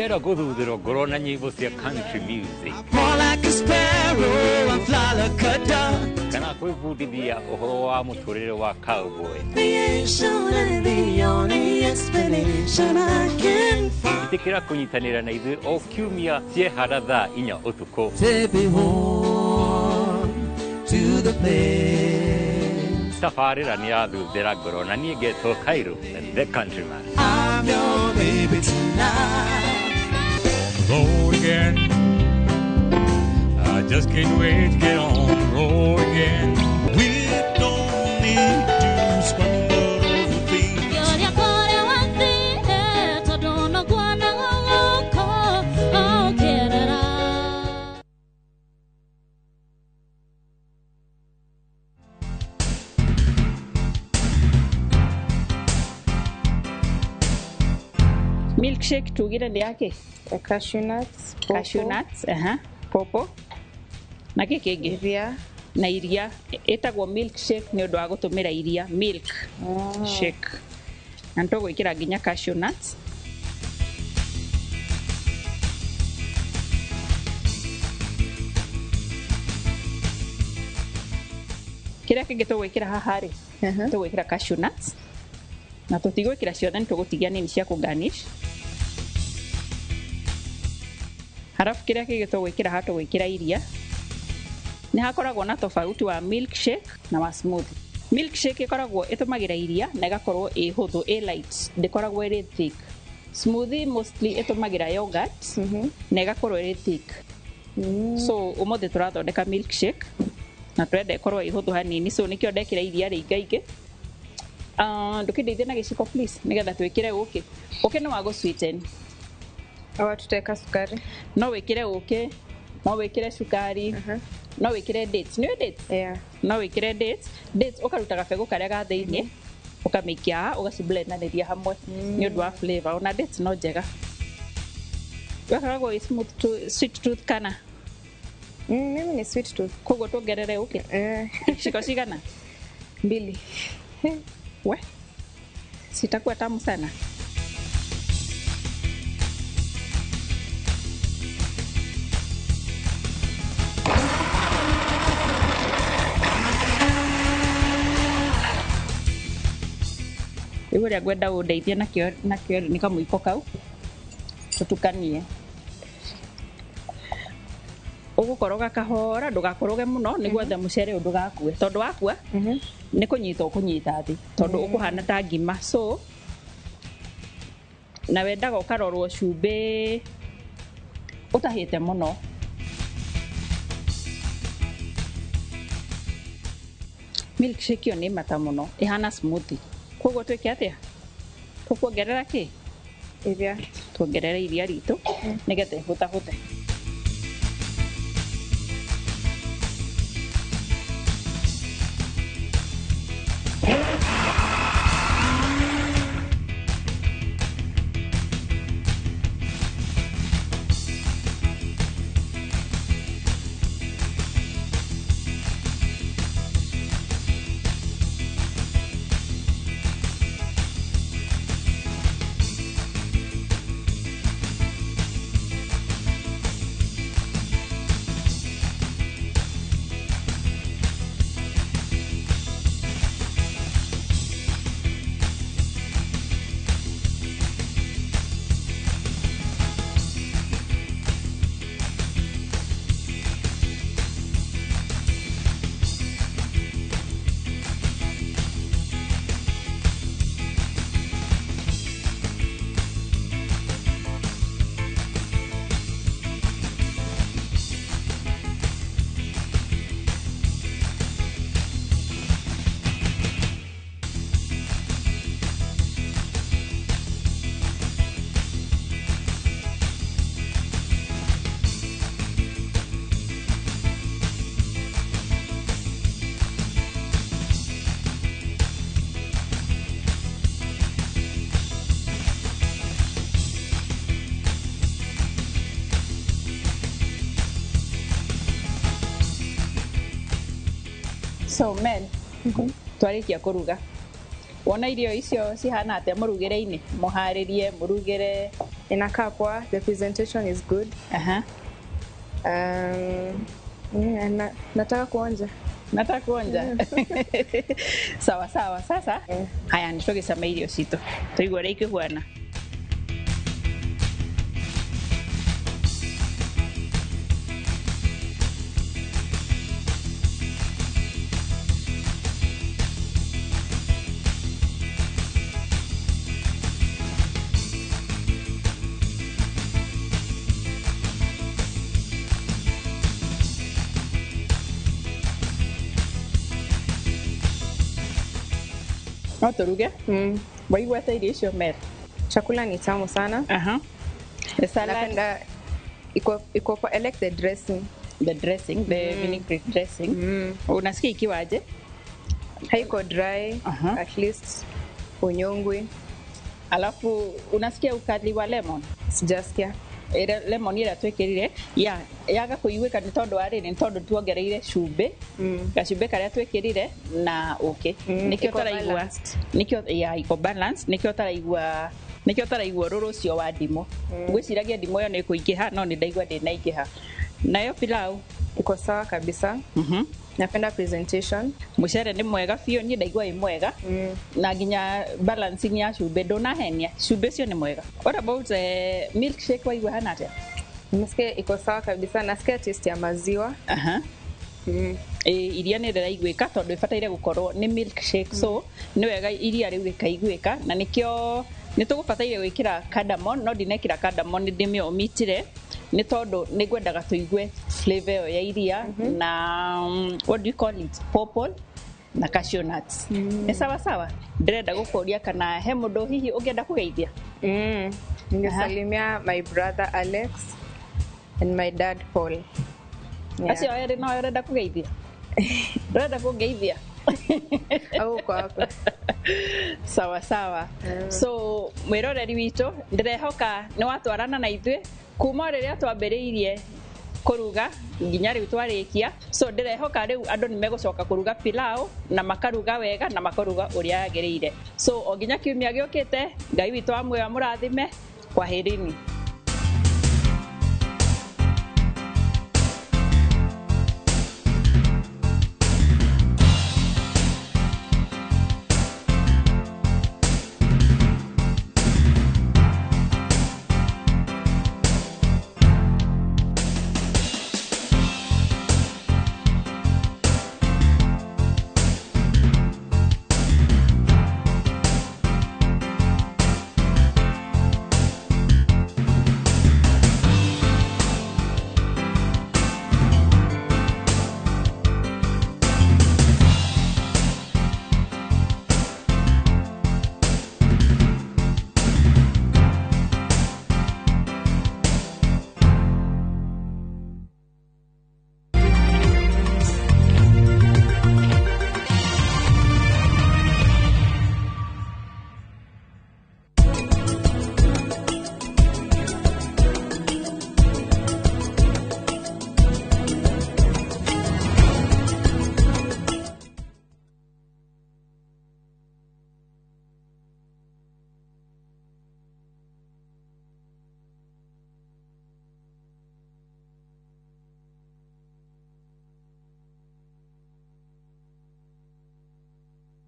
Ũngĩenda gũthuthĩrwo ngoro na nyĩmbo cia country music More like a sparrow, I fly like a dove. Kana kwĩbundithia ũhoro wa mũtũrĩre wa cowboy, The ancient and the only explanation I can find. Ĩtĩkĩra kũnyitanĩra na ithuĩ o kiumia ciehara thaa 4 ũtukũ. Take me home to the place. Tabarĩra nĩ yathuthĩra ngoro na niĩ ngetwo Cairo the countryman. I'm your baby tonight. Road again. I just can't wait to get on the road again. We don't need to squabble over things. Kĩũria kũrĩa wathire, tondũ noguo gũgũkũũkĩrĩra. Milkshake tugire nĩ yake? Cashew nuts, Cashew nuts, aha, popo na kĩ kĩngĩ? Iria. Na iria. Ĩtagwo milkshake nĩ ũndũ wa gũtũmĩra iria, milk shake. Na nĩ tũgwĩkĩra nginya cashew nuts. Kĩrĩa kĩngĩ tũgwĩkĩra haha rĩ, tũgwĩkĩra cashew nuts na tũtigwĩkĩra ciothe, nĩ tũgũtigia nini cia kũ garnish. Harafu kĩrĩa kĩngĩ tũgwĩkĩra haha, tũgwĩkĩra iria. Nĩ hakoragwo na tofauti wa milkshake na wa smoothie. Milkshake ĩkoragwo ĩtũmagĩra iria na ĩgakorwo ĩ hũthũ, ĩ light, ndĩkoragwo ĩrĩ thick. Smoothie mostly ĩtũmagĩra yogurt na ĩgakorwo ĩrĩ thick. So ũmũthĩ tũrathondeka milkshake na tũrenda ĩkorwo ĩ hũthũ hanini, so nĩkĩo ndekĩra iria rĩingaingĩ. Ndũkĩndeithie na gĩciko please, nĩgetha twĩkĩre ũkĩ. Ũkĩ nĩ wa gũ sweeten. Au tutaweka sukari? No wĩkĩre ũkĩ, no wĩkĩre cukari, no wĩkĩre dates. Nĩ ũĩ dates? Yeah. No wĩkĩre dates. Dates ũkaruta gabegũ karĩa ga thĩiniĩ, ũkamĩikia haha, ũgaciblendanĩria hamwe nĩ ũndũ wa flavor. Ona dates no njega. Wekoragwo wĩ smooth to, sweet tooth kana? Mimi ni sweet tooth. Koguo tuongerere ũkĩ? Ciko cigana? Mbili. We, sitakuwa tamu sana. Rĩu ũrĩa ngwenda ũndeithie nakĩo nĩ kamũiko kau tũtukanie. Ũgũkoroga kahora, ndũgakoroge mũno nĩguo ethe mũcere ũyũ ndũgakue, tondũ wakua nĩ kũnyita ũkũnyita thĩ, tondũ ũkũhana ta ngima. So na wendaga ũkarorwo cumbĩ ũtahĩte mũno. Milkshake ĩyo nĩ mata mũno, ĩhana smoothie. Koguo twĩke atĩa? Tũkuongerera kĩ? Iria. Tuongerere iria ritũ nĩgetha ĩhũtahũte. So men, twarikia kuruga. Wona irio icio cihana atĩa mũrugĩre-inĩ? Mũharĩrie, mũrugĩre. Inakaa poa, the presentation is good. Aha. Nataka kuonja. Nataka kuonja. Sawa sawa. Sasa haya nĩ tũgĩcama irio citũ. Tũigue ũrĩa ikĩhuana. No turuge. Waigua ta irio icio Mary? Chakula ni tamu sana. Aha. The salad. Napenda iko I like the dressing. The dressing, the vinaigrette dressing. Unasikia ikiwaje? Haiko dry, at least unyongwi. Alafu unasikia ukali wa lemon? Sijasikia. Lemon ĩrĩa twĩkĩrire ya yaga kũiguĩka nĩ tondũ wa rĩrĩ, nĩ tondũ tuongereire cumbĩ, gacumbĩ karĩa twĩkĩrire na ũkĩ, nĩkĩo taraigua, nĩkĩo ya iko balance, nĩkĩo taraigua, nĩkĩo taraigua rũrũ ũcio wa ndimũ. Ngwĩciragia ndimũ ĩyo nĩ ĩkũingĩha, no nĩ ndaigua ndĩnaingĩha. Nayo pilau iko sawa kabisa. Napenda presentation. Mucere nĩ mwega biũ, niĩ ndaigua wĩ mwega. Na nginya balancing ya cumbĩ ndũnahenia, cumbĩ ũcio nĩ mwega. What about milkshake waigua hana atĩa? Nasikia iko sawa kabisa, nasikia taste ya maziwa. Aha. Iria nĩ rĩraiguĩka tondũ ĩbataire gũkorwo nĩ milkshake, so nĩ wega iria rĩu rĩkaiguĩka, na nĩkĩo nĩ tũgũbataire gwĩkĩra cardamom, no ndinekĩra cardamom, nĩ ndĩmĩomitire nĩ tondũ nĩ ngwendaga tũigue flavor ĩyo ya iria na what do you call it, purple na cashew nuts. Nĩ sawa sawa. Ndĩrenda gũkũria kana he mũndũ hihi ũngĩenda kũgeithia? Ningesalimia my brother Alex and my dad Paul. Yeah. Acio erĩ no ũrenda kũgeithia? Ũrenda kũngeithia? Au uko hapa. Sawa sawa. So mwĩroreri witũ, ndĩrehoka nĩ watwarana na ithuĩ kuma rĩrĩa twambĩrĩirie kũruga nginya rĩu twarĩkia. So ndĩrehoka rĩu andũ nĩ megũcoka kũruga pilau na makaruga wega na makaruga ũrĩa yagĩrĩire. So o nginya kiumia gĩũkĩte, Ngai witũ wa muoyo amũrathime. Kwaherini.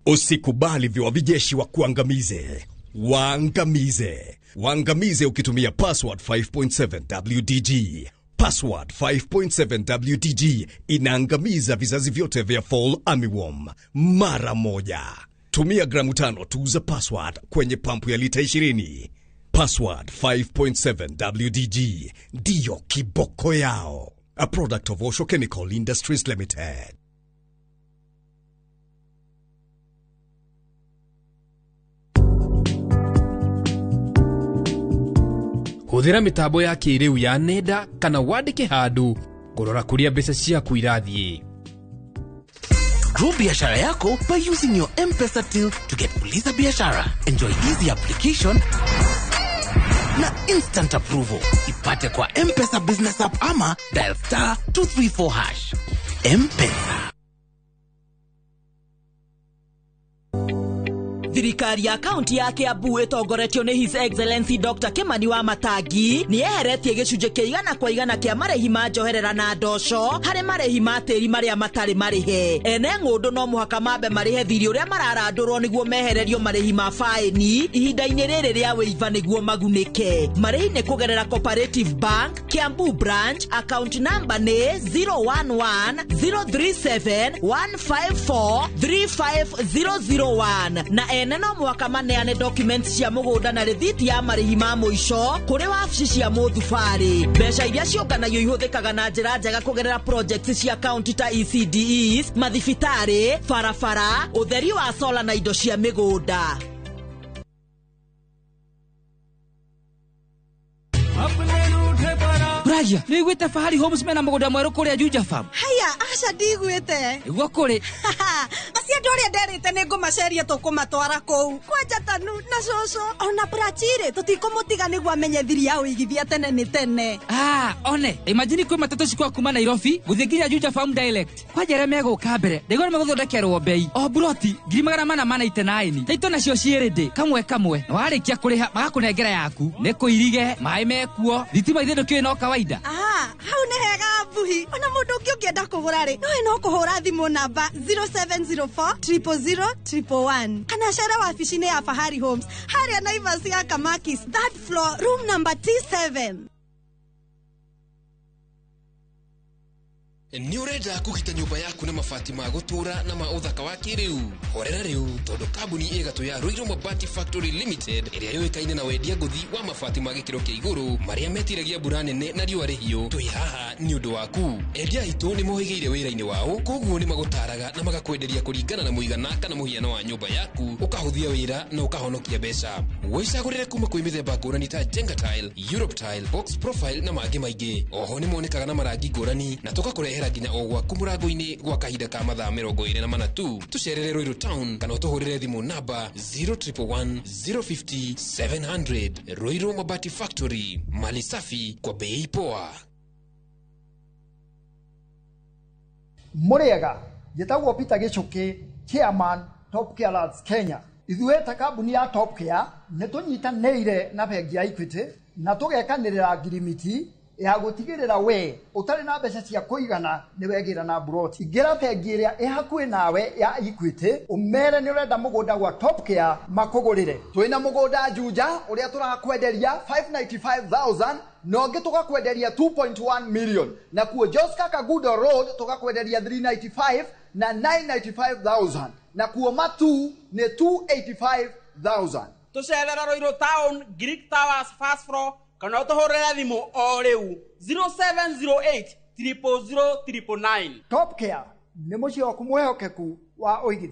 Usikubali viwavijeshi wa kuangamize. Waangamize. Waangamize ukitumia password 5.7 WDG. Password 5.7 WDG inaangamiza vizazi vyote vya fall armyworm mara moja. Tumia gramu 5 tu za password kwenye pampu ya lita 20. Password 5.7 WDG ndiyo kiboko yao. A product of Osho Chemical Industries Limited. Hũthĩra mĩtambo ya kĩrĩu ya nenda kana wandĩke handũ kũrora kũrĩa mbeca ciaku irathiĩ. Grow biashara yako by using your M-Pesa till to get Uliza Biashara. Enjoy easy application na instant approval. Ipate kwa M-Pesa Business App ama dial star 234 hash. M-Pesa. Thirikari ya kaunti ya Kiambu ĩtongoretio nĩ His Excellency Dr. Kimani wa Matangi nĩ yeheretie gĩcunjĩ kĩa 100% kĩa marĩhi ma njoherera na ndoco harĩ marĩhi ma tĩri marĩa matarĩ marĩhe. Ene ng'ũndũ no mũhaka mambe marĩhe thirĩ ũrĩa mararandũrwo nĩguo mehererio marĩhi ma faĩni ihinda-inĩ rĩrĩ rĩa wĩiva nĩguo magunĩke. Marĩhi nĩ kũgerera Cooperative Bank, Kiambu Branch, account number nĩ 011 037 154 35001 na ene no mũhaka maneane documents cia mũgũnda na rĩthiti ya marĩhi ma mũico kũrĩ wabici cia mũthubarĩ. Mbeca iria ciũnganagio ihũthĩkaga na njĩra njega kũgerera projects cia county ta ECDEs, mathibitarĩ, barabara, ũtheri wa sola na indo cia mĩgũnda. Ragia, nĩ wĩte Fahari Homes mena mũgũnda mwerũ kũrĩa Juja Farm. Haya, aca ndigwĩte. Nĩguo kũrĩ. Acio andũ arĩa nderĩte nĩ ngũmaceria tũkũmatwara kũu. Kwanja Tanu na cũcũ ona Prachire tũtikũmũtiga nĩguo amenye thiri ya ũigithia tene nĩ tene. Ah, one, imagine kwĩ matatũ cikwa kuma Nairobi gũthiĩ nginya Juja Farm direct. Kwanja arĩa megũka mbere, ndaigua nĩ megũthondekerwo bei. O buroti 499. Taito nacio ciĩ ready kamwe kamwe. Na warĩkia kũrĩha magakũnengera yaku. Nĩ kũirige, maĩ mekuo, thitima ithe ndũkĩũĩ no kawaida. Ah, hau nĩ hega Mbuhi. Ona mũndũ ũngĩ ũngĩenda kũgũra rĩ, no no kũhũra thimũ namba 0704 000 111 kana cere wabici-inĩ ya Fahari Homes harĩa Naivas ya Kamakis, third floor, room number T7. Nĩ ũrenda kũgita nyũmba yaku na mabati ma gũtũũra na ma ũthaka wa kĩrĩu? Horera rĩu tondũ kambuni ĩgatũ ya Ruiru Mabati Factory Limited ĩrĩa yũĩkaine na wendia ngũthi wa mabati ma gĩkĩro kĩa igũrũ marĩa metiragia mbura nene na riũa rĩhiũ, twĩ haha nĩ ũndũ waku. Endia aitũ nĩ mohĩgĩire wĩra-inĩ wao, koguo nĩ magũtaraga na magakwenderia kũringana na mũigana kana mũhiano wa nyũmba yaku, ũkahũthia wĩra na ũkahonokia mbeca. Wĩcagũrĩre kuma kwĩ mĩthemba ngũrani ta Jenga Tile, Europe Tile, Box Profile na mangĩ maingĩ. Oho nĩ monekaga na marangi ngũrani na tũgakũrehera nginya o gwaku mũrango-inĩ gwa kahinda ka mathaa 24 tu. Tũcerere Ruiru Town kana ũtũhũrĩre thimũ namba 0111 050 700. Ruiru Mabati Factory, mali safi kwa bei poa. Mũrĩega, njĩtagwo Peter Gĩchũkĩ, chairman Top Care Lads Kenya. Ithuĩ ta kambuni ya Top Care nĩ tũnyitanĩire na bengi ya Equity na tũgekanĩrĩra ngirimiti ya gũtigĩrĩra we ũtarĩ na mbeca cia kũigana nĩ wegĩra na buroti. Ingĩra bengi ĩrĩa ĩ hakuhĩ nawe ya Equity ũmere nĩ ũrenda mũgũnda gwa Top Care makũgũrĩre. Twĩna mũgũnda Juja ũrĩa tũrakwenderia 595,000 na ũngĩ tũgakwenderia 2.1 million, na kuo Joska Kagudo Road tũgakwenderia 395 na 995,000, na kuo Matu nĩ 285,000. Tũcerera Ruiru Town, Greek Towers first floor, kana ũtũhũrĩre thimũ o rĩu 0708 000 999. Top Care nĩ mũciĩ waku mwĩhokeku wa ũigithia.